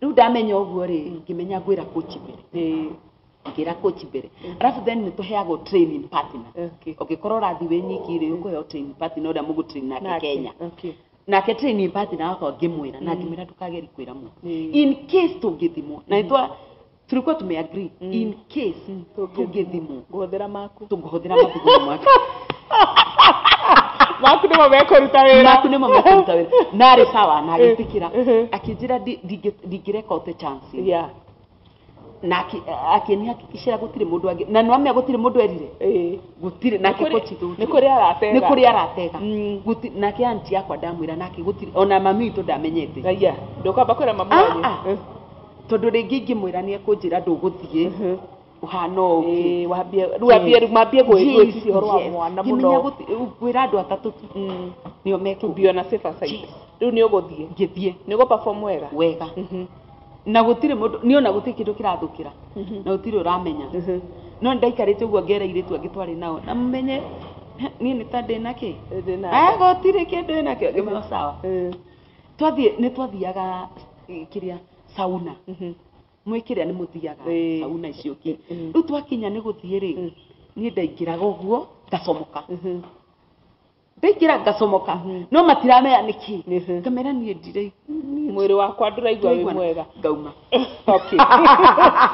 [SPEAKER 1] Rĩu ndamenya ũguo rĩ, ngĩmenya ngwĩra coach mbere. Ngĩra coach mbere, alafu then nĩ tũheagwo training partner. Ũngĩkorwo ũrathiĩ wĩ nyiki rĩ, ũkũheo training partner ũrĩa mũgũtrain nake
[SPEAKER 3] Nake.
[SPEAKER 1] Kenya. Nake training partner wakwa ngĩmwĩra, na ngĩmwĩra ndũkagerie kwĩra mũndũ in case tũngĩthimwo, na nĩtwa tulikuwa tumeagree, in case tũngĩthimwo,
[SPEAKER 3] Ngũhũthĩra maku.
[SPEAKER 1] Tũngũhũthĩra mathugumo make.
[SPEAKER 3] Maku nĩmo mekũruta wĩra.
[SPEAKER 1] Maku nĩmo mekũruta wĩra. Narĩ sawa, na agĩtĩkĩra, akĩnjĩra ndingĩreka ũte chance ĩno. Na akĩnihakikishĩra gũtirĩ mũndũ angĩ, na nĩwamenya gũtirĩ mũndũ erire. Gũtirĩ nake. Coach witũ
[SPEAKER 3] Nĩ kũrĩ aratega.
[SPEAKER 1] Nĩ kũrĩ aratega. Nake anti yakwa ndamwĩra, nake gũtirĩ, ona mami witũ ndamenyete.
[SPEAKER 3] Aya, ndũkwamba kwĩra mamu
[SPEAKER 1] Ah,
[SPEAKER 3] wanyu?
[SPEAKER 1] ah. Tondũ rĩngĩ ingĩmwĩra nĩ ekũnjĩra ndũgũthiĩ, ũhana ũũ.
[SPEAKER 3] Ĩĩ, wambie rĩu, ambie rĩu mambie gwĩciria ũhoro wa mwana
[SPEAKER 1] Ngĩmenya
[SPEAKER 3] mũno.
[SPEAKER 1] ngwĩra andũ atatũ tu nĩo mekũ
[SPEAKER 3] Be on a safer side.
[SPEAKER 1] Yes.
[SPEAKER 3] Rĩu nĩ ũgũthiĩ.
[SPEAKER 1] Ngĩthiĩ.
[SPEAKER 3] Nĩ ũgũ-perform wega.
[SPEAKER 1] Wega, na gũtirĩ mũndũ niĩ, ona gũtirĩ kĩndũ kĩrathũkĩra, na gũtirĩ ũramenya. No ndaikarĩte ũguo, ngera airĩtu angĩ twarĩ nao, na mũmenye niĩ nĩ ta ndĩ nakĩ.
[SPEAKER 3] Ndĩ na
[SPEAKER 1] Ah, gũtirĩ kĩndũ ĩnakĩo. Ngĩmwĩra sawa. Twathiĩ, nĩ twathiaga kĩrĩa sauna, mwĩ kĩrĩa nĩ mũthiaga sauna icio kĩ. Rĩu twakinya nĩ gũthiĩ rĩ, niĩ ndaingĩraga ũguo ngacomoka, ndaingĩra ngacomoka, no matiramenya nĩkĩ. Ngamera niĩ ndirĩ
[SPEAKER 3] Mwĩrĩ wakwa ndũraigua wĩ mwega.
[SPEAKER 1] Ngauma.
[SPEAKER 3] Okay.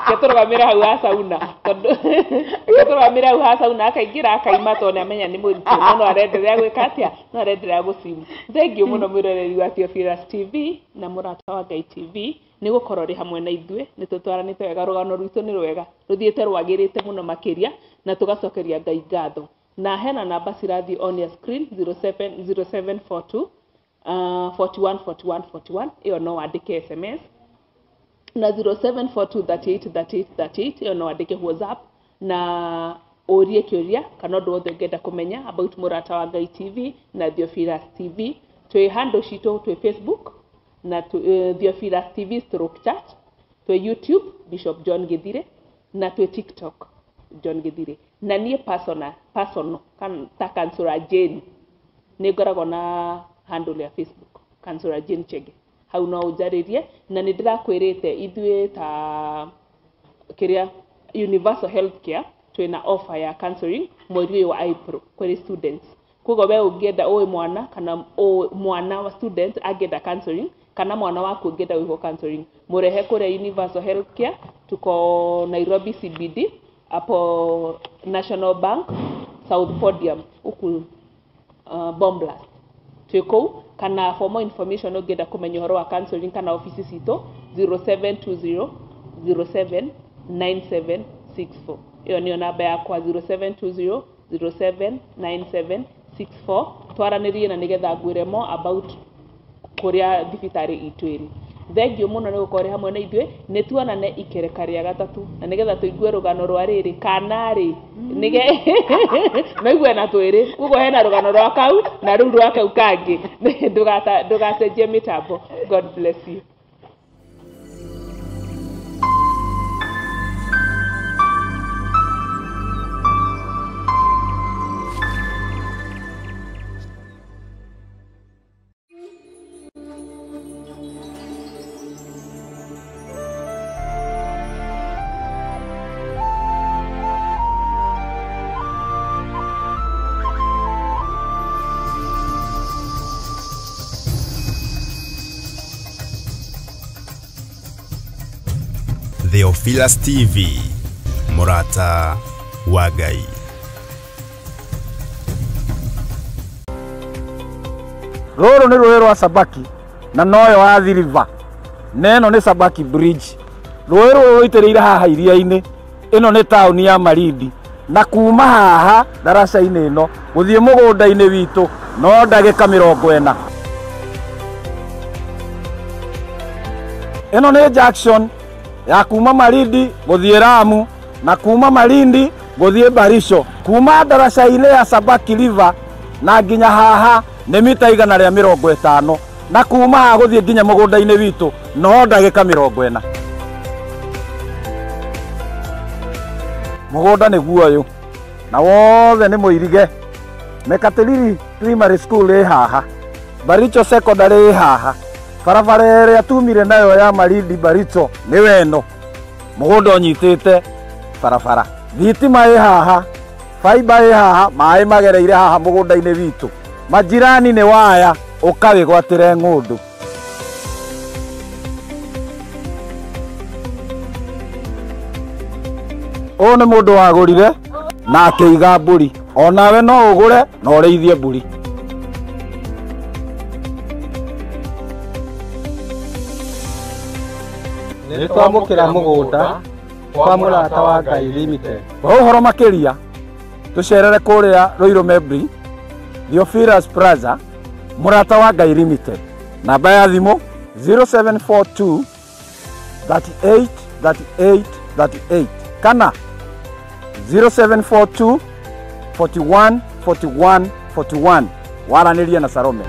[SPEAKER 3] Ke tũrũgamĩre hau ha sauna, tondũ ke tũrũgamĩre hau ha sauna, akaingĩra akaima, tondũ nĩamenya nĩ mũritũ, no no arenderea gwĩka atĩa, no arenderea gũcimu. Thank you mũno, mwĩroreri wa Theophilus TV na Mũrata wa Ngai TV, nĩ gũkorwo rĩ hamwe na ithuĩ. Nĩ tũtwaranĩte wega, rũgano rwitũ nĩ rwega, rũthiĩte rwagĩrĩte mũno makĩria, na tũgacokeria Ngai ngatho. Na hena namba cirathiĩ on your screen, 070742 41 41 41, ĩyo no wandĩke SMS, na 0742383838, ĩyo no wandĩke WhatsApp. Na Ũrie kĩũria kana ũndũ wothe ũngĩenda kũmenya about Mũrata wa Ngai TV na Theophilus TV. Twĩ handle citũ, twĩ Facebook na Theophilus TV stroke church, twĩ YouTube Bishop John Githire, na twĩ TikTok John Githire. Na niĩ personal ta Councillor Jane nĩ ngoragwo na handle ya Facebook Councillor Jane Chege, hau no ũnjarĩrie. Na nĩ ndĩrakwĩrĩte ithuĩ ta kĩrĩa Universal Healthcare twĩna offer ya counseling mweri ũyũ wa April kũrĩ students. Koguo we ũngĩenda ũĩ mwana kana mwana wa student angĩenda counseling kana mwana waku ũngĩenda gwĩkwo counseling, mũrehe kũrĩa Universal Healthcare. Tuko Nairobi CBD, hapo National Bank South Podium huku Bomb Blast, twĩ kũu. Kana for more information ũngĩenda kũmenya ũhoro wa counseling kana ofici citũ, 0720 07 9764, ĩyo nĩyo namba yakwa, 0720 079764. Twaranĩrie na nĩgetha ngwĩre more about kũrĩa thibitarĩ itũ ĩrĩ. Thengiũ mũno nĩ gũkorwo hamwe na ithuĩ. Nĩ tuonane ikereka rĩa gatatũ na nĩgetha tũigue rũgano rwa rĩrĩ kana rĩ nĩge no na twĩrĩ. Koguo hena rũgano rwa kau na rũu rwa kau kangĩ. Ndũgacenjie mĩtambo. God bless you.
[SPEAKER 2] Theophilus TV, Mũrata wa Ngai.
[SPEAKER 5] Rũrũ nĩ rũĩ rwa Sabaki na noyo Athi River, na ĩno nĩ Sabaki Bridge. Rũĩ rũrũ rũitĩrĩire haha iria-inĩ. Ĩno nĩ taũni ya Malindi, na kuma haha ndaraca-inĩ ĩno gũthiĩ mũgũnda-inĩ witũ no ndagĩka 40. Ĩno nĩ junction ya kuma Malindi gũthiĩ Lamu na kuma Malindi gũthiĩ Barisho. Kuma ndaraca-inĩ ya Sabaki River na nginya haha nĩ mita 150, na kuma haha gũthiĩ nginya mũgũnda-inĩ witũ no ndagĩka 40. Mũgũnda nĩguo ũyũ na wothe nĩ mũirige. Mekatilili Primary School ĩ haha, Baricho Secondary ĩ haha, barabara ĩrĩa tumire nayo ya Malindi Baricho nĩ weno, mũgũnda ũnyitĩte barabara. Thitima ĩ haha, faiba ĩ haha, maĩ magereire haha mũgũnda-inĩ witũ. Majirani nĩ waya, ũkawĩgwatĩre ng'ũndũ. Ũyũ nĩ mũndũ wagũrire na akĩiga mbũri. Onawe no ũgũre na ũrĩithie mbũri.
[SPEAKER 6] Nĩ twamũkĩra mũgũnda kwa Mũrata wa Ngai Limited.
[SPEAKER 5] Kwa ũhoro makĩria tũcerere kũrĩa Ruiru Membri, Theophilus Plaza, Mũrata wa Ngai Limited. Namba ya thimũ 0742 38 38 38 kana 0742 41 41 41. Waranĩrie na Salome.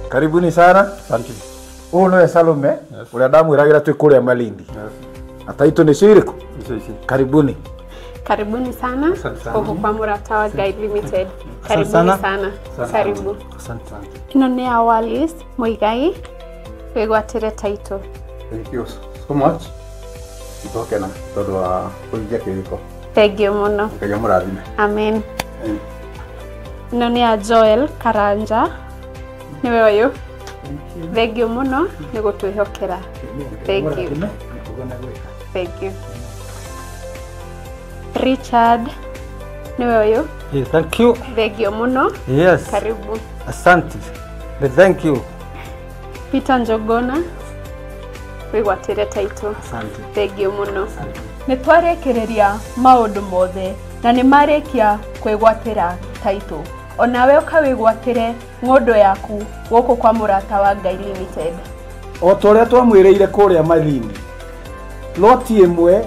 [SPEAKER 5] Karibuni sana.
[SPEAKER 6] Asante.
[SPEAKER 5] Ũyũ nĩwe Salome, ũrĩa ndamwĩragĩra twĩ kũrĩa Malindi. Na taitũ nĩcio irĩkũ?
[SPEAKER 6] Icio ici.
[SPEAKER 5] Karibuni.
[SPEAKER 7] Karibuni sana huku kwa Mũrata wa Ngai Limited. Karibuni
[SPEAKER 6] sana.
[SPEAKER 7] sana. Karibu.
[SPEAKER 6] Asante sana.
[SPEAKER 7] Ĩno nĩ ya Wallis Muigai, wĩgwatĩre taitũ.
[SPEAKER 6] Thank you so much. Nĩtwakena tondũ wa kũhingia kĩrĩko.
[SPEAKER 7] Thengiũ mũno.
[SPEAKER 6] Ngai amũrathime.
[SPEAKER 7] Amen. Ĩno nĩ ya Joel Karanja, nĩwe ũyũ. Thank you mũno nĩ gũtwĩhokera. Thank you. Thank you. Richard nĩwe ũyũ.
[SPEAKER 8] Yeah, thank you.
[SPEAKER 7] Thank you mũno.
[SPEAKER 8] Yes.
[SPEAKER 7] Karibu.
[SPEAKER 8] Asante. Thank you.
[SPEAKER 7] Peter Njogona wĩgwatĩre title.
[SPEAKER 8] Asante.
[SPEAKER 7] Thank you mũno.
[SPEAKER 9] Nĩ twarĩkĩrĩria maũndũ mothe na nĩ marĩkia kwĩgwatĩra title. Onawe ũkawĩgwatĩre ng'ũndũ yaku gũkũ kwa Mũrata wa Ngai Limited.
[SPEAKER 5] O ta ũrĩa twamwĩrĩire kũrĩa Malindi, loti ĩmwe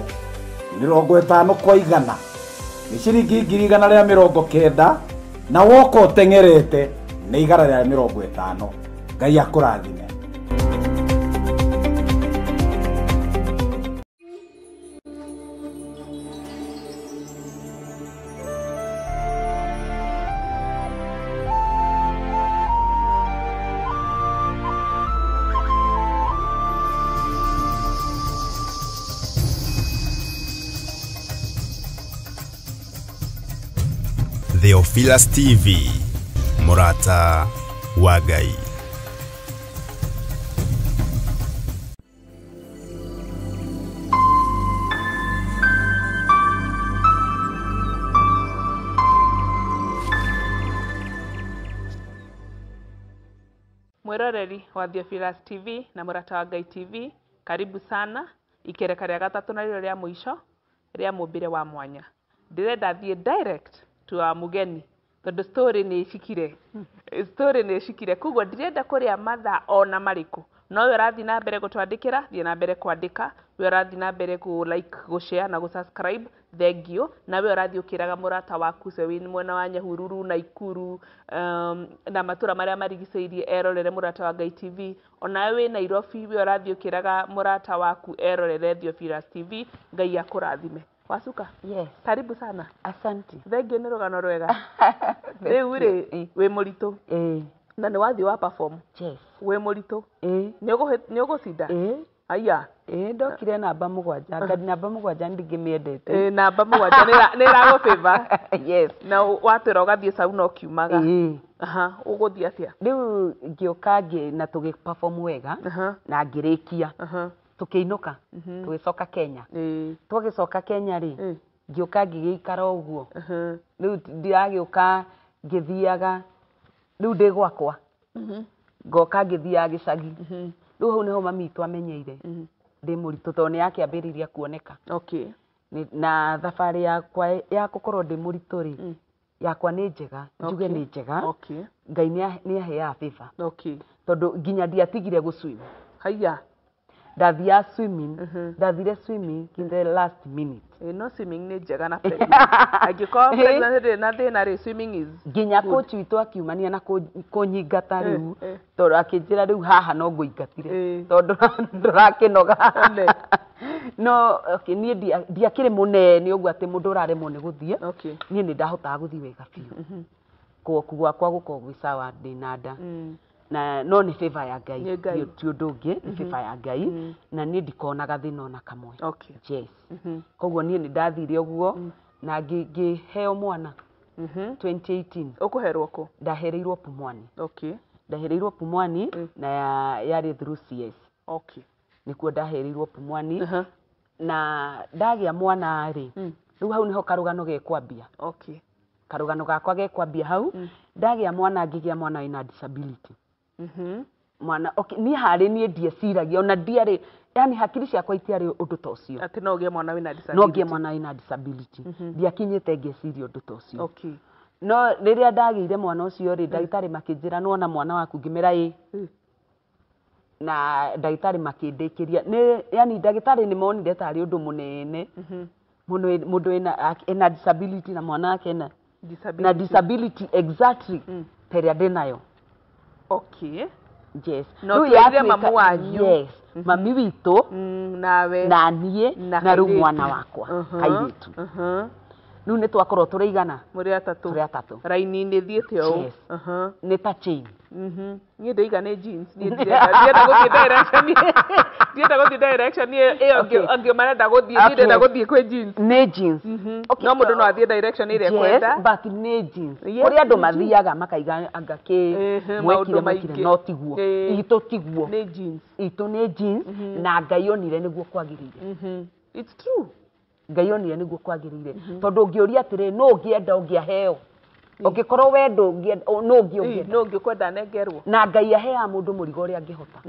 [SPEAKER 5] 50 kwa 100 nĩ ciringi 190,000 na woka ũteng'erete nĩ 150. Ngai akũrathime.
[SPEAKER 2] Theophilus TV, Mũrata wa Ngai.
[SPEAKER 3] Mwĩroreri wa Theophilus TV na Mũrata wa Ngai TV, karibu sana ikereka rĩa gatatũ na rĩrĩa rĩa mũico rĩa mũmbĩre wa mwanya. Ndĩrenda thiĩ direct to our mugeni tondũ story nĩ ĩcikire, story nĩ ĩcikire, koguo ndirenda kũrĩa mathaa ona marĩkũ. No we ũrathiĩ na mbere gũtwandĩkĩra, thiĩ na mbere kwandĩka, we ũrathiĩ na mbere kũ like, gũ share na gũ subscribe, thank you. Na we ũrathiĩ ũkĩraga mũrata waku ũcio wĩ mwena wa Nyahururu, Naikuru, na matũra marĩa marigicĩirie erorere Mũrata wa Ngai TV. Onawe wĩ Nairobi, we ũrathiĩ ũkĩraga mũrata waku erorere Theophilus TV. Ngai akũrathime. Wasuka?
[SPEAKER 1] Yes.
[SPEAKER 3] Karibu sana.
[SPEAKER 1] Asante.
[SPEAKER 3] Thank you nĩ rũgano rwega. Rĩu rĩ, wĩ mũritũ. Na nĩ wathiĩ wa perform.
[SPEAKER 1] Yes.
[SPEAKER 3] Wĩ mũritũ. Nĩ ũgũcinda? Aya.
[SPEAKER 1] Ndokire namba 7, ngari namba 7 ndingĩmĩendete.
[SPEAKER 3] Namba 7 nĩ ĩragũfavor.
[SPEAKER 1] Yes.
[SPEAKER 3] Na watwĩra ũgathiĩ sauna ũkiumaga. Aha, ũgũthiĩ atĩa?
[SPEAKER 1] Rĩu ngĩũka na tũgĩ perform wega na ngĩrĩkia. Tũkĩinũka, tũgĩcoka Kenya. Twagĩcoka Kenya rĩ, ngĩũka ngĩgĩikara ũguo. Rĩu ndiragĩũka ngĩthiaga, rĩu ndĩ gwakwa. Ngoka ngĩthiaga gĩcagi. Rĩu hau nĩho mami witũ amenyeire ndĩ mũritũ tondũ nĩ yakĩambĩrĩria kuoneka.
[SPEAKER 3] Okay.
[SPEAKER 1] Na thabarĩ yakwa ya gũkorwo ndĩ mũritũ rĩ, yakwa nĩ njega, njuge nĩ njega.
[SPEAKER 3] Okay.
[SPEAKER 1] Ngai nĩ aheaga favor.
[SPEAKER 3] Okay.
[SPEAKER 1] Tondũ nginya ndiatigire gũ swim.
[SPEAKER 3] Haiya.
[SPEAKER 1] Ndathia swimming, ndathire swimming in the last minute.
[SPEAKER 3] No swimming nĩ njega na pregnant. Angĩkorwo pregnant ndĩrĩ na thĩna rĩ, swimming is
[SPEAKER 1] nginya coach witũ akiumania na kũnyingata rĩu, tondũ akĩnjĩra rĩu haha no ngũingatire tondũ ndũrakĩnoga. No okay, niĩ ndiakĩrĩ mũnene ũguo atĩ mũndũ ũraremwo nĩ gũthiĩ. Niĩ nĩ ndahotaga gũthiĩ wega biũ. Kũoku gwakwa gũkoragwo gwĩ sawa ndĩna nda. Na no nĩ favor ya Ngai, ti ũndũ ũngĩ, nĩ favor ya Ngai. Na niĩ ndikonaga thĩna ona kamwe. Yes. Koguo niĩ nĩ ndathire ũguo na ngĩheo mwana 2018.
[SPEAKER 3] Ũkũherwo kũ?
[SPEAKER 1] Ndahereirwo Pumwani.
[SPEAKER 3] Okay.
[SPEAKER 1] Ndahereirwo Pumwani na yarĩ through CS.
[SPEAKER 3] Okay.
[SPEAKER 1] Nĩkuo ndahereirwo Pumwani. Na ndagĩa mwana rĩ, rĩu hau nĩho karũgano gekwambia.
[SPEAKER 3] Okay.
[SPEAKER 1] Karũgano gakwa gekwambia hau. Ndagĩa mwana ngĩgĩa mwana wĩna disability. Mwana, okay, niĩ harĩ niĩ ndieciragia ona ndiarĩ, yani hakiri ciakwa itiarĩ ũndũ ta ũcio.
[SPEAKER 3] Atĩ no ũgĩe mwana wĩna disability.
[SPEAKER 1] No ngĩe mwana wĩna disability. Ndiakinyĩte ngeciria ũndũ ta ũcio.
[SPEAKER 3] Okay.
[SPEAKER 1] No rĩrĩa ndagĩire mwana ũcio rĩ, ndagĩtarĩ makĩnjĩra nĩwona mwana waku, ngĩmera ĩ. Na ndagĩtarĩ makĩndĩkĩria. Nĩ, yani ndagĩtarĩ nĩ monire tarĩ ũndũ mũnene. Mũndũ ena disability na mwana wake ena na disability exactly ta ĩrĩa ndĩnayo.
[SPEAKER 3] Okay.
[SPEAKER 1] Yes.
[SPEAKER 3] No twĩrire mamu wanyu.
[SPEAKER 1] Yes. Mami witũ
[SPEAKER 3] nawe
[SPEAKER 1] na niĩ na rĩu mwana wakwa kairĩtu. Rĩu nĩ twakorwo tũrĩ igana.
[SPEAKER 3] Mũrĩ atatũ.
[SPEAKER 1] Tũrĩ atatũ.
[SPEAKER 3] Raini-inĩ thiĩte ũũ.
[SPEAKER 1] Yes. Nĩ ta chain.
[SPEAKER 3] Niĩ ndĩiga nĩ jeans, niĩ ndirenda gũthiĩ direction, ndirenda gũthiĩ direction ĩyo angĩ marenda gũthiĩ, niĩ ndĩrenda gũthiĩ kwĩ jeans.
[SPEAKER 1] Nĩ jeans.
[SPEAKER 3] No mũndũ no athiĩ direction ĩrĩa ekwenda.
[SPEAKER 1] But nĩ jeans. Kũrĩ andũ mathiaga makaiga anga kĩ mwekire mwekire, no tiguo. Itũ tiguo.
[SPEAKER 3] Nĩ jeans.
[SPEAKER 1] Itũ nĩ jeans na Ngai onire nĩguo kwagĩrĩire.
[SPEAKER 3] It's true.
[SPEAKER 1] Ngai onire nĩguo kwagĩrĩire. Tondũ ũngĩũria atĩrĩ, nũ ũngĩenda ũngĩaheo? Ũngĩkorwo we ndũngĩenda, nũ ũngĩ ũngĩenda?
[SPEAKER 3] Nũ ũngĩ ũkwenda anengerwo?
[SPEAKER 1] Na Ngai aheaga mũndũ mũrigo ũrĩa angĩhota.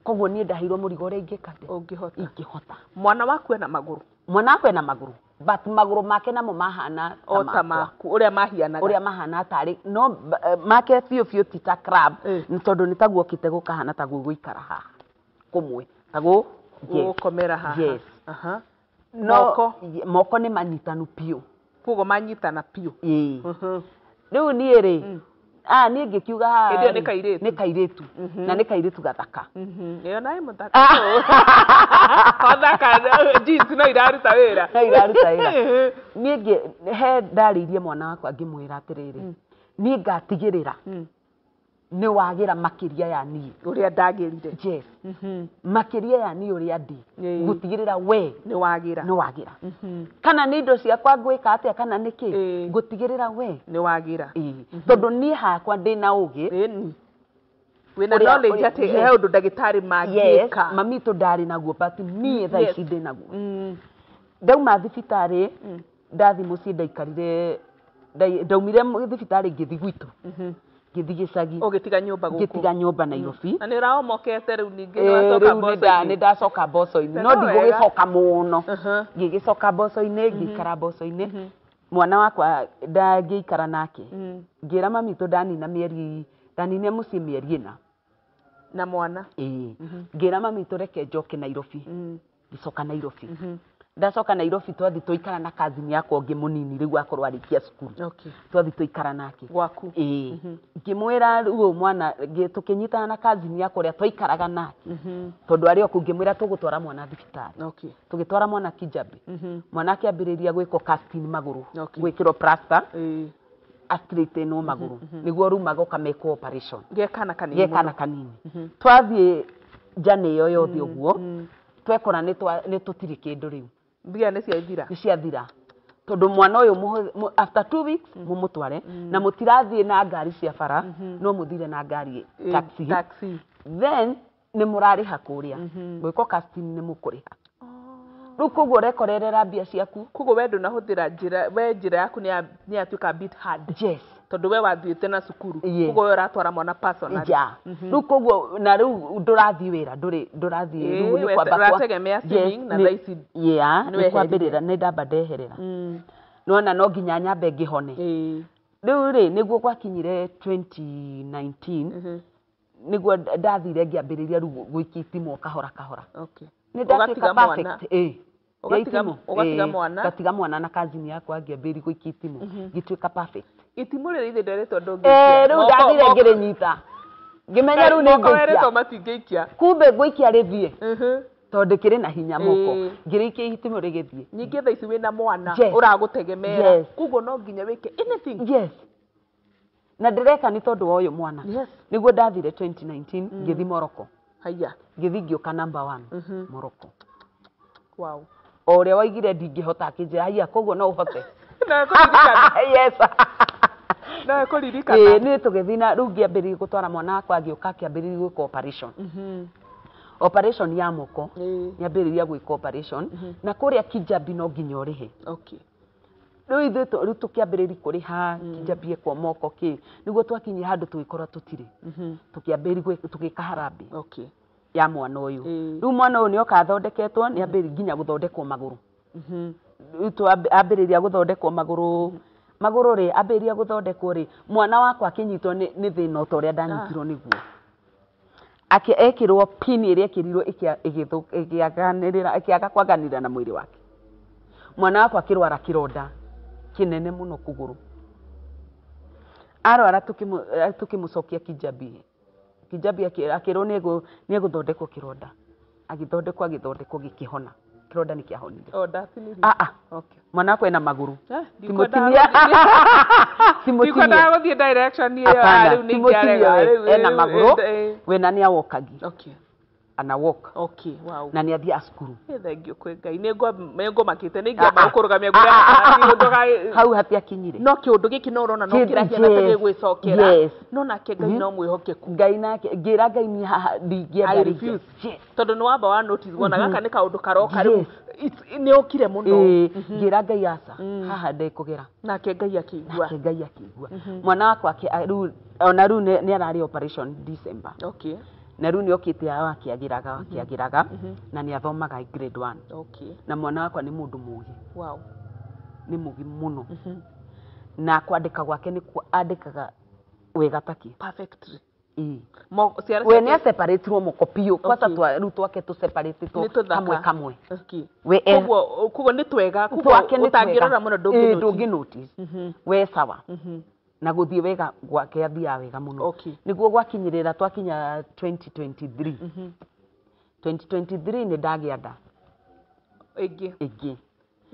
[SPEAKER 1] Koguo niĩ ndaheirwo mũrigo ũrĩa ingĩka atĩa?
[SPEAKER 3] Ũngĩhota.
[SPEAKER 1] Ingĩhota.
[SPEAKER 3] Mwana waku ena magũrũ?
[SPEAKER 1] Mwana wakwa ena magũrũ. But magũrũ make namo mahana
[SPEAKER 3] o ta maku, ũrĩa mahianaga.
[SPEAKER 1] Ũrĩa mahana tarĩ, no make biũ biũ ti ta crab, nĩ tondũ nĩ taguo okĩte gũkahana ta gũgũikara haha kũmwe. Ta
[SPEAKER 3] gũkomera haha.
[SPEAKER 1] Yes. No,
[SPEAKER 3] Moko?
[SPEAKER 1] Moko nĩ manyitanu biũ.
[SPEAKER 3] Koguo manyitana biũ.
[SPEAKER 1] Ĩĩ. Rĩu niĩ rĩ, niĩ ngĩkiuga haha
[SPEAKER 3] Hĩndĩ ĩyo nĩ
[SPEAKER 1] rĩ,
[SPEAKER 3] kairĩtu.
[SPEAKER 1] Nĩ kairĩtu. Na nĩ kairĩtu gathaka.
[SPEAKER 3] Ĩyo nayo mũthaka. Othaka, jeans no iraruta wĩra.
[SPEAKER 1] No iraruta wĩra. Niĩ he ndarĩirie mwana wakwa ngĩmwĩra atĩrĩrĩ, niĩ ngatigĩrĩra nĩ wagĩra makĩria ya niĩ.
[SPEAKER 3] Ũrĩa ndagĩrire.
[SPEAKER 1] Yes. Makĩria ya niĩ ũrĩa ndĩ. Gũtigĩrĩra we
[SPEAKER 3] nĩ wagĩra.
[SPEAKER 1] Nĩ wagĩra. Kana nĩ indo ciakwa ngwĩka atĩa kana nĩ kĩ? Gũtigĩrĩra we
[SPEAKER 3] nĩ wagĩra.
[SPEAKER 1] Tondũ niĩ hakwa ndĩna ũgĩ.
[SPEAKER 3] Wĩna knowledge atĩ he ũndũ ndagĩtarĩ mangĩka.
[SPEAKER 1] Yes, mami tũ ndarĩ naguo, but niĩ thaa ici ndĩ naguo. Ndauma thibitarĩ, ndathi mũciĩ ndaikarire, ndaumire thibitarĩ ngĩthiĩ gwitũ. Ngĩthiĩ gĩcagi.
[SPEAKER 3] Ũgĩtiga nyũmba gũkũ.
[SPEAKER 1] Ngĩtiga nyũmba Nairobi.
[SPEAKER 3] Na nĩ ũraomokete rĩu ningĩ nĩ wacoka mboco-inĩ.
[SPEAKER 1] Nĩ ndacoka mboco-inĩ. No ndigũgĩcoka mũno. Ngĩgĩcoka mboco-inĩ, ngĩikara mboco-inĩ. Mwana wakwa ndangĩikara nake. Ngĩra mami tũ ndanina mĩeri, ndaninire mũciĩ mĩeri 4.
[SPEAKER 3] Na mwana?
[SPEAKER 1] Ĩĩ. Ngĩra mami tũ reke njoke Nairobi. Ngĩcoka Nairobi. Ndacoka Nairobi twathi tũikara na cousin yakwa ũngĩ mũnini rĩu akorwo arĩkia cukuru. Twathi tũikara nake.
[SPEAKER 3] Gwaku?
[SPEAKER 1] Ĩĩ. Ngĩmwĩra rĩu mwana, tũkĩnyitana na cousin yakwa ũrĩa twaikaraga nake. Tondũ arĩ o kũu ngĩmwĩra tũgũtwara mwana thibitarĩ. Tũgĩtwara mwana Kijabe. Mwana akĩambĩrĩria gwĩkwo casting magũrũ. Gwĩkĩrwo plaster. Astraightĩnwo magũrũ. Nĩguo rĩu magoka mekwo operation.
[SPEAKER 3] Ge kana kanini
[SPEAKER 1] Ge kana
[SPEAKER 3] mũno.
[SPEAKER 1] kanini. Twathiĩ njana ĩyo yothe ũguo, twekora nĩ tũtirĩ kĩndũ rĩu.
[SPEAKER 3] Mbia nĩ ciathira.
[SPEAKER 1] Nĩ ciathira. Tondũ mwana ũyũ after 2 weeks mũmũtware na mũtirathiĩ na ngari cia bara, no mũthire na ngari taxi.
[SPEAKER 3] Taxi.
[SPEAKER 1] Then nĩ mũrarĩha kũrĩa. Gwĩkwo casting nĩ mũkũrĩha. Rĩu koguo ũrekorerera mbia ciaku.
[SPEAKER 3] Koguo we ndũnahũthĩra njĩra, we njĩra yaku nĩ yatuĩka bit hard.
[SPEAKER 1] Yes.
[SPEAKER 3] Tondũ we wathiĩte na cukuru. Koguo we ũratwara mwana personally.
[SPEAKER 1] Yeah. Rĩu koguo na rĩu ndũrathiĩ wĩra, ndũrathiĩ rĩu nĩ kwamba kwa
[SPEAKER 3] ũrategemea swimming na thaa ici
[SPEAKER 1] Yeah,
[SPEAKER 3] nĩ
[SPEAKER 1] nĩ
[SPEAKER 3] weherire.
[SPEAKER 1] kwambĩrĩra, nĩ ndamba ndeherera. Nĩwona no nginya nyambe ngĩhone. Rĩu rĩ, nĩguo gwakinyire 2019, nĩguo ndathire ngĩambĩrĩria rĩu gũikia itimũ kahora kahora. Nĩ ndatuĩka perfect.
[SPEAKER 3] Ũgatiga mwana.
[SPEAKER 1] Ngatiga mwana na cousin yakwa ngĩambĩrĩria gũikia itimũ. Ngĩtuĩka perfect.
[SPEAKER 3] Itimũ rĩrĩ ithe nderetwo ndũngĩikia.
[SPEAKER 1] Rĩu ndathire ngĩrĩnyita. Ngĩmenya rĩu nĩ
[SPEAKER 3] Moko
[SPEAKER 1] ngũikia.
[SPEAKER 3] werĩtwo matingĩikia.
[SPEAKER 1] Kumbe ngũikia rĩthiĩ. Tondũ kĩrĩ na hinya moko. Ngĩrĩikia itimũ rĩgĩthiĩ.
[SPEAKER 3] Ningĩ thaa ici wĩna mwana ũragũtegemera. Koguo no nginya wĩke anything.
[SPEAKER 1] Yes. Na ndĩreka nĩ tondũ wa ũyũ mwana. Nĩguo ndathire 2019 ngĩthiĩ Morocco.
[SPEAKER 3] Haya.
[SPEAKER 1] Ngĩthiĩ ngĩũka number 1 Morocco.
[SPEAKER 3] Wow.
[SPEAKER 1] O ũrĩa waigire ndingĩhota akĩnjĩra, haiya, koguo no ũhote.
[SPEAKER 3] Na kũririkana.
[SPEAKER 1] Yes.
[SPEAKER 3] Na kũririkana.
[SPEAKER 1] Ĩĩ, niĩ tũgĩthiĩ na rĩu ngĩambĩrĩria gũtwara mwana wakwa agĩũka akĩambĩrĩria gwĩka operation. Operation ya moko. Nĩambĩrĩria gwĩka operation. Na kũrĩa Kijabi no nginya ũrĩhe. Rĩu ithuĩ rĩu tũkĩambĩrĩria kũrĩha Kijabi ĩkwo moko kĩ. Nĩguo twakinyire handũ tũgĩkorwo tũtirĩ. Tũkĩambĩrĩria tũgĩka harambee. Ya mwana ũyũ. Rĩu mwana ũyũ nĩoka athondeketwo, nĩambĩrĩria nginya gũthondekwo magũrũ. Rĩu ambĩrĩria gũthondekwo magũrũ. Magũrũ rĩ, ambĩrĩria gũthondekwo rĩ, mwana wakwa akĩnyitwo nĩ thĩna ota ũrĩa ndanyitirwo nĩguo. Ekĩrwo pin ĩrĩa ĩkĩrirwo ĩkĩaga kwaganĩrĩra na mwĩrĩ wake. Mwana wakwa akĩrwara kĩronda kĩnene mũno kũgũrũ. Arwara tũkĩmũcokia Kijabi. Kijabi akĩrwo nĩegũthondekwo kĩronda. Agĩthondekwo, agĩthondekwo gĩkĩhona. Kĩronda nĩ kĩahonire.
[SPEAKER 3] Oh, ndatinirie.
[SPEAKER 1] Ah ah.
[SPEAKER 3] Okay.
[SPEAKER 1] Mwana wakwa ena magũrũ.
[SPEAKER 3] Ti mũtinia. Ndikwendaga gũthiĩ direction ĩyo.
[SPEAKER 1] Hapana,
[SPEAKER 3] Rĩu
[SPEAKER 1] ti mũtinia
[SPEAKER 3] nĩ
[SPEAKER 1] we.
[SPEAKER 3] rĩu
[SPEAKER 1] Ena magũrũ. We na nĩ awokagi.
[SPEAKER 3] Okay.
[SPEAKER 1] Ana walk.
[SPEAKER 3] Okay, wow.
[SPEAKER 1] Na nĩ athiaga cukuru.
[SPEAKER 3] Thank you kwĩ Ngai. Nĩ ngũmakĩte nĩ ingĩamba gũkũrũgamia ngwĩre
[SPEAKER 1] hau hatiakinyire.
[SPEAKER 3] No kĩũndũ gĩkĩ no ũrona no kĩrahiana ta gĩgwĩcokera.
[SPEAKER 1] Yes.
[SPEAKER 3] No nake Ngai no mwĩhokeku.
[SPEAKER 1] Ngai nake ngĩra Ngai niĩ haha ndingĩenda
[SPEAKER 3] I
[SPEAKER 1] rĩngĩ.
[SPEAKER 3] refuse.
[SPEAKER 1] Yes.
[SPEAKER 3] Tondũ nĩ wamba wa notice wona gaka nĩ kaũndũ karoka rĩu nĩ okire mũno.
[SPEAKER 1] Ngĩra Ngai aca haha ndekũgera.
[SPEAKER 3] Nake Ngai akĩigua.
[SPEAKER 1] Nake Ngai akĩigua. Mwana wakwa rĩu ona rĩu nĩ ararĩ operation December.
[SPEAKER 3] Okay.
[SPEAKER 1] Na rĩu nĩ okĩte hau akĩagĩraga akĩagĩraga na nĩ athomaga grade 1.
[SPEAKER 3] Okay.
[SPEAKER 1] Na mwana wakwa nĩ mũndũ mũgĩ.
[SPEAKER 3] Wow.
[SPEAKER 1] Nĩ mũgĩ mũno. Na kwandĩka gwake nĩ andĩkaga wega taki.
[SPEAKER 3] Perfectly.
[SPEAKER 1] We nĩ aseparatĩrwo moko biũ kwanza rĩu twake tũseparatĩtwo kamwe kamwe.
[SPEAKER 3] Okay.
[SPEAKER 1] We
[SPEAKER 3] koguo nĩ twega koguo ũtangĩrora mũno
[SPEAKER 1] ndũngĩ notice. We sawa. Na gũthiĩ wega gwake athiaga wega mũno.
[SPEAKER 3] Okay.
[SPEAKER 1] Nĩguo gwakinyĩrĩra twakinya 2023. 2023 nĩ ndagĩa nda
[SPEAKER 3] ĩngĩ.
[SPEAKER 1] Ĩngĩ.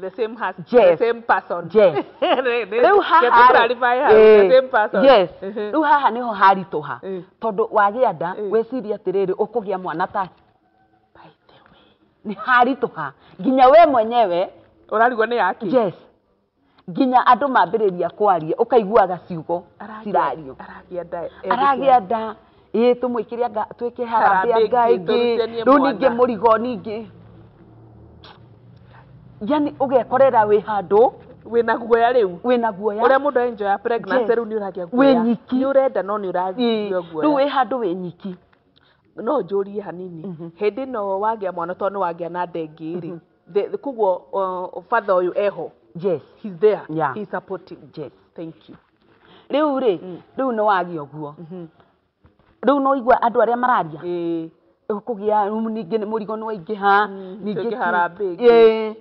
[SPEAKER 3] The same has,
[SPEAKER 1] yes.
[SPEAKER 3] The same person.
[SPEAKER 1] Yes. Rĩu haha
[SPEAKER 3] the same person.
[SPEAKER 1] Yes. Rĩu haha nĩho haritũha. Tondũ wagĩa nda weciria atĩrĩrĩ ũkũgĩa mwana ta.
[SPEAKER 3] By the way.
[SPEAKER 1] Nĩ haritũha. Nginya we mwenyewe
[SPEAKER 3] ũrarigwo nĩ yake.
[SPEAKER 1] Yes. Nginya andũ mambĩrĩria kwaria ũkaiguaga ciugo cirario. Aragĩa nda. Ĩĩ tũmwĩkĩre anga twĩke harambee anga ĩngĩ. Rĩu ningĩ mũrigo ningĩ. Yani ũgekorera wĩ handũ
[SPEAKER 3] wĩna guoya rĩu.
[SPEAKER 1] Wĩna guoya.
[SPEAKER 3] Ũrĩa mũndũ enjoy pregnancy rĩu nĩ ũragĩa guoya.
[SPEAKER 1] Wĩ nyiki.
[SPEAKER 3] Nĩ ũrenda no nĩ ũragĩa guoya.
[SPEAKER 1] Rĩu wĩ handũ wĩ nyiki.
[SPEAKER 3] No njũrie hanini. Hĩndĩ ĩno wagĩa mwana tondũ nĩ wagĩa na nda ĩngĩ rĩ. Koguo father ũyũ eho.
[SPEAKER 1] Yes.
[SPEAKER 3] He's there.
[SPEAKER 1] Yeah.
[SPEAKER 3] He's supporting.
[SPEAKER 1] Yes.
[SPEAKER 3] Thank you.
[SPEAKER 1] Rĩu rĩ, rĩu nĩ wagĩa ũguo. Rĩu no igua andũ arĩa mararia. Ũkũgĩa rĩu ningĩ nĩ mũrigo nĩ waingĩha.
[SPEAKER 3] Ningĩ harambee ĩngĩ.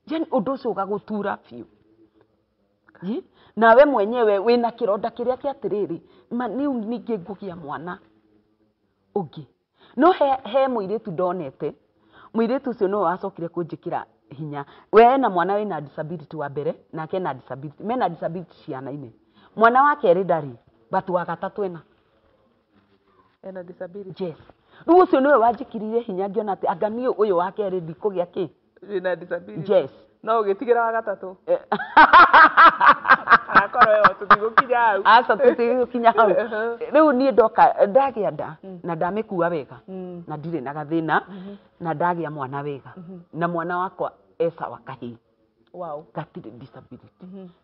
[SPEAKER 1] Yani ũndũ ũcio ũgagũtura biũ. Nawe mwenyewe wĩna kĩronda kĩrĩa kĩa atĩrĩrĩ, ma rĩu ningĩ ngũgĩa mwana ũngĩ. No he mũirĩtu ndonete. Mũirĩtu ũcio nĩwe wacokire kũnjĩkĩra hinya. We ena mwana wĩna disability wa mbere nake ena disability. Mena disability ciana-inĩ. Mwana wa kerĩ ndarĩ, but wa gatatũ ena.
[SPEAKER 3] Ena disability.
[SPEAKER 1] Yes. Rĩu ũcio nĩwe wanjĩkĩrire hinya ngĩona atĩ anga niĩ ũyũ wa kerĩ ndikũgĩa kĩ.
[SPEAKER 3] Wĩna disability.
[SPEAKER 1] Yes.
[SPEAKER 3] No ũgĩtigĩra wa gatatũ. Akorwo ĩyo tũtigũkinya hau.
[SPEAKER 1] Aca tũtigũkinya hau. Rĩu niĩ ndoka ndagĩa nda na ndamĩkua wega na ndirĩ na gathĩna na ndagĩa mwana wega na mwana wakwa e sawa kahĩĩ.
[SPEAKER 3] Wow.
[SPEAKER 1] Gatirĩ disability.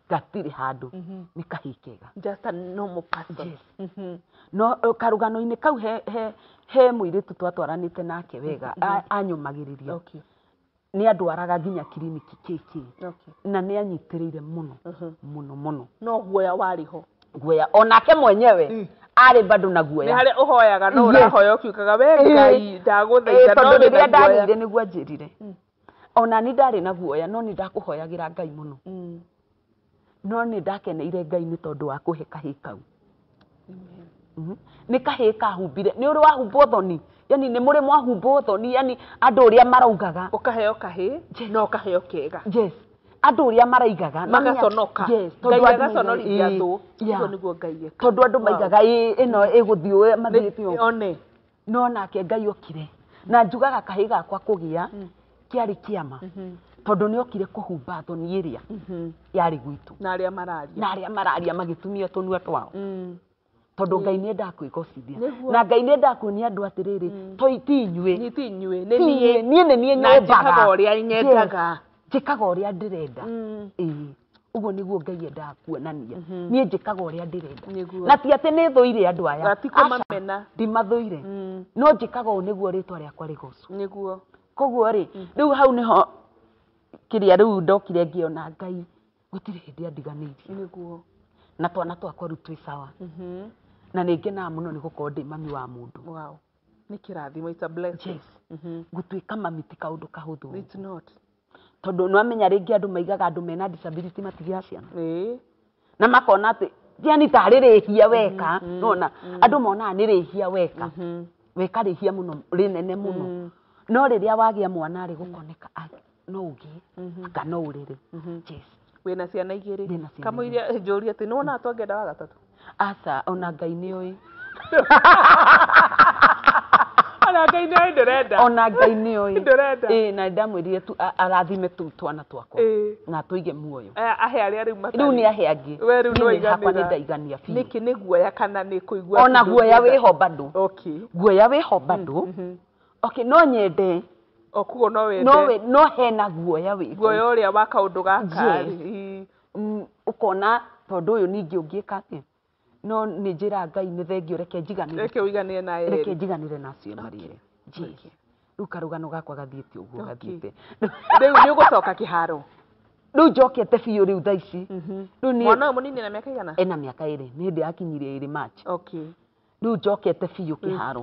[SPEAKER 1] Gatirĩ handũ. Nĩ kahĩĩ kega.
[SPEAKER 3] Just a normal person.
[SPEAKER 1] Yes. No karũgano-inĩ kau he mũirĩtu twatwaranĩte nake wega anyũmagĩrĩria.
[SPEAKER 3] Okay.
[SPEAKER 1] Nĩ andwaraga nginya kiriniki kĩkĩ.
[SPEAKER 3] Okay.
[SPEAKER 1] Na nĩ anyitĩrĩire mũno mũno mũno.
[SPEAKER 3] No guoya warĩ ho.
[SPEAKER 1] Guoya onake mwenyewe arĩ bado na guoya.
[SPEAKER 3] Nĩ harĩa ũhoyaga no ũrahoya ũkiugaga we Ngai ndagũthaitha no
[SPEAKER 1] tondũ rĩrĩa ndagĩire nĩguo anjĩrire. Ona ni ndarĩ na guoya no nĩ ndakũhoyagĩra Ngai mũno. No nĩ ndakeneire Ngai nĩ tondũ wa kũhe kahĩĩ kau. Nĩ kahĩĩ kahumbire. Nĩ ũrĩ wahumbwo thoni. Yani nĩ mũrĩ mwahumbwo thoni yani andũ ũrĩa maraugaga.
[SPEAKER 3] Ũkaheo kahĩĩ na ũkaheo kega.
[SPEAKER 1] Yes. Andũ ũrĩa maraigaga.
[SPEAKER 3] Magaconoka.
[SPEAKER 1] Yes.
[SPEAKER 3] Ngai agaconorithia thũ. Ũguo nĩguo Ngai ekaga.
[SPEAKER 1] Tondũ andũ maigaga ĩno ĩgũthiĩ mathiĩte ũũ.
[SPEAKER 3] One.
[SPEAKER 1] No nake Ngai okire. Na njugaga kahĩĩ gakwa kũgĩa kĩarĩ kĩama. Tondũ nĩ okire kũhumba thoni ĩrĩa yarĩ gwitũ.
[SPEAKER 3] Na arĩa mararia.
[SPEAKER 1] Na arĩa mararia magĩtumia tũnua twao. Tondũ Ngai nĩ endaga kwĩgocithia. Na Ngai nĩ endaga kuonia andũ atĩrĩrĩ, to ti inyuĩ.
[SPEAKER 3] Ni ti inyuĩ, nĩ niĩ.
[SPEAKER 1] Niĩ nĩ niĩ
[SPEAKER 3] Na
[SPEAKER 1] nyũmbaga.
[SPEAKER 3] njĩkaga ũrĩa nyendaga.
[SPEAKER 1] Njĩkaga ũrĩa ndĩrenda. Ĩĩ. Ũguo nĩguo Ngai endaga kuonania. Niĩ njĩkaga ũrĩa ndĩrenda. Na ti atĩ nĩ thũire andũ aya.
[SPEAKER 3] Ti kũmamena.
[SPEAKER 1] Ndimathũire. No njĩkaga ũũ nĩguo rĩtwa rĩakwa rĩgocwo.
[SPEAKER 3] Nĩguo.
[SPEAKER 1] Koguo rĩ, rĩu hau nĩho kĩrĩa rĩu ndokire ngĩona Ngai gũtirĩ hĩndĩ andiganĩirie.
[SPEAKER 3] Nĩguo.
[SPEAKER 1] Na twana twakwa rĩu twĩ sawa. Na nĩ ngenaga mũno nĩ gũkorwo ndĩ mami wa mũndũ.
[SPEAKER 3] Wow. Nĩ kĩrathimo, it's a blessing.
[SPEAKER 1] Yes. Gũtuĩka mami ti kaũndũ kahũthũ.
[SPEAKER 3] It's not.
[SPEAKER 1] Tondũ nĩwamenya rĩngĩ andũ maigaga andũ mena disability matigĩaga ciana. Na makona atĩ yani tarĩ rĩhia weka, nona andũ monaga nĩ rĩhia weka. Weka rĩhia mũno rĩnene mũno. No rĩrĩa wagĩa mwana rĩ gũkoneka no ũgĩe anga no ũrere. Yes.
[SPEAKER 3] Wĩna ciana igĩrĩ.
[SPEAKER 1] Ndĩna ciana.
[SPEAKER 3] Kamũiria njũrie atĩ nĩwona twangĩenda wa gatatũ?
[SPEAKER 1] Aca, ona Ngai nĩoĩ.
[SPEAKER 3] Ona Ngai nĩoĩ ndũrenda.
[SPEAKER 1] Ona Ngai nĩoĩ.
[SPEAKER 3] Ndũrenda.
[SPEAKER 1] Ĩĩ, na ndamwĩrire tu arathime tu twana twakwa.
[SPEAKER 3] Ĩĩ.
[SPEAKER 1] Na tũige muoyo.
[SPEAKER 3] Ahe arĩa rĩu matarĩ.
[SPEAKER 1] Rĩu nĩ ahe angĩ.
[SPEAKER 3] We rĩu
[SPEAKER 1] Niĩ
[SPEAKER 3] nĩwaiganĩra.
[SPEAKER 1] hakwa nĩ ndaigania biũ.
[SPEAKER 3] Nĩkĩ nĩ guoya kana nĩ kũigua?
[SPEAKER 1] Ona guoya wĩho bado.
[SPEAKER 3] Okay.
[SPEAKER 1] Guoya wĩho bado. Okay, no nyende.
[SPEAKER 3] O kuo no wende.
[SPEAKER 1] No hena guoya wĩho.
[SPEAKER 3] Guoya ũrĩa wa kaũndũ gaka.
[SPEAKER 1] Yes. Ũkona tondũ ũyũ ningĩ ũngĩka atĩa? No nĩ njĩra Ngai nĩ thengio, reke njiganĩre.
[SPEAKER 3] Reke ũiganĩre na erĩ.
[SPEAKER 1] Reke njiganĩre na acio marĩ erĩ. Yes. Rĩu karũgano gakwa gathiĩte ũguo gathiĩte.
[SPEAKER 3] Rĩu nĩ ũgũcoka kĩharo?
[SPEAKER 1] Rĩu njokete biũ rĩu thaa ici. Rĩu niĩ
[SPEAKER 3] Mwana ũyũ mũnini ena mĩaka igana?
[SPEAKER 1] Ena mĩaka 2. Nĩ hĩndĩ akinyirie 2 March.
[SPEAKER 3] Okay.
[SPEAKER 1] Rĩu njokete biũ kĩharo.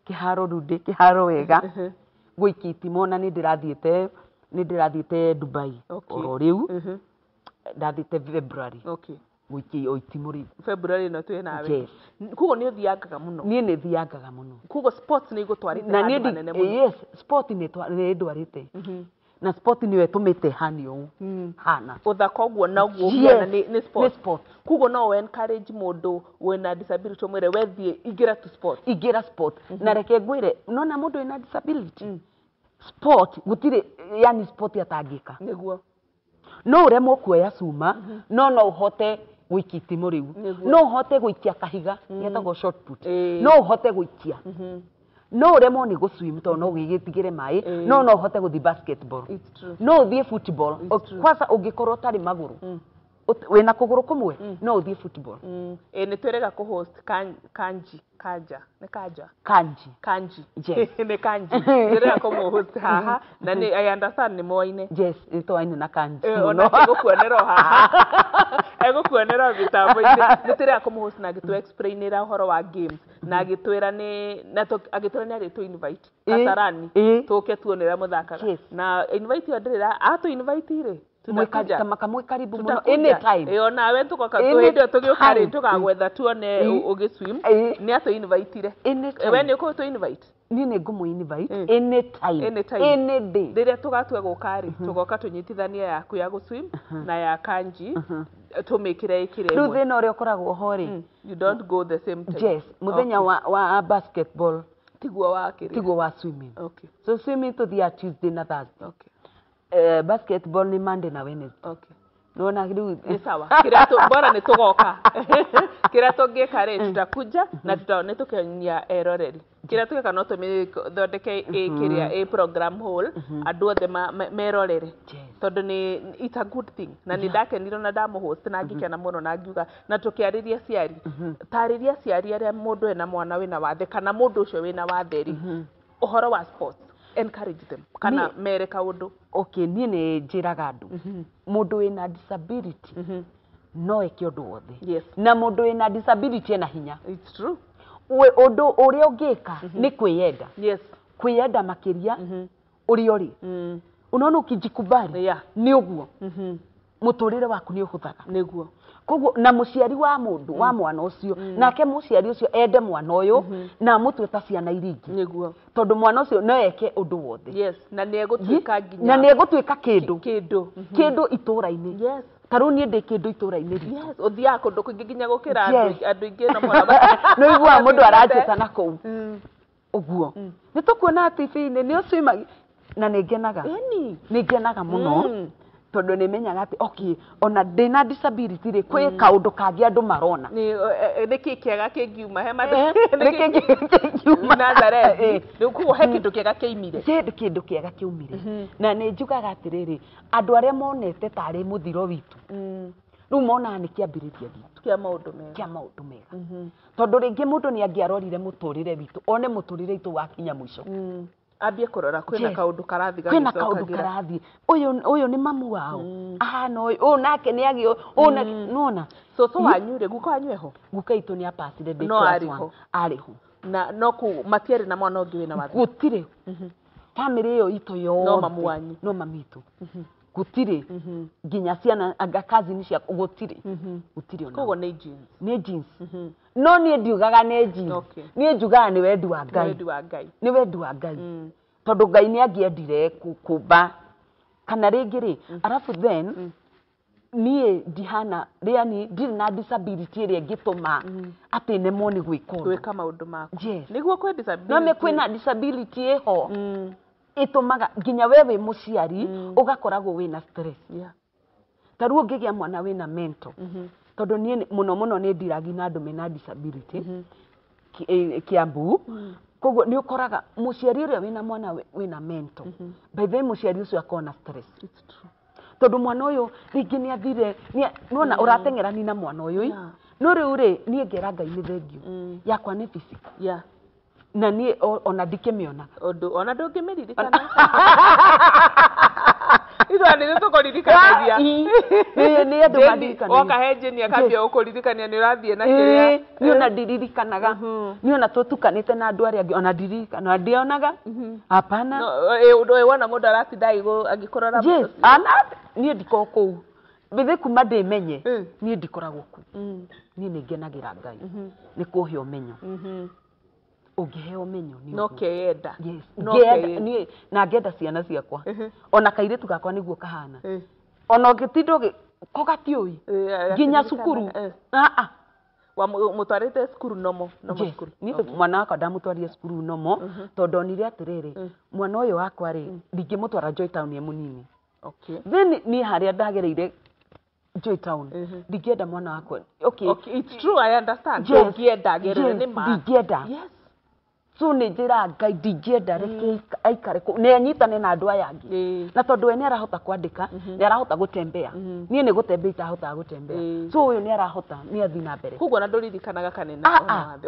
[SPEAKER 1] Kĩharo rĩu ndĩ kĩharo wega. Gũikia itimũ na nĩ ndĩrathiĩte Dubai. Oro rĩu. Ndathiĩte February.
[SPEAKER 3] Okay.
[SPEAKER 1] Gũikia o itimũ rĩu.
[SPEAKER 3] February ĩno twĩ nawe.
[SPEAKER 1] Yes.
[SPEAKER 3] Koguo nĩ ũthiangaga mũno?
[SPEAKER 1] Niĩ nĩ thiangaga mũno.
[SPEAKER 3] Koguo sports nĩ igũtwarĩte handũ hanene mũno?
[SPEAKER 1] Yes, sport nĩ ĩndwarĩte. Na sport nĩyo ĩtũmĩte hane ũũ hana.
[SPEAKER 3] Ũthaka ũguo naguo
[SPEAKER 1] Yes,
[SPEAKER 3] ũhiana nĩ sport.
[SPEAKER 1] Nĩ sport.
[SPEAKER 3] Koguo no encourage mũndũ wĩna disability ũmwĩre we thiĩ ingĩra tu sport.
[SPEAKER 1] Ingĩra sport. Na reke ngwĩre, nona mũndũ wĩna disability sport gũtirĩ, yani sport atangĩka.
[SPEAKER 3] Nĩguo.
[SPEAKER 1] No ũremwo kuoya cuma, no no ũhote gũikia itimũ rĩu. No ũhote gũikia kahiga getagwo shot put. No ũhote gũikia. No ũremwo nĩ gũswim tondũ no wĩgĩtigĩre maĩ, no no ũhote gũthiĩ basketball. No ũthiĩ football. Kwanza ũngĩkorwo ũtarĩ magũrũ, wĩna kũgũrũ kũmwe, no ũthiĩ football.
[SPEAKER 3] Ĩ nĩ twĩrĩga kũ-host Kanji, Kanja, nĩ Kanja?
[SPEAKER 1] Kanji.
[SPEAKER 3] Kanji.
[SPEAKER 1] Yes.
[SPEAKER 3] Nĩ Kanji. Twĩrĩga kũmũ-host haha na nĩ I understand nĩ moaine.
[SPEAKER 1] Yes, nĩ twaine na Kanji.
[SPEAKER 3] Onake egũkuonera o haha. Egũkuonera o mĩtambo-inĩ. Nĩ twĩrĩga kũmũ-host na agĩtũ explainĩra ũhoro wa games na agĩtwĩra nĩ na agĩtwĩra nĩ arĩtũ invite Kasarani tũke tuone ũrĩa mũthakaga. Na invite ĩyo ndĩrĩ atũ invite rĩ.
[SPEAKER 1] Kamwe karibu mũno anytime.
[SPEAKER 3] Ĩyo nawe tũgoka hĩndĩ ĩyo tũgĩũka rĩ tũgagwetha tuone ũgĩswim. Nĩ atũ invite-ire. We nĩ ũkũtũ invite?
[SPEAKER 1] Niĩ nĩ ngũmũ invite anytime.
[SPEAKER 3] Anytime.
[SPEAKER 1] Any day.
[SPEAKER 3] Rĩrĩa tũgatua gũka rĩ tũgoka tũnyitithanie yaku ya gũswim na ya Kanji tũmĩkĩre ĩkĩre
[SPEAKER 1] ĩmwe. Rĩu thĩna ũrĩa ũkoragwo ho rĩ,
[SPEAKER 3] you don't go the same time.
[SPEAKER 1] Yes, mũthenya wa basketball
[SPEAKER 3] tiguo wa kĩrĩa,
[SPEAKER 1] tiguo wa swimming.
[SPEAKER 3] Okay.
[SPEAKER 1] So swimming tũthiaga Tuesday na Thursday.
[SPEAKER 3] Okay.
[SPEAKER 1] Basketball ni Monday na Wednesday.
[SPEAKER 3] Okay.
[SPEAKER 1] Nona rĩu
[SPEAKER 3] nĩ sawa. Kĩrĩa bora nĩ tũgoka. Kĩrĩa tũngĩka rĩ tutakuja na nĩ tũkenia eroreri. Kĩrĩa tũgeka no tũmĩthondeke kĩrĩa ĩ program hall andũ othe merorere. Tondũ nĩ it's a good thing. Na nĩ ndakenire na ndamũhost na ngĩkena mũno na ngiuga na tũkĩarĩria aciari. Tarĩria aciari arĩa mũndũ ena mwana wĩna wathe kana mũndũ ũcio wĩna wathe rĩ ũhoro wa sports. Encourage them kana mere kaũndũ.
[SPEAKER 1] Okay, niĩ nĩ njĩraga andũ mũndũ wĩna disability no eke ũndũ wothe.
[SPEAKER 3] Yes.
[SPEAKER 1] Na mũndũ wĩna disability ena hinya.
[SPEAKER 3] It's true.
[SPEAKER 1] Ũndũ ũrĩa ũngĩka nĩ kwĩyenda.
[SPEAKER 3] Yes.
[SPEAKER 1] Kwĩyenda makĩria ũrĩa ũrĩ. Unaona ukijikubali nĩ ũguo mũtũrĩre waku nĩ ũhũthaga.
[SPEAKER 3] Nĩguo.
[SPEAKER 1] Koguo na mũciari wa mũndũ wa mwana ũcio nake mũciari ũcio ende mwana ũyũ na amũtue ta ciana iria ingĩ.
[SPEAKER 3] Nĩguo.
[SPEAKER 1] Tondũ mwana ũcio no eke ũndũ wothe.
[SPEAKER 3] Yes, na nĩ egũtuĩka nginya.
[SPEAKER 1] Na nĩ egũtuĩka kĩndũ.
[SPEAKER 3] Kĩndũ.
[SPEAKER 1] Kĩndũ itũũra-inĩ.
[SPEAKER 3] Yes.
[SPEAKER 1] Ta rĩu niĩ ndĩ kĩndũ itũũra-inĩ ritũ.
[SPEAKER 3] Yes, ũthiaga kũndũ kũingĩ nginya gũkĩra andũ aingĩ no mona.
[SPEAKER 1] Nĩ ũiguaga mũndũ aranjĩta na kũu. Ũguo. Nĩ tũkuona TV-inĩ nĩ ũcwima na nĩ ngenaga. Nĩ ngenaga mũno. Tondũ nĩ menyaga atĩ okay, ona ndĩna disability rĩ kwĩ kaũndũ kangĩ andũ marona.
[SPEAKER 3] Nĩkĩ kĩega kĩngiuma he
[SPEAKER 1] nĩkĩ kĩngiuma
[SPEAKER 3] Nazarethi. Rĩu koguo he kĩndũ kĩega kĩaumire.
[SPEAKER 1] Kĩndũ kĩega kĩaumire. Na nĩ njugaga atĩrĩrĩ, andũ arĩa monete tarĩ mũthiro witũ rĩu monaga nĩ kĩambĩrĩria gitũ
[SPEAKER 3] kĩa maũndũ mega.
[SPEAKER 1] Kĩa maũndũ mega. Tondũ rĩngĩ mũndũ nĩ angĩarorire mũtũrĩre witũ one mũtũrĩre witũ wakinya mũico.
[SPEAKER 3] Ambie kũrora kwĩna kaũndũ karathiĩ
[SPEAKER 1] kwĩna kaũndũ karathiĩ ũyũ nĩ mamu wao ahana ũyũ ũyũ nake nĩ agĩ ũyũ nake nona
[SPEAKER 3] cũcũ wanyu rĩ guka wanyu eho
[SPEAKER 1] guka itũ nĩ apacire ndĩ
[SPEAKER 3] no
[SPEAKER 1] class
[SPEAKER 3] arĩ
[SPEAKER 1] 1
[SPEAKER 3] ho
[SPEAKER 1] arĩ ho
[SPEAKER 3] na no ku matiarĩ na mwana ũngĩ wĩna wathe
[SPEAKER 1] gũtirĩ family ĩyo itũ yothe
[SPEAKER 3] no mamu wanyu
[SPEAKER 1] no mami itũ gũtirĩ nginya ciana anga cousin cia gũtirĩ gũtirĩ ona
[SPEAKER 3] koguo nĩ jeans
[SPEAKER 1] nĩ jeans no niĩ ndiugaga nĩ jeans niĩ njugaga nĩ wendi wa Ngai
[SPEAKER 3] nĩ wendi wa Ngai
[SPEAKER 1] nĩ wendi wa Ngai. Tondũ Ngai nĩ angĩendire kũmba kana rĩngĩ rĩ, arabu then niĩ ndihana, yani ndirĩ na disability ĩrĩa ĩngĩtũma atĩ nemwo nĩ gwĩka ũndũ.
[SPEAKER 3] Gwĩka maũndũ maku.
[SPEAKER 1] Yes.
[SPEAKER 3] Nĩguo kwĩ disability.
[SPEAKER 1] No me kwĩna disability ĩho ĩtũmaga nginya we wĩ mũciari ũgakoragwo wĩna stress. Ta rĩu ũngĩgĩa mwana wĩna mental, tondũ niĩ mũno mũno nĩ ndiragi na andũ mena disability Kiambu, koguo nĩ ũkoraga mũciari ũrĩa wĩna mwana wĩna mental, by the way mũciari ũcio akoragwo na stress.
[SPEAKER 3] It's true.
[SPEAKER 1] Tondũ mwana ũyũ rĩngĩ nĩ athire, nĩwona ũrateng'erani na mwana ũyũ, no rĩu rĩ niĩ ngera Ngai nĩ thengiũ yakwa nĩ physical. Na niĩ ona ndikĩmĩonaga.
[SPEAKER 3] Ũndũ ona ndũngĩmĩririkana. Ithuĩ nĩ tũkũririkanagia.
[SPEAKER 1] Nĩ andũ maririkanagia.
[SPEAKER 3] Woka he Jane akambia gũkũririkania nĩ ũrathiĩ na kĩrĩa.
[SPEAKER 1] Niĩ ona ndiririkanaga. Niĩ ona tũtukanĩte na andũ arĩa angĩ ona ndirikanaga, ndionaga. Hapana.
[SPEAKER 3] Ũndũ wona mũndũ aratinda agĩkũrora.
[SPEAKER 1] Yes, niĩ ndikoragwo kũu. Bithe kuma ndĩmenye, niĩ ndikoragwo kũu. Niĩ nĩ ngenagĩra Ngai. Nĩ kũhe ũmenyo. Ũngĩheo ũmenyo nĩ
[SPEAKER 3] No keyenda.
[SPEAKER 1] Yes.
[SPEAKER 3] No
[SPEAKER 1] Ngĩenda niĩ na ngenda ciana ciakwa. Ona kairĩtu gakwa nĩguo kahana. Ona ũngĩtinda ũgĩ ko gatiũĩ. Nginya cukuru.
[SPEAKER 3] Mũtwarĩte cukuru nomo, nomo cukuru.
[SPEAKER 1] Niĩ mwana wakwa ndamũtwarire cukuru nomo, tondũ ndonire atĩrĩrĩ, mwana ũyũ wakwa rĩ, ndingĩmũtwara Joy Town e mũnini. Then niĩ harĩa ndagereire Joy Town, ndingĩenda mwana wakwa. Okay.
[SPEAKER 3] It's true, I understand. Ndũngĩenda agerere nĩ ma.
[SPEAKER 1] Ndingĩenda. So nĩ njĩraga Ngai ndingĩenda reke aikare kũu, nĩ anyitane na andũ aya angĩ. Na tondũ we nĩ arahota kwandĩka, nĩ arahota gũtembea. Niĩ nĩ gũtembea itahotaga gũtembea. So ũyũ nĩ arahota, nĩ athiĩ na mbere.
[SPEAKER 3] Koguo ona ndũririkanaga kanene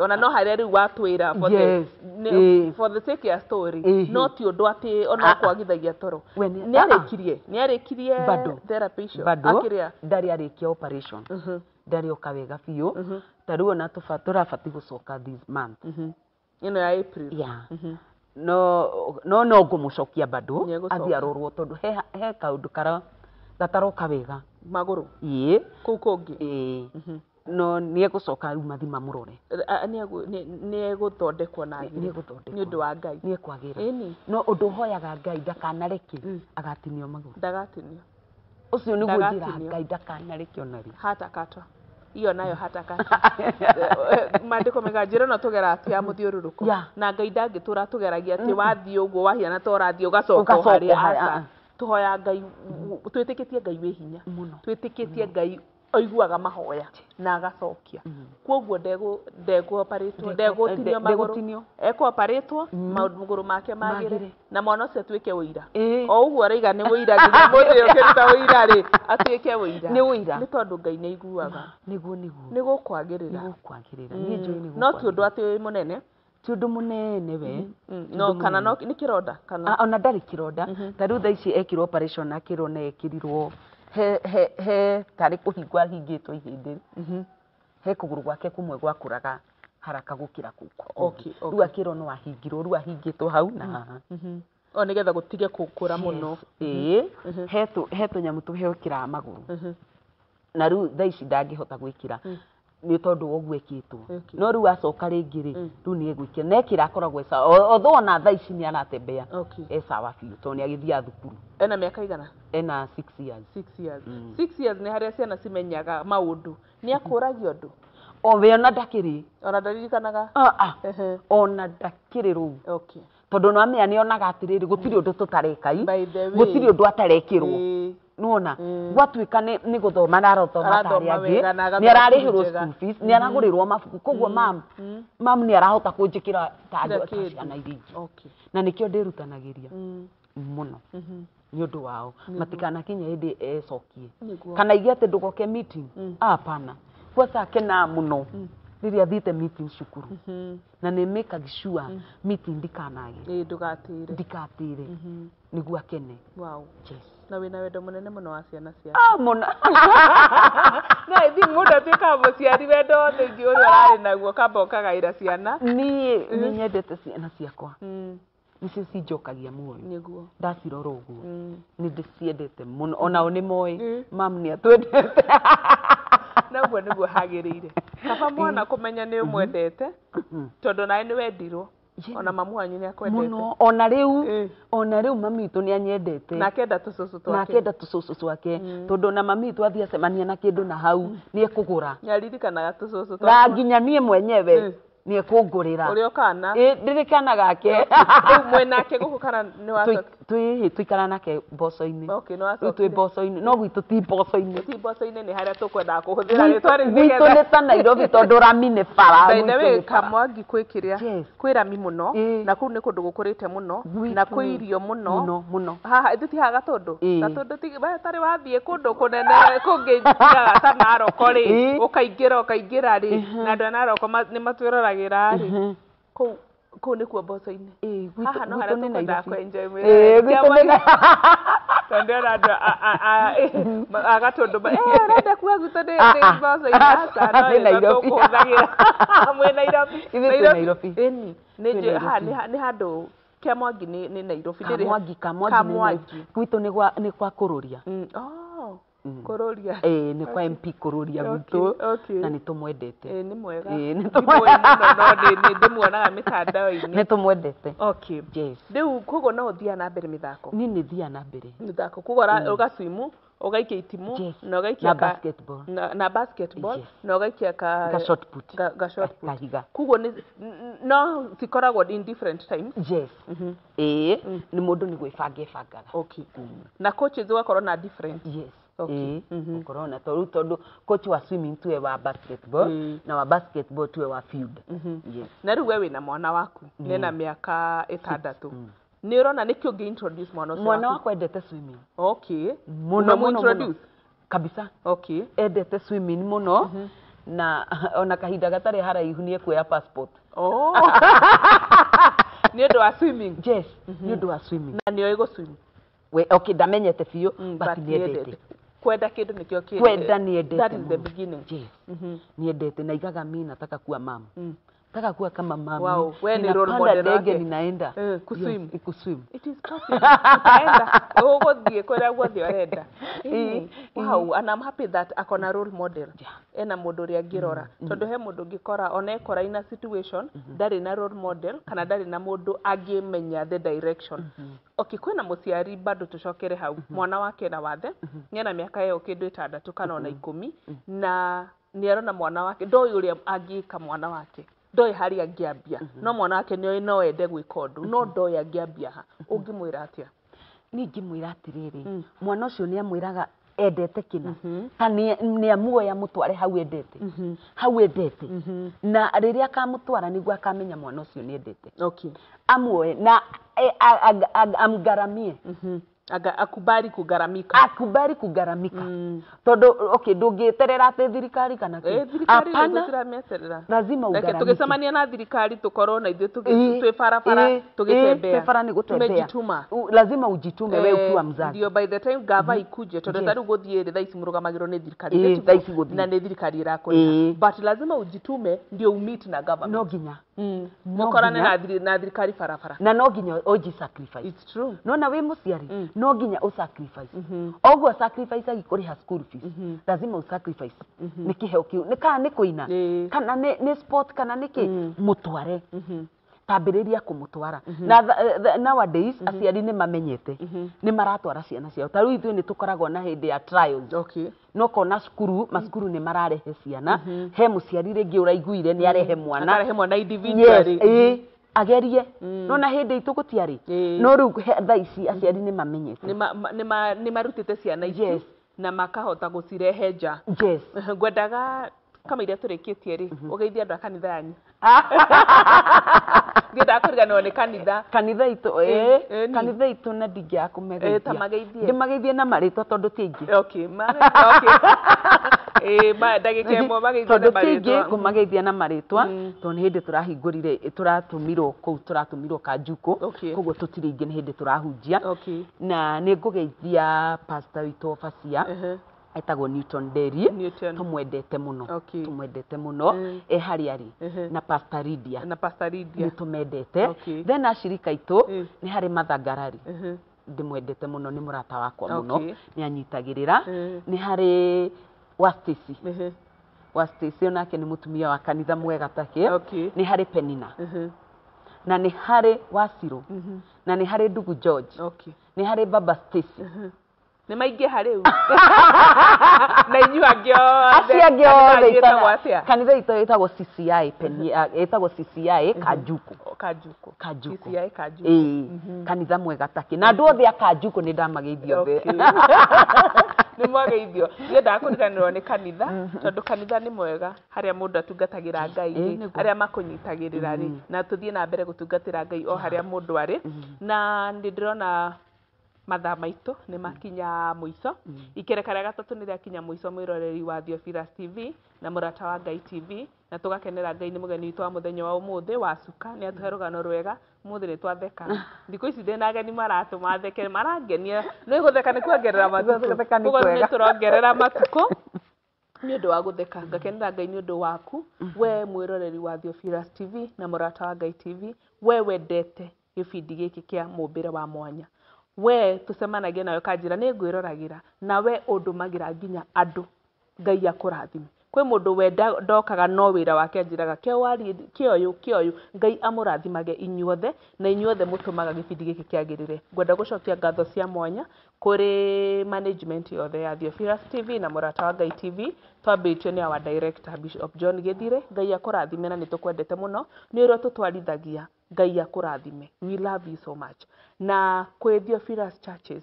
[SPEAKER 3] ona no harĩa rĩu watwĩra for the sake ya story, no ti ũndũ atĩ ona kwagithagia toro. Nĩ arĩkirie therapy icio.
[SPEAKER 1] Bado ndarĩ arĩkia operation. Ndarĩ oka wega biũ. Ta rĩu ona tũrabatiĩ gũcoka this month.
[SPEAKER 3] Ĩno ya April.
[SPEAKER 1] Yeah. No no ngũmũcokia bado athiĩ arorwo tondũ he kaũndũ gataroka wega.
[SPEAKER 3] Magũrũ.
[SPEAKER 1] Ĩĩ.
[SPEAKER 3] Kũu kũngĩ.
[SPEAKER 1] Ĩĩ. No nĩ egũcoka rĩu mathi mamũrore.
[SPEAKER 3] Nĩ egũthondekwo na
[SPEAKER 1] agĩre.
[SPEAKER 3] Nĩ ũndũ wa Ngai.
[SPEAKER 1] Nĩ ekwagĩra. No ũndũ hoyaga Ngai ndakanareke agatinio magũrũ.
[SPEAKER 3] Ndagatinio.
[SPEAKER 1] Ũcio nĩguo njĩraga Ngai ndakanareke ona rĩ.
[SPEAKER 3] Hata kata. Iyo nayo hata kata. Maandĩko mega njĩra no tũgera atĩ ya mũthiũrũrũko. Na Ngai ndangĩtũra tũgeragia atĩ wathiĩ ũguo wahiana ta ũrathiĩ ũgacoka o harĩa aca. Tũhoya Ngai, twĩtĩkĩtie Ngai wĩ hinya. Twĩtĩkĩtie Ngai oiguaga mahoya na agacokia. Koguo ndegũoparĩtwo, ndegũtinio magũrũ. Ekũoparĩtwo, magũrũ make magĩre na mwana ũcio atuĩke ũira. O ũguo arauga nĩ ũira nginya mũthĩ ũkĩruta ũira rĩ, atuĩke ũira.
[SPEAKER 1] Nĩ ũira.
[SPEAKER 3] Nĩ tondũ Ngai nĩ aiguaga.
[SPEAKER 1] Nĩguo nĩguo.
[SPEAKER 3] Nĩ gũkwagĩrĩra.
[SPEAKER 1] Nĩ gũkwagĩrĩra. Niĩ njũĩ nĩ gũkwagĩrĩra.
[SPEAKER 3] No ti ũndũ atĩ wĩ mũnene.
[SPEAKER 1] Ti ũndũ mũnene we.
[SPEAKER 3] No kana no nĩ kĩronda kana.
[SPEAKER 1] Ona ndarĩ kĩronda. Ta rĩu thaa ici ekirwo operation akĩrwo nĩ ekĩrirwo he tarĩ kũhingwo ahingĩtwo ihĩndĩ. He kũgũrũ gwake kũmwe gwakũraga haraka gũkĩra kũu. Rĩu akĩrwo no ahingirwo, rĩu ahingĩtwo hau na haha.
[SPEAKER 3] O nĩgetha gũtige gũkũra mũno.
[SPEAKER 1] Ĩĩ. He tũnyamũ tũhekĩraga magũrũ. Na rĩu thaa ici ndangĩhota gwĩkĩra. Nĩ tondũ wa ũguo ĩkĩtwo. No rĩu acoka rĩngĩ rĩ, rĩu nĩ egwĩkĩra. Na ekĩra akoragwo e sawa. Although ona thaa ici nĩ aratembea. E sawa biũ tondũ nĩ agĩthiaga thukuru.
[SPEAKER 3] Ena mĩaka igana?
[SPEAKER 1] Ena 6 years.
[SPEAKER 3] 6 years. 6 years nĩ harĩa ciana cimenyaga maũndũ. Nĩ akũragia ũndũ?
[SPEAKER 1] O we ona ndakĩrĩ.
[SPEAKER 3] Ona ndaririkanaga?
[SPEAKER 1] Ona ndakĩrĩ rũu. Tondũ no amenya nĩ onaga atĩrĩrĩ, gũtirĩ ũndũ tũtareka i. Gũtirĩ ũndũ atarekĩrwo. Nĩwona gwatuĩka nĩ gũthoma arathoma ta arĩa angĩ, nĩ ararĩhĩrwo school fees, nĩ aragũrĩrwo mabuku, koguo mam nĩ arahota kũnjĩkĩra ta andũ ta ciana iria ingĩ. Na nĩkĩo ndĩrutanagĩria mũno nĩ ũndũ wao, matikanakinye hĩndĩ ecokie kana ige atĩ ndũgoke meeting. Hapana, kwanza akenaga mũno rĩrĩa athiĩte meeting cukuru, na nĩ make sure meeting ndikanage, ndikatĩre nĩguo akene.
[SPEAKER 3] Yes. Na wĩna wendo mũnene mũno wa ciana ciaku.
[SPEAKER 1] Mũno.
[SPEAKER 3] No I think mũndũ atuĩkaga mũciari wendo wothe ingĩ ũrĩa ũrarĩ naguo kamba ũkagaĩra ciana.
[SPEAKER 1] Niĩ nĩ nyendete ciana ciakwa. Nĩcio cinjokagia muoyo.
[SPEAKER 3] Nĩguo.
[SPEAKER 1] Ndacirora ũguo. Nĩ ndĩciendete mũno. Onao nĩ moĩ mam nĩ atwendete.
[SPEAKER 3] Na ũguo nĩguo hagĩrĩire. Kaba mwana kũmenya nĩ ũmwendete, tondũ nawe nĩ wendirwo. Ona mamu wanyu nĩ akwendete
[SPEAKER 1] mũno. Ona rĩu, ona rĩu mami witũ nĩ anyendete.
[SPEAKER 3] Na akenda tũcũcũ twake.
[SPEAKER 1] Na akenda tũcũcũ twake. Tondũ ona mami witũ athiĩ acemania na kĩndũ na hau nĩ ekũgũra.
[SPEAKER 3] Nĩ aririkanaga tũcũcũ twake.
[SPEAKER 1] Na nginya niĩ mwenyewe nĩ ekũngũrĩra.
[SPEAKER 3] Ũrĩa ũkana?
[SPEAKER 1] Ndĩrĩ kana gake.
[SPEAKER 3] Rĩu mwĩ nake gũkũ kana nĩ wacoka?
[SPEAKER 1] Tũikara nake mboco-inĩ.
[SPEAKER 3] Okay, nĩ wacokire.
[SPEAKER 1] Rĩu twĩ mboco-inĩ, no gwitũ ti mboco-inĩ.
[SPEAKER 3] Ti mboco-inĩ, nĩ harĩa tũkwendaga kũhũthĩra rĩtwa rĩu nĩgetha.
[SPEAKER 1] Gwitũ nĩ ta Nairobi tondũ rami nĩ bara.
[SPEAKER 3] By the way, Kamwangi kwĩ kĩrĩa, kwĩ rami mũno, na kũu nĩ kũndũ gũkũrĩte mũno, na kwĩ irio mũno.
[SPEAKER 1] Mũno, mũno.
[SPEAKER 3] Haha, ithuĩ ti haha Gatũndũ? Gatũndũ ti, we tarĩ wathiĩ kũndũ kũnene kũngĩ tiga ta Narok rĩ, ũkaingĩra ũkaingĩra rĩ, na andũ a Narok nĩ matwĩroragĩra rĩ. Kũu kũu nĩkuo mboco-inĩ. Haha no harĩa tũkwendaga kũ-enjoy mwĩrĩ. Tondũ ndĩrona andũ a Gatũndũ ũrenda kuga gwitũ nĩ mboco-inĩ? Aca, no rĩtwa tũkũhũthagĩra. Mwĩ Nairobi.
[SPEAKER 1] Ithuĩ twĩ Nairobi.
[SPEAKER 3] Ĩni, nĩ handũ Kĩamwangi nĩ Nairobi.
[SPEAKER 1] Kamwangi, Kamwangi. Gwitũ nĩ kwa Kũrũria.
[SPEAKER 3] Kũrũria.
[SPEAKER 1] Nĩ kwa MP Kũrũria gwitũ, na nĩ tũmwendete.
[SPEAKER 3] Nĩ mwega. Ndimũĩ mũno no nĩ ndĩmuonaga mĩtandao-inĩ.
[SPEAKER 1] Nĩ tũmwendete.
[SPEAKER 3] Okay.
[SPEAKER 1] Yes.
[SPEAKER 3] Rĩu koguo no ũthiaga na mbere mĩthako?
[SPEAKER 1] Niĩ nĩ thiaga na mbere
[SPEAKER 3] mĩthako. Koguo ũgaswimu, ũgaikia itimũ, na ũgaikia
[SPEAKER 1] na basketball.
[SPEAKER 3] Na basketball, na ũgaikia
[SPEAKER 1] ka shot put.
[SPEAKER 3] Ga shot put.
[SPEAKER 1] Kahiga.
[SPEAKER 3] Koguo nĩ no cikoragwo in different times.
[SPEAKER 1] Yes. Nĩ mũndũ nĩ gwĩbanga ebangaga.
[SPEAKER 3] Okay. Na coaches ũgakorwo na different.
[SPEAKER 1] Yes. Ũkorwo na tondũ coach wa swimming tuwe wa basketball, na wa basketball tuwe wa field. Yes.
[SPEAKER 3] Na rĩu we wĩna mwana waku, nena mĩaka 6. Nĩ ũrona nĩkĩ ũngĩ introduce mwana ũcio waku?
[SPEAKER 1] Mwana wakwa endete swimming.
[SPEAKER 3] Okay.
[SPEAKER 1] Mũno mũno mũno. Kabisa.
[SPEAKER 3] Okay.
[SPEAKER 1] Endete swimming mũno, na ona kahinda gatarĩ haraihu nĩ ekuoya passport.
[SPEAKER 3] Oh. Nĩ ũndũ wa swimming?
[SPEAKER 1] Yes, nĩ ũndũ wa swimming.
[SPEAKER 3] Na nĩ oĩ gũ-swim?
[SPEAKER 1] We, okay, ndamenyete biũ, but nĩ endete.
[SPEAKER 3] Kwenda kĩndũ nĩkĩo kĩndũ.
[SPEAKER 1] Kwenda nĩ endete.
[SPEAKER 3] That is the beginning.
[SPEAKER 1] Yes. Nĩ endete na igaga mimi nataka kuwa mama. Nataka kuwa kama mama.
[SPEAKER 3] Wow, wewe ni role model wake.
[SPEAKER 1] Ndege ninaenda.
[SPEAKER 3] Kuswim.
[SPEAKER 1] Yes, kuswim.
[SPEAKER 3] It is possible. Utaenda. Ũgũthiĩ kũrĩa guothe ũrenda. Wow, and I'm happy that akona role model. Ena mũndũ ũrĩa angĩrora. Tondũ he mũndũ ũngĩkora ona ekora in a situation ndarĩ na role model kana ndarĩ na mũndũ angĩmenya the direction. Okay, kwĩna mũciari bado tũcokere hau. Mwana wake na wathe, nĩena mĩaka ĩyo kĩndũ 6 kana ona 10, na nĩ arona mwana wake ndoĩ ũrĩa angĩka mwana wake. Ndoĩ harĩa angĩambia. No mwana wake nĩoĩ no ende gwĩka ũndũ, no ndoĩ angĩambia ha. Ũngĩmwĩra atĩa?
[SPEAKER 1] Niĩ ingĩmwĩra atĩrĩrĩ, mwana ũcio nĩ amwĩraga endete kĩna, kana nĩ amuoya mũtware hau endete. Hau endete. Na rĩrĩa akamũtwara nĩguo akamenya mwana ũcio nĩ endete.
[SPEAKER 3] Okay.
[SPEAKER 1] Amuoe na amgaramie.
[SPEAKER 3] Akubali kugaramika.
[SPEAKER 1] Akubali kugaramika. Tondũ okay, ndũngĩeterera atĩ thirikari kana kĩ.
[SPEAKER 3] Thirikari tũtiramĩeterera.
[SPEAKER 1] Lazima ugaramike.
[SPEAKER 3] Tũgĩcemania na thirikari tũkorwo na ithuĩ twĩ barabara tũgĩtembea.
[SPEAKER 1] Twĩ bara nĩ gũtembea.
[SPEAKER 3] Tumejituma.
[SPEAKER 1] Lazima ujitume wewe ukiwa mzazi.
[SPEAKER 3] Ndio by the time gava ikuje tondũ ta rĩu gũthiĩ rĩ thaa ici mũrũgamagĩrwo nĩ thirikari.
[SPEAKER 1] Thaa ici gũthiĩ.
[SPEAKER 3] Na nĩ thirikari ĩrakũrĩha. But lazima ujitume ndio umeet na government.
[SPEAKER 1] No nginya.
[SPEAKER 3] Mũkorane na thirikari barabara.
[SPEAKER 1] Na no nginya ũji sacrifice.
[SPEAKER 3] It's true.
[SPEAKER 1] Nona wĩ mũciari no nginya ũsacrifice. Oguo sacrifice agĩkũrĩha school fees. Lazima ũsacrifice. Nĩ kĩheo kĩu. Nĩ kana nĩ kũina. Kana nĩ sport kana nĩ kĩ. Mũtware. Tambĩrĩria kũmũtwara. Na nowadays aciari nĩ mamenyete. Nĩ maratwara ciana ciao. Ta rĩu ithuĩ nĩ tũkoragwo na hĩndĩ ya trials.
[SPEAKER 3] Okay.
[SPEAKER 1] No kona cukuru, macukuru nĩ mararehe ciana. He mũciari rĩngĩ ũraiguire nĩ arehe mwana.
[SPEAKER 3] Akarehe mwana individually.
[SPEAKER 1] Yes, agerie. No na hĩndĩ itũ gũtiarĩ. No rĩu thaa ici aciari nĩ mamenyete.
[SPEAKER 3] Nĩ marutĩte ciana ici na makahota gũcirehe nja.
[SPEAKER 1] Yes.
[SPEAKER 3] Ngwendaga kama iria tũrĩkĩtie rĩ, ũgeithie andũ a kanitha yanyu. Ngĩendaga kũriganĩrwo nĩ kanitha.
[SPEAKER 1] Kanitha itũ, kanitha itũ na ndingĩaga kũmegeithia.
[SPEAKER 3] Ta mageithie.
[SPEAKER 1] Ndĩmageithie na marĩtwa tondũ ti aingĩ.
[SPEAKER 3] Okay, okay. Ndagĩka ĩmwe mageithie na marĩtwa.
[SPEAKER 1] Tondũ ti aingĩ ngũmageithia na marĩtwa, tondũ nĩ hĩndĩ tũrahingũrire, tũratũmirwo kũu, tũratũmirwo Kanjukũ. Koguo tũtirĩ aingĩ nĩ hĩndĩ tũrahunjia. Na nĩ ngũgeithia pastor witũ Bacia. Etagwo Newton Derry. Tũmwendete mũno. Tũmwendete mũno. E harĩa arĩ. Na Pastor Lydia.
[SPEAKER 3] Na Pastor Lydia.
[SPEAKER 1] Nĩ tũmendete. Then acirika aitũ nĩ harĩ Mathangarari. Ndĩmwendete mũno, nĩ mũrata wakwa mũno. Nĩ anyitagĩrĩra. Nĩ harĩ wa Stacy. Wa Stacy onake nĩ mũtumia wa kanitha mwega take. Nĩ harĩ Penina. Na nĩ harĩ Wacirũ, na nĩ harĩ Ndugu George, nĩ harĩ Baba Stacy.
[SPEAKER 3] Nĩ maingĩha rĩu. Na inyuĩ angĩ othe.
[SPEAKER 1] Acio angĩ othe
[SPEAKER 3] Kanitha ĩtagwo atĩa?
[SPEAKER 1] Kanitha itũ ĩtagwo CCI ĩtagwo CCI Kanjuku.
[SPEAKER 3] Kanjuku.
[SPEAKER 1] Kanjuku.
[SPEAKER 3] CCI Kanjuku.
[SPEAKER 1] Ĩĩ, kanitha mwega takĩ. Na andũ othe a Kanjuku nĩ ndamageithia othe.
[SPEAKER 3] Nĩ mwageithio. Ndiendaga kũriganĩrwo nĩ kanitha, tondũ kanitha nĩ mwega harĩa mũndũ atungatagĩra Ngai rĩ, arĩa makũnyitagĩrĩra rĩ, na tũthiĩ na mbere gũtungatĩra Ngai o harĩa mũndũ arĩ. Na nĩ ndĩrona mathaa maitũ nĩ makinya mũico. Ikereka rĩa gatatũ nĩ rĩakinya mũico, mwĩroreri wa Theophilus TV na Mũrata wa Ngai TV, na tũgakenera Ngai nĩ mũgeni witũ wa mũthenya wa ũmũthĩ wa Cuka. Nĩ atũhe rũgano rwega ũmũthĩ, nĩ twatheka. Thikũ ici ndĩna ageni maratũma theke, marangenia. Nĩ gũtheka nĩ kuongerera matukũ.
[SPEAKER 1] Gũtheka nĩ
[SPEAKER 3] Koguo nĩ
[SPEAKER 1] kwega.
[SPEAKER 3] tũrongerera matukũ nĩ ũndũ wa gũtheka. Ngakenera Ngai nĩ ũndũ waku we mwĩroreri wa Theophilus TV na Mũrata wa Ngai TV, we wendete gĩbindi gĩkĩ kĩa mũmbĩre wa mwanya, we tũcemanagia nawe kanjĩra nĩ ngwĩroragĩra, na we ũndũmagĩra nginya andũ. Ngai akũrathime. Kwĩ mũndũ we ndokaga no wĩra wake anjĩraga kĩoyũ kĩoyũ. Ngai amũrathimage inyuothe, na inyuothe mũtũmaga gĩbindi gĩkĩ kĩagĩrĩre. Ngwenda gũcokia ngatho cia mwanya kũrĩ management yothe ya Theophilus TV na Mũrata wa Ngai TV, twambĩtio nĩ our director Bishop John Gĩthire. Ngai akũrathime, na nĩ tũkwendete mũno nĩ ũrĩa tũtwarithagia. Ngai akũrathime, we love you so much. Na kwĩ Theophilus Churches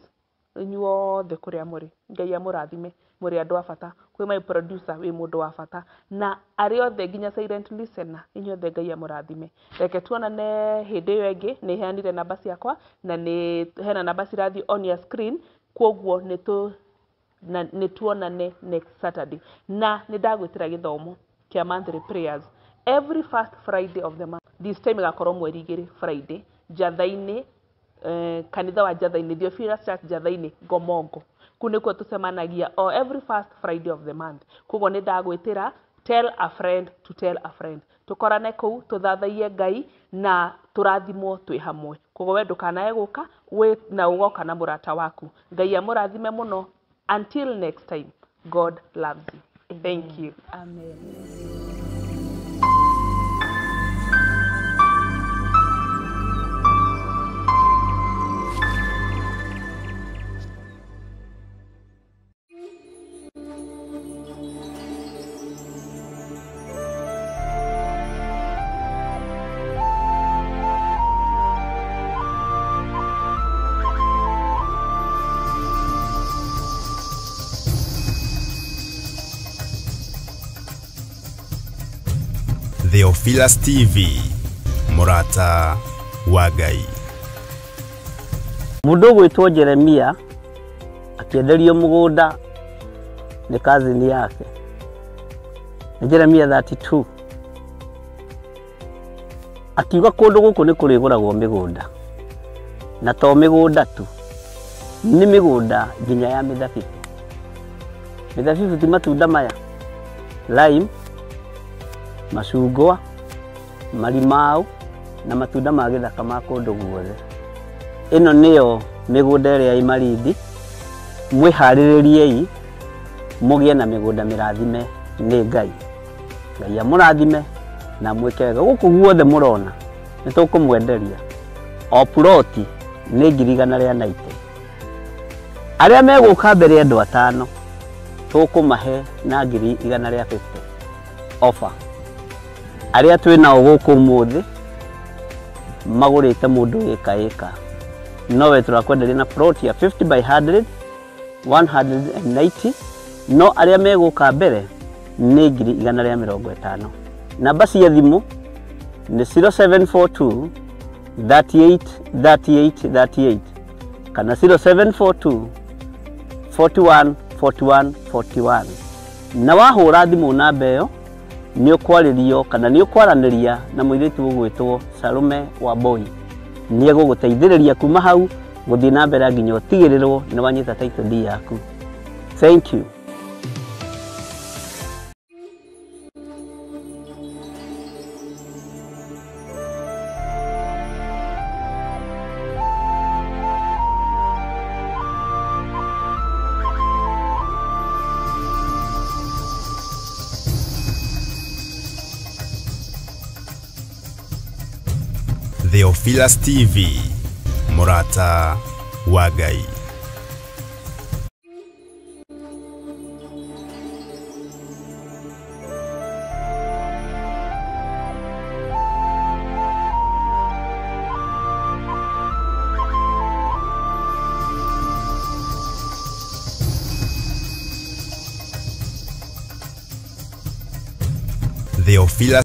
[SPEAKER 3] inyuothe kũrĩa mũrĩ, Ngai amũrathime, mũrĩ andũ a bata. Kwĩ my producer, wĩ mũndũ wa bata, na arĩa othe nginya silent listener, inyuothe Ngai amũrathime. Reke tuonane hĩndĩ ĩyo ĩngĩ. Nĩ heanire namba ciakwa na nĩ hena namba cirathiĩ on your screen, koguo nĩ tũ na nĩ tuonane next Saturday. Na nĩ ndagwĩtĩra gĩthomo kĩa monthly prayers every first Friday of the month. This time ĩgakorwo mweri 2 Friday, Njatha-inĩ, kanitha wa Njatha-inĩ, Theophilus Church Njatha-inĩ, Ngomongo. Kũu nĩkuo tũcemanagia o every first Friday of the month. Koguo nĩ ndagwĩtĩra, tell a friend to tell a friend, tũkorane kũu tũthathaiye Ngai na tũrathimwo twĩ hamwe. Koguo we ndũkanae gũka wĩ na ũgoka na mũrata waku. Ngai amũrathime mũno. Until next time, God loves you. Thank you.
[SPEAKER 1] Amen.
[SPEAKER 2] Theophilus TV, Mũrata wa Ngai.
[SPEAKER 4] Mũndũ ũgwĩtwo Jeremia akĩenderio mũgũnda nĩ kazini yake. Nĩ Jeremia 32. Akiuga kũndũ gũkũ nĩ kũrĩgũragwo mĩgũnda, na to mĩgũnda tu, nĩ mĩgũnda nginya ya mĩthabibũ. Mĩthabibũ ti matunda maya, lime, macungwa, marimau na matunda ma gĩthaka ma kũndũ guothe. Ĩno nĩyo mĩgũnda ĩrĩa ĩ Malindi. Mwĩharĩrĩriei mũgĩe na mĩgũnda mĩrathime nĩ Ngai. Ngai amũrathime na mwĩke wega. Gũkũ guothe mũrona nĩ tũkũmwenderia o ploti nĩ 190,000. Arĩa megũka mbere andũ 5 tũkũmahe na 150,000 offer. Arĩa twĩ nao gũkũ ũmũthĩ magũrĩte mũndũ ĩka ĩka, nowe tũrakwenderia na plot ya 50 by 100 190, no arĩa megũka mbere nĩ 150,000. Namba cia thimũ nĩ 0742 38 38 38 kana 0742 41 41 41. Na wahũra thimũ namba ĩyo nĩ ũkwarĩrio kana nĩ ũkwaranĩria na mũirĩtu ũgwĩtwo Salome Wambui. Nĩ egũgũteithĩrĩria kuma hau gũthiĩ na mbere nginya ũtigĩrĩrwo nĩ wanyita title deed yaku. Thank you.
[SPEAKER 2] Theophilus TV, mũrata wa Ngai. Theophilus.